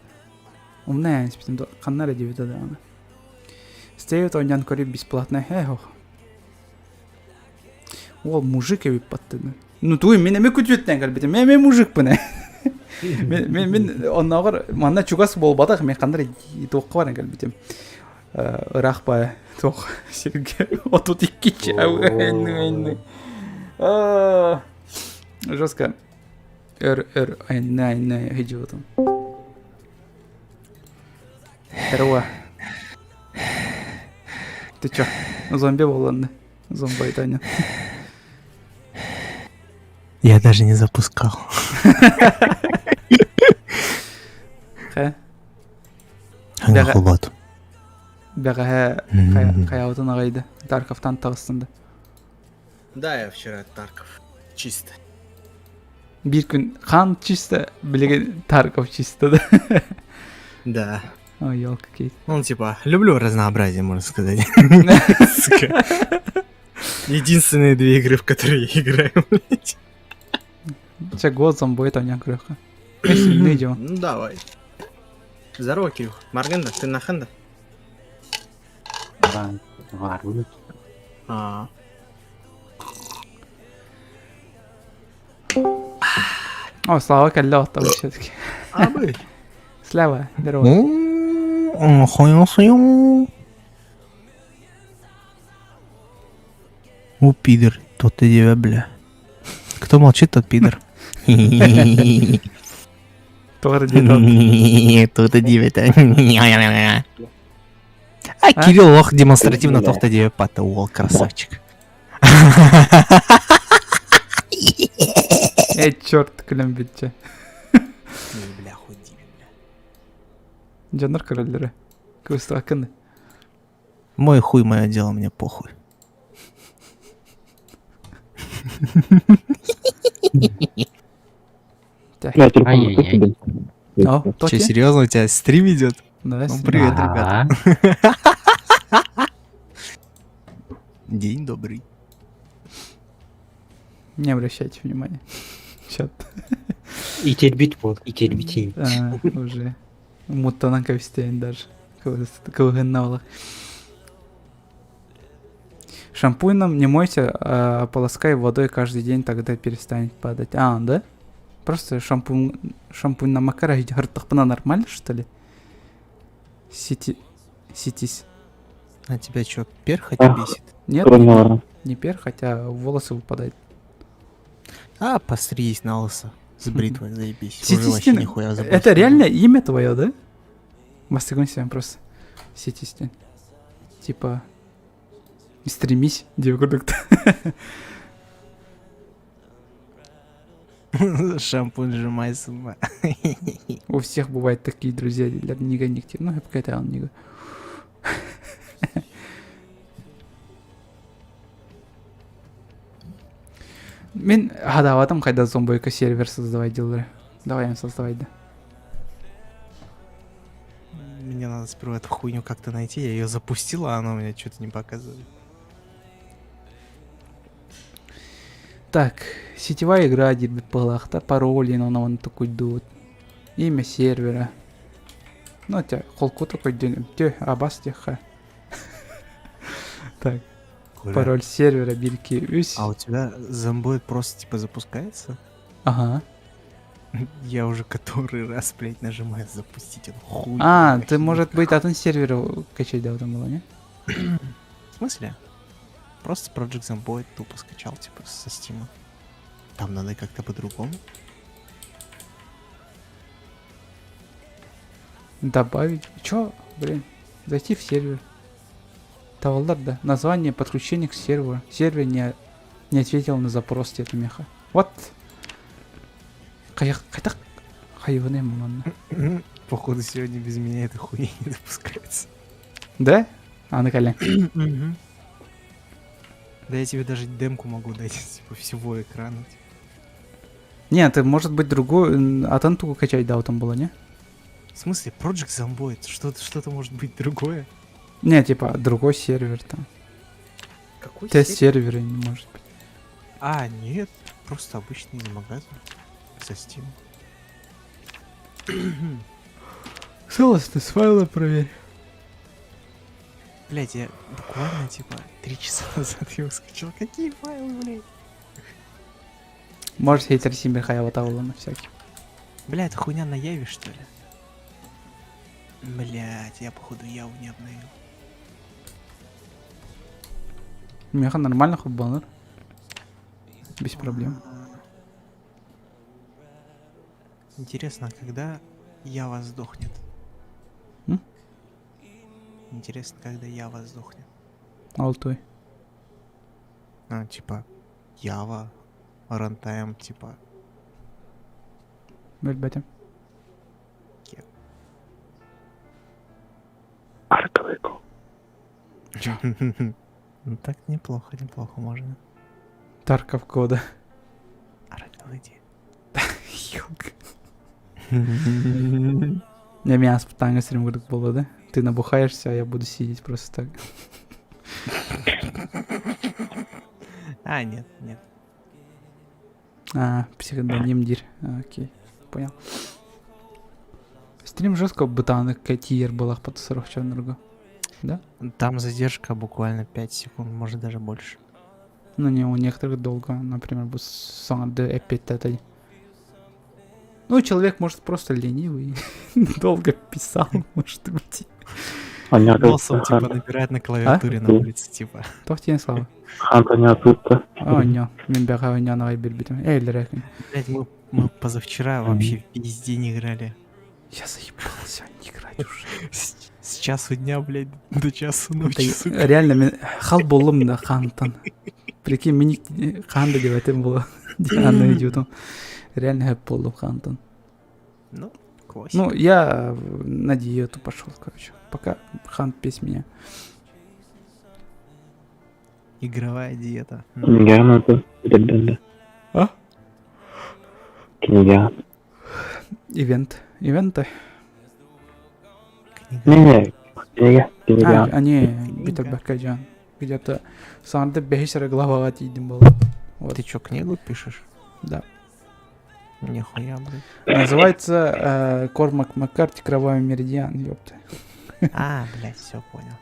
Умная испитим ханна эрэ диэбитэ даҕаны. Стейт оонньоон көрүү бесплатно. Эх, ох. Уол мужик эбит баттыны. Ну туй мин эмэ күтүөттэн кэлбитим. Мен мен мужикпын э. Мен мен мен оннооҕор манна чугас буолбатах мен ханна эрэ туохха баран кэлбитим. Ыраах баа туох сиргэ 32 Жестко. Өр өр айанны айанны сылдьыбытым. Здорово. Ты чё, зомби буолланны? Зомбой Таня. Я даже не запускал. Хэ? Хаҥа холбоотум. Бэҕэһээ хайаабытын аҕайда. Тарковтан таҕыстын да. Да, я вчера Тарков. Чисто. Биир күн хаан чисто, билигин Тарков чисто да. Да. Ой, елка какие. Ну, типа, люблю разнообразие, можно сказать. Сука. Единственные две игры, в которые я играю, блядь. Чэ, год зомбой тоня көрөххө. Сильный дьон. Ну, давай. Здорово, Кирюх. Марганда, ты наханда? Баар А. О, Слава кэллэ оттон все-таки. Абы. Слава, здорово. О, пидор, тот ты тебя, бля. Кто молчит, тот пидор. Тоҕо диэтэ Тут и девять. А Кирилл лох демонстративно тохта девять пата, красавчик. Эй, черт, күлэн бүтчэ. Бля, хуй диви, бля. Дьоннор көрөллөрө. Кыбыстыбаккын да. Мой хуй, мое дело, мне похуй. Ай-яй-яй. О, Че, Тоти? серьезно, у тебя стрим идет? Да, Ну, привет, ребят. День добрый. Не обращайте внимания. Чат. Итирбит буол, итирбит А, уже. Муттанан кэбистэйин даже. Кылыһынна Шампунем не мойте, а полоскай водой каждый день, тогда перестанет падать. А, да? Просто шампунь, шампунь на макара хартахпына нормально, что ли? Сити... Ситись. А тебя что, перхоть бесит? Нет, не перхоть, а волосы выпадают. А, пострись на лысо. С бритвой, заебись. Уже вообще Ситистин. нихуя забыл. Это реально имя твое, да? Бастыгон себе просто. Ситистин. Типа... Не стремись, девушка. Шампунь сжимай сама. У всех бывают такие друзья, для нига нигте. Ну, какая-то он нига. Мин хадаабатым хайда зомбойка сервер создавай делали. Давай им создавай, да. Мне надо сперва эту хуйню как-то найти. Я ее запустила, а она у меня что-то не показывает. Так, сетевая игра диэбит быһыылаах пароль онон такой дуут. Имя сервера. Ну, те, холку такой день. Те, абас теха. Так, Коля, пароль сервера бирки үс. А у тебя зомбоид просто типа запускается? Ага. Я уже который раз, блядь, нажимаю запустить, он хуй. А, нахер. ты, может быть, атын сервер качать да, там было, не? В смысле? Просто Project Zomboid тупо скачал, типа, со Стима. Там надо как-то по-другому. Добавить. Чё? Блин. Зайти в сервер. Тавалдар, да. Название подключение к серверу. Сервер не, не ответил на запрос где-то меха. Вот. Хайдах хайваны манна. Походу, сегодня без меня эта хуйня не запускается. Да? А, на колен. Да я тебе даже демку могу дать, типа, всего экрана. типа. Не, ты, может быть, другую... Атын тугу качать, да, там было, не? В смысле, Project Zomboid? Что-то, что-то может быть другое? Не, типа, другой сервер там. Какой Тест-серверы не может быть. А, нет, просто обычный из магаза. Со Steam. Целостность файла проверь. Блять, я буквально типа три часа назад его скачал. Какие файлы, блять? Может, хейтер Симбер Хаяватаула на всякий. Бля, это хуйня на Яве, что ли? Блять, я походу Яву не обновил. Меха нормально хоп баннер. Без проблем. Интересно, а когда Ява сдохнет? М? Интересно, когда Ява сдохнет. Алтой. А, типа, Ява, runtime, типа, Билбэтим. Кек. Арковый Ну так неплохо, неплохо можно. Тарков кода. Арковый Ёлка. Не, меня спытание стрим было, да? Ты набухаешься, а я буду сидеть просто так. А, нет, нет. А, псевдоним дир. Окей, понял. Стрим жестко бытаны тиер была под 40 чернорго. Да? Там задержка буквально 5 секунд, может даже больше. Ну не, у некоторых долго, например, саңарды эпитетай. Ну, человек может просто ленивый, долго писал, может быть. Носом типа набирает на клавиатуре на улице, типа. Тохтин слава. Хантаня тут-то. О, не, мен бяга не на бирбитим. Эй, лерекин. Блять, мы, мы позавчера вообще весь день играли. Я заебался не играть уже. С, с часу дня, блядь, до часу ночи, сука. Реально, мен хал болым да хантан. Прикинь, мени ханда деп айтым было. Диана идет. Реально хэп болдум хантан. Ну, классика. Ну, я на диету пошел, короче. Пока хан песь меня. Игровая диета. Книга надо. А? Книга. Ивент. Ивенты. Книга. Не, книга. А, Книга. они Питер Бакаджан. Где-то саңарды бэхишер главаға тиидим было. Вот. Ты чё, книгу пишешь? Да. Нихуя, блядь. Называется Кормак Маккарти Кровавый меридиан, ёпта. А, блядь, все понял.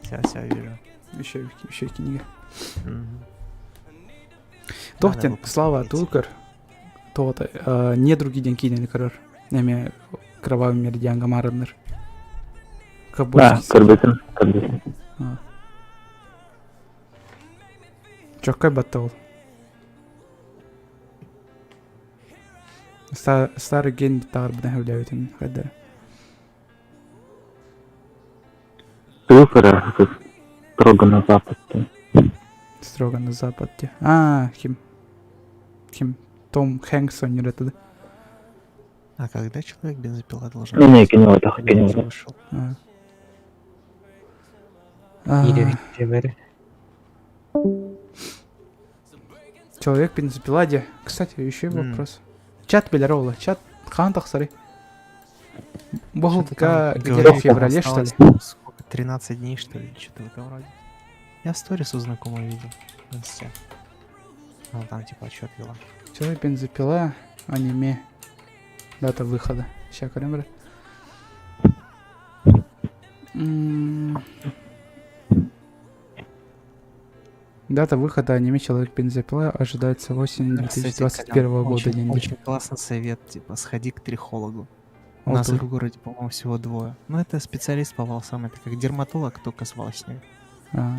Все, все вижу. Еще, еще книга. Мгм. Тохтин, Надо бы Слава посмотреть. Тулкар, то не другие деньги не карар. Неме Кровавый меридиан гамарыныр. Да, көрбөтүм, көрбөтүм. Чоккай баттал. Старый ген тар бна хавлявитин хадда. Тулкара, строго на запад. Строго на запад. А, ким. Ким. Том Хэнкс он это. А когда человек бензопила должен Не, не, быть? кинул это, Он кинул уже это. вышел. А. Человек бензопиладе. Кстати, еще М. вопрос. Чат белярола. Чат хантах, сори. Что-то Богулка там где-то говорили, в феврале, что ли? осталось там Сколько, 13 дней, что ли, что-то в этом роде. Я в сторис у знакомого видел в инсте. Она там типа отчет вела. Человек бензопила, аниме. Дата выхода. Сейчас, көрем М. Дата выхода аниме Человек бензопила ожидается осенью Ну, кстати, 2021 Колян, года. Очень, день. очень классный совет, типа, сходи к трихологу. У Вот нас он. их в городе, по-моему, всего двое. Ну, это специалист по волосам, это как дерматолог, только с волосней. А.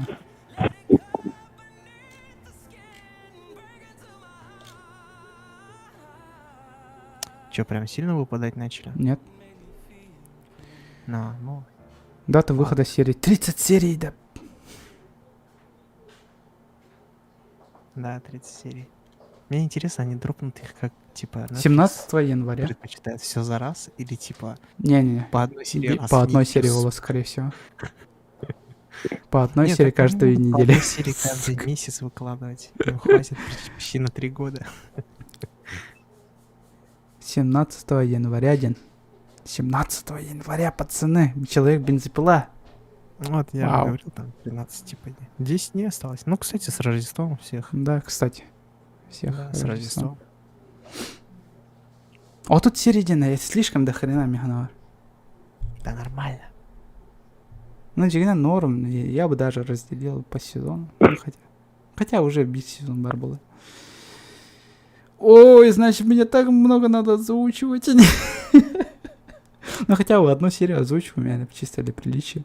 Че, прям сильно выпадать начали? Нет. На, ну, Дата выхода серии. 30 серий, да. да, 30 серий. Мне интересно, они дропнут их как, типа, Netflix 17 января. предпочитают все за раз или, типа, Не-не-не. по одной серии раз По в одной неделю, серии сука? волос, скорее всего. По одной Нет, серии так они каждую могут по неделю. одной серии каждый месяц выкладывать. Им хватит почти на три года. 17 января день. 17 января, пацаны, Человек-бензопила. Вот, я Вау. говорил, там 13 типа дней. 10 дней осталось. Ну, кстати, с Рождеством всех. Да, кстати. Всех Да, с Рождеством. А тут середина, слишком до хрена механова. Да нормально. Ну, дьиҥинэн норм, я бы даже разделил по сезону. Ну, хотя, хотя уже биир сезон баар буолла. Ой, значит, мне так много надо озвучивать. Ну, хотя бы одну серию озвучиваю, меня чисто для приличия.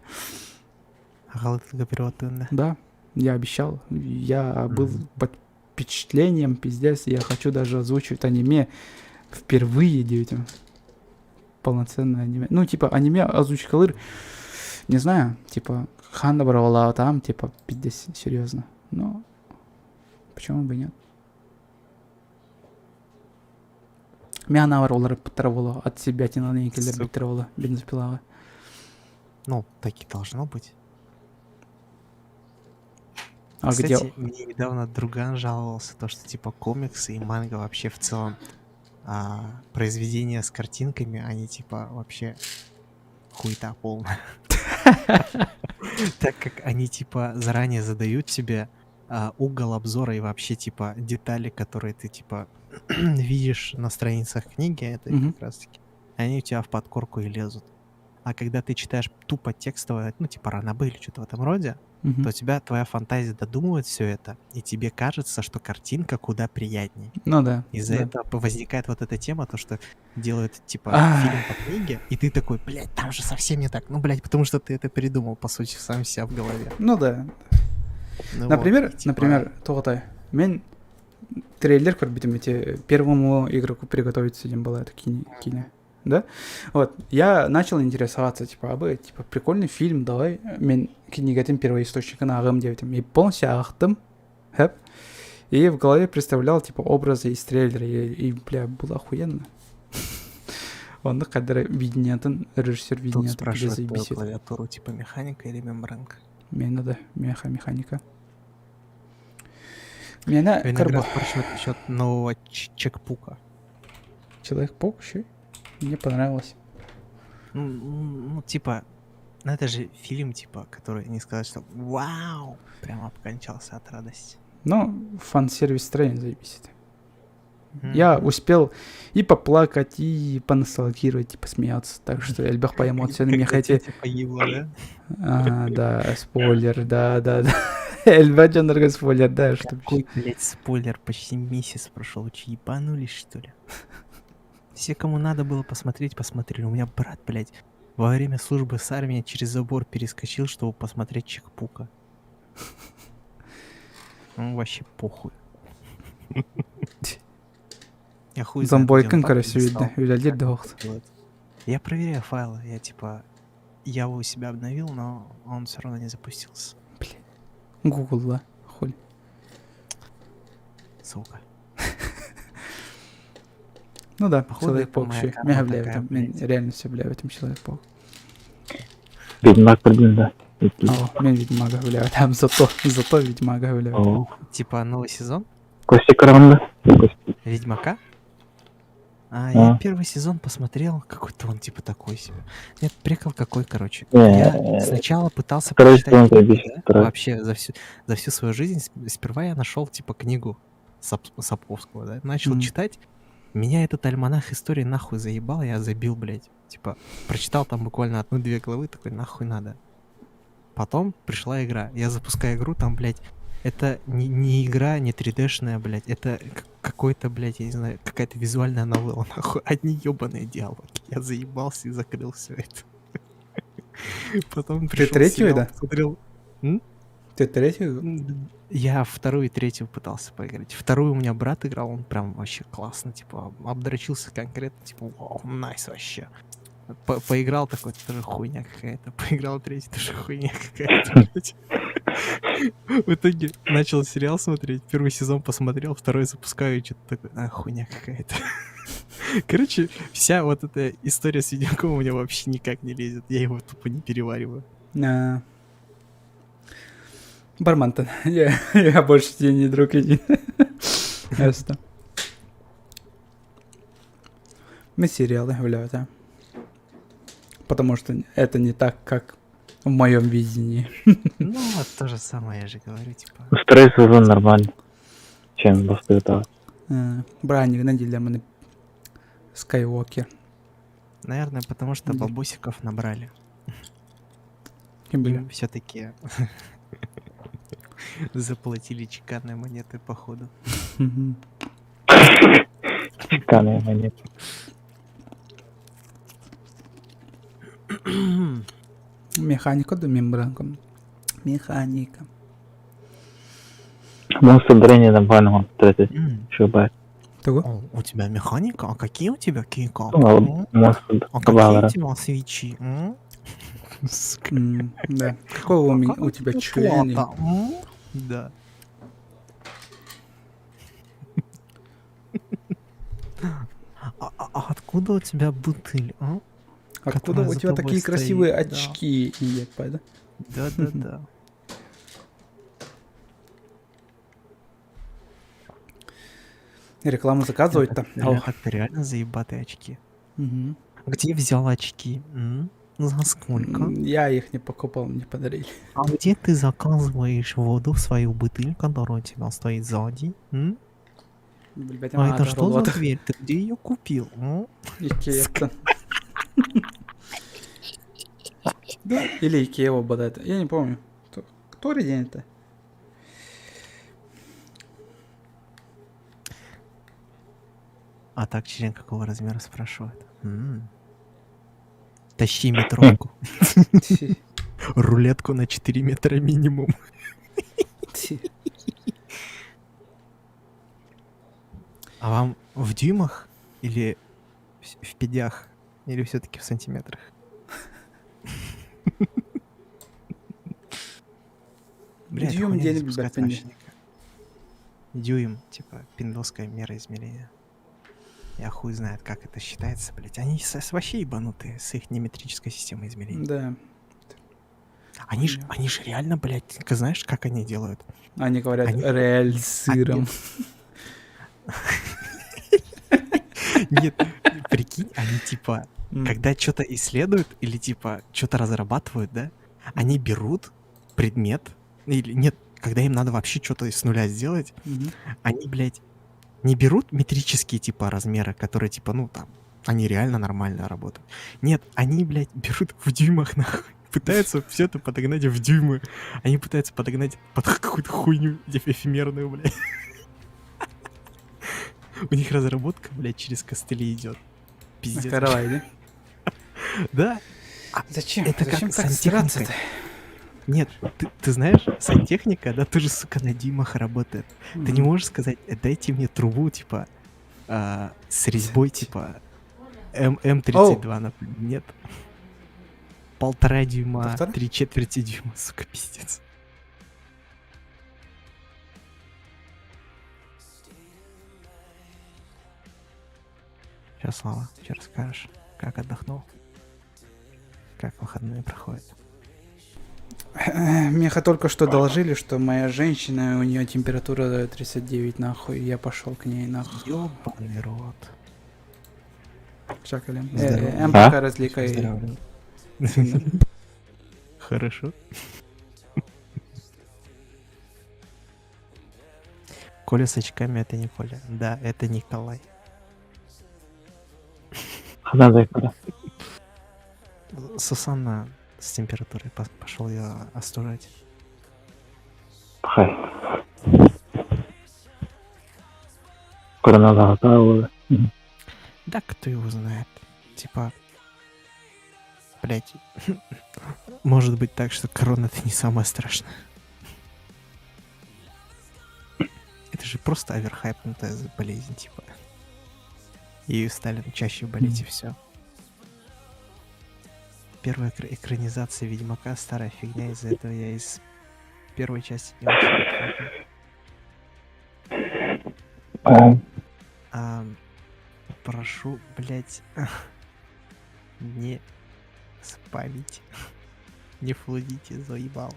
Аҕалытыга перевод Да, я обещал. Я был под впечатлением, пиздец. Я хочу даже озвучивать аниме впервые детям. Полноценное аниме. Ну, типа, аниме озвучкалыыр, не знаю, типа, ханна бравала там, типа, пиздец, серьезно. Но почему бы и нет? Мин анаабар уларыппыттара буолуо, от себя тинаны киллэрбиттэрэ буолуо, бензопилаҕа. Ну, так и должно быть. А Кстати, где... мне недавно друган жаловался, то, что типа комиксы и манга вообще в целом произведения с картинками, они типа вообще хуета полная. Так как они типа заранее задают тебе угол обзора и вообще типа детали, которые ты типа видишь на страницах книги, это Мгм. как раз таки, они у тебя в подкорку и лезут. А когда ты читаешь тупо текстовое, ну типа ранобэ или что-то в этом роде, Мгм. то у тебя твоя фантазия додумывает все это, и тебе кажется, что картинка куда приятней. Ну да. Из-за да. этого возникает вот эта тема, то, что делают, типа, Ах. фильм по книге, и ты такой, блядь, там же совсем не так. Ну, блядь, потому что ты это придумал, по сути, сам себя в голове. Ну да. Ну вот, Например, и типа, например, туох Мин трейлер көрбүтүм ити первому игроку приготовиться диэн была это киинэ. Да? Вот, я начал интересоваться, типа, абы, типа, прикольный фильм, давай, мин кинигэтин первоисточникын ааҕыам диэбитим. И полностью аахтым, хэп. И в голове представлял, типа, образы из трейлера, и бля, было охуенно. Оннук хайдах видениетын, режиссер Тут видениетын спрашивают твою заебись. клавиатуру, типа, механика или мембранка. Мне надо меха механика. Мне на Виноград спрашивает насчет нового Чекпука. Человек-паук еще? Мне понравилось. Ну, типа, ну это же фильм, типа, который не сказать, что вау, прям обкончался от радости. Ну, фан-сервис трейн заебись. Я успел и поплакать, и поностальгировать, и посмеяться. Так что элбэх по эмоциям Когда мехайте. тетя погибла, да? А, да, спойлер, да, да, да. Элбэх дьоннорго спойлер, да, что Какой, блядь, спойлер, почти месяц прошел, вы че, ебанулись, что ли? Все, кому надо было посмотреть, посмотрели. У меня брат, блядь, во время службы с армией через забор перескочил, чтобы посмотреть Чекпука. Ну, вообще похуй. Я хуй знает, где он Зомбойкын, папки короче, достал. видно. Үлэлиир да суох. Вот. Я проверяю файлы, я типа... Я его у себя обновил, но он все равно не запустился. Google, да, хуй. Сука. Ну да, Походу, это Человек-паук моя еще. карма Мега, бля, в такая, этом, мен блядь. реально все, бля, в этом Человек-паук. Ведьмак көрдүм да. О, мен Ведьмага, бля, там зато, зато Ведьмага, бля. Оо. Типа новый сезон Костя көрөҕүн да? Костя. Ведьмака? А, А. я первый сезон посмотрел, какой-то он типа такой себе. Нет, прикол какой, короче. Я Э, сначала пытался Второй прочитать сезон книгу, заебись, да, второй. вообще за всю свою жизнь. Сперва я нашел типа книгу Сапковского, да, начал Мгм. читать. Меня этот альманах истории нахуй заебал, я забил, блядь. Типа, прочитал там буквально одну-две главы, такой, нахуй надо. Потом пришла игра. Я запускаю игру, там, блядь, это не игра, не 3D-шная, блядь, это какой-то, блядь, я не знаю, какая-то визуальная новелла, нахуй. Одни ебаные диалоги. Я заебался и закрыл все это. Потом пришел третью, сериал, да? посмотрел. Ты третью? Я вторую и третью пытался поиграть. Вторую у меня брат играл, он прям вообще классно, типа, обдрочился конкретно, типа, вау, nice вообще. Поиграл такой, тоже хуйня какая-то. Поиграл третий, тоже хуйня какая-то, блядь. В итоге начал сериал смотреть, первый сезон посмотрел, второй запускаю, и что-то такое, а, хуйня какая-то. Короче, вся вот эта история с Ведьмаком у меня вообще никак не лезет. Я его тупо не перевариваю. А. Бармантон, я больше тебе не друг, иди. Ясно. Мы сериалы гуляют, а. Потому что это не так, как в моем видении. Ну, вот то же самое я же говорю, типа. Второй сезон нормально, чем бастыытааҕы. Бырааһынньыгынан дииллэр маны Скайуокер. Наверное, потому что бабосиков набрали. Ким Им все-таки заплатили чеканные монеты, походу. Чеканные монеты. Механика да мембранка. Механика. Монстр Дрэнни нормально он шубай. Того? О, у тебя механика? А какие у тебя кейкапы? Ну, Монстр А какие у тебя свечи? М? Сука. Да. Какого у, меня, Какая у тебя член? плата, м? Да. А откуда у тебя бутыль, а? Откуда Которая у за тебя тобой такие красивые стоит, да. очки? Ебать, да? Да-да-да. Рекламу заказывать-то? Бля, так реально заебатые очки. Мгм. Где взял очки? М? За сколько? Я их не покупал, мне подарили. А где ты заказываешь воду в свою бутыль, которая у тебя стоит сзади? М? Блядь, А это что за дверь? Ты где ее купил? М? Икея. Да, или Икея обладает. Я не помню. Который день это? А так член какого размера спрашивают? М. Тащи метровку. Рулетку на 4 метра минимум. А вам в дюймах или в педях? Или все-таки в сантиметрах? Бля, эта Дюйм хуйня не делит, запускается блядь, вообще никак. Дюйм, типа, пиндосская мера измерения. Я хуй знает, как это считается, блять. Они с вообще ебанутые с их неметрической системой измерений. Да. Они же реально, блядь, ты знаешь, как они делают? Они говорят, реаль с сыром. Нет, прикинь, они типа, когда что-то исследуют или типа что-то разрабатывают, да, они берут предмет, или нет, когда им надо вообще что-то с нуля сделать, они, блядь, не берут метрические типа размеры, которые типа, ну там, они реально нормально работают. Нет, они, блядь, берут в дюймах, нахуй. Пытаются все это подогнать в дюймы. Они пытаются подогнать под какую-то хуйню эфемерную, блядь. У них разработка, блядь, через костыли идет. Пиздец. Каравай, да? Да. Зачем? Это Зачем как так сантехникой. стараться-то? Нет, ты знаешь, сантехника, да, тоже, сука, на дюймах работает. Ты не можешь сказать, дайте мне трубу, типа, с резьбой, типа, М32, например. Нет. 1,5 дюйма, Полтора? 3/4 дюйма, сука, пиздец. Сейчас, Слава, что расскажешь? Как отдохнул? Как выходные проходят? Мне только что доложили, что моя женщина, у нее температура 39, нахуй, и я пошел к ней, нахуй. Ёбаный рот. Чакали. Здорово. МПК развлекай. Здорово. Хорошо. Коля с очками это не Коля. Да, это Николай. Ханан зайкара. Сусанна с температурой пошел ее остужать. Пахай. Корона да, Да, кто его знает. Типа, блять, может быть так, что корона это не самое страшное. Это же просто оверхайпнутая болезнь, типа. Ею стали чаще болеть и все. Первая экранизация Ведьмака старая фигня, из-за этого я из первой части не очень Прошу, блять, не спамить. Не флудите, заебал.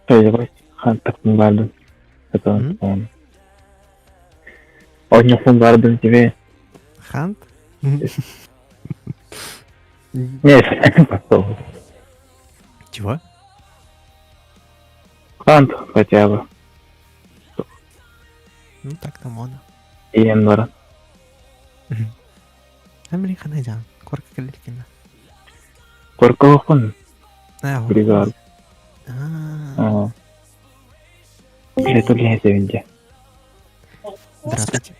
Давай, хантакпын бардым. Это Ойнохпун бардым тебе. Хант? Нет, пошел. Чего? Хант хотя бы. Ну так там он. Иен бара. Амри ханайдян. Корка калеркина. Коркоохун. А, Бригад. А. Это киһи Здравствуйте.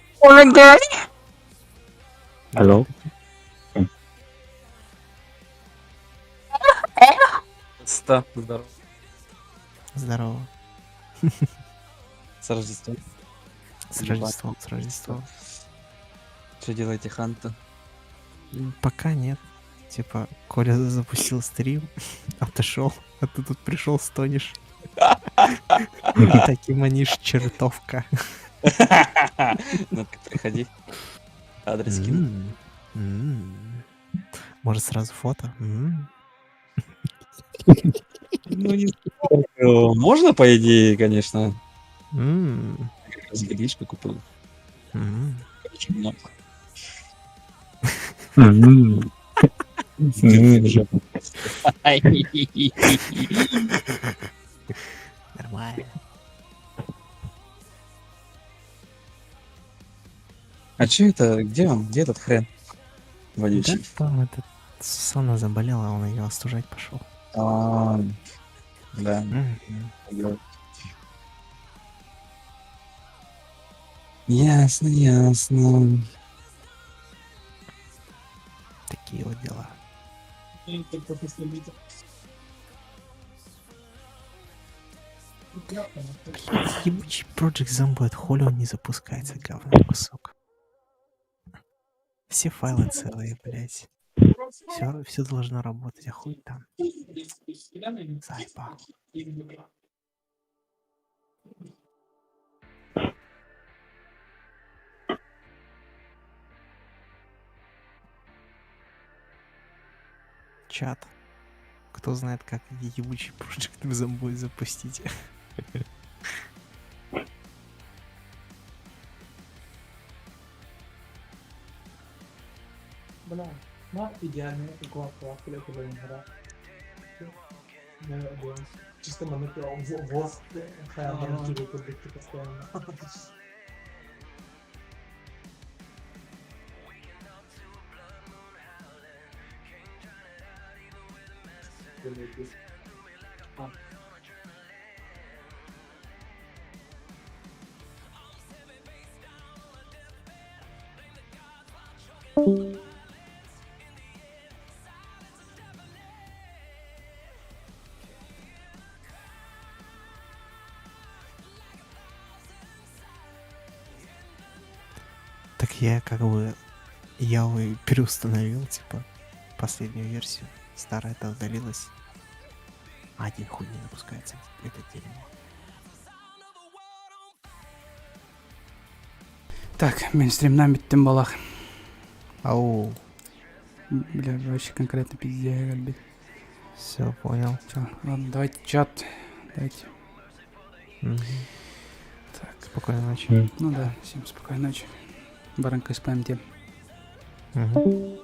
Алло. Здорово. Здорово. С Рождеством. С Рождеством, с Рождеством. Что делаете, Ханта? Пока нет. Типа, Коля запустил стрим, отошел, а ты тут пришел, стонешь. Таким манишь чертовка. Ну так приходи. Адрес скину. М, м. Может, сразу фото? М. Ну, не знаю. Можно, по идее, конечно. М, Как раз гречку купил. м. Короче, много. М. Нормально. А че это? Где он? Где этот хрен? Да, Вонючий. там этот Сусанна заболела, он ее остужать пошел. А, Да. Мгм. Ясно, ясно. Такие вот дела. Блять, ебучий Project Zomboid, хули он не запускается, говно кусок. Все файлы целые, блять. Все, все должно работать, а хуй там. Заебал. Чат. Кто знает, как ебучий Project Zomboid запустить. Так я как бы я его переустановил, типа, последнюю версию. Старая-то удалилась. А один хуй не запускается, это дерьмо. Так, мин стримнаан бүттүм буоллаҕа. Ау, Бля, вообще конкретно пиздец, кэлбит. все, понял. Чё, ладно, давайте чат. Давайте. Мгм. Так, Спокойной ночи. ну да, всем спокойной ночи. Баранка спамте. Мгм.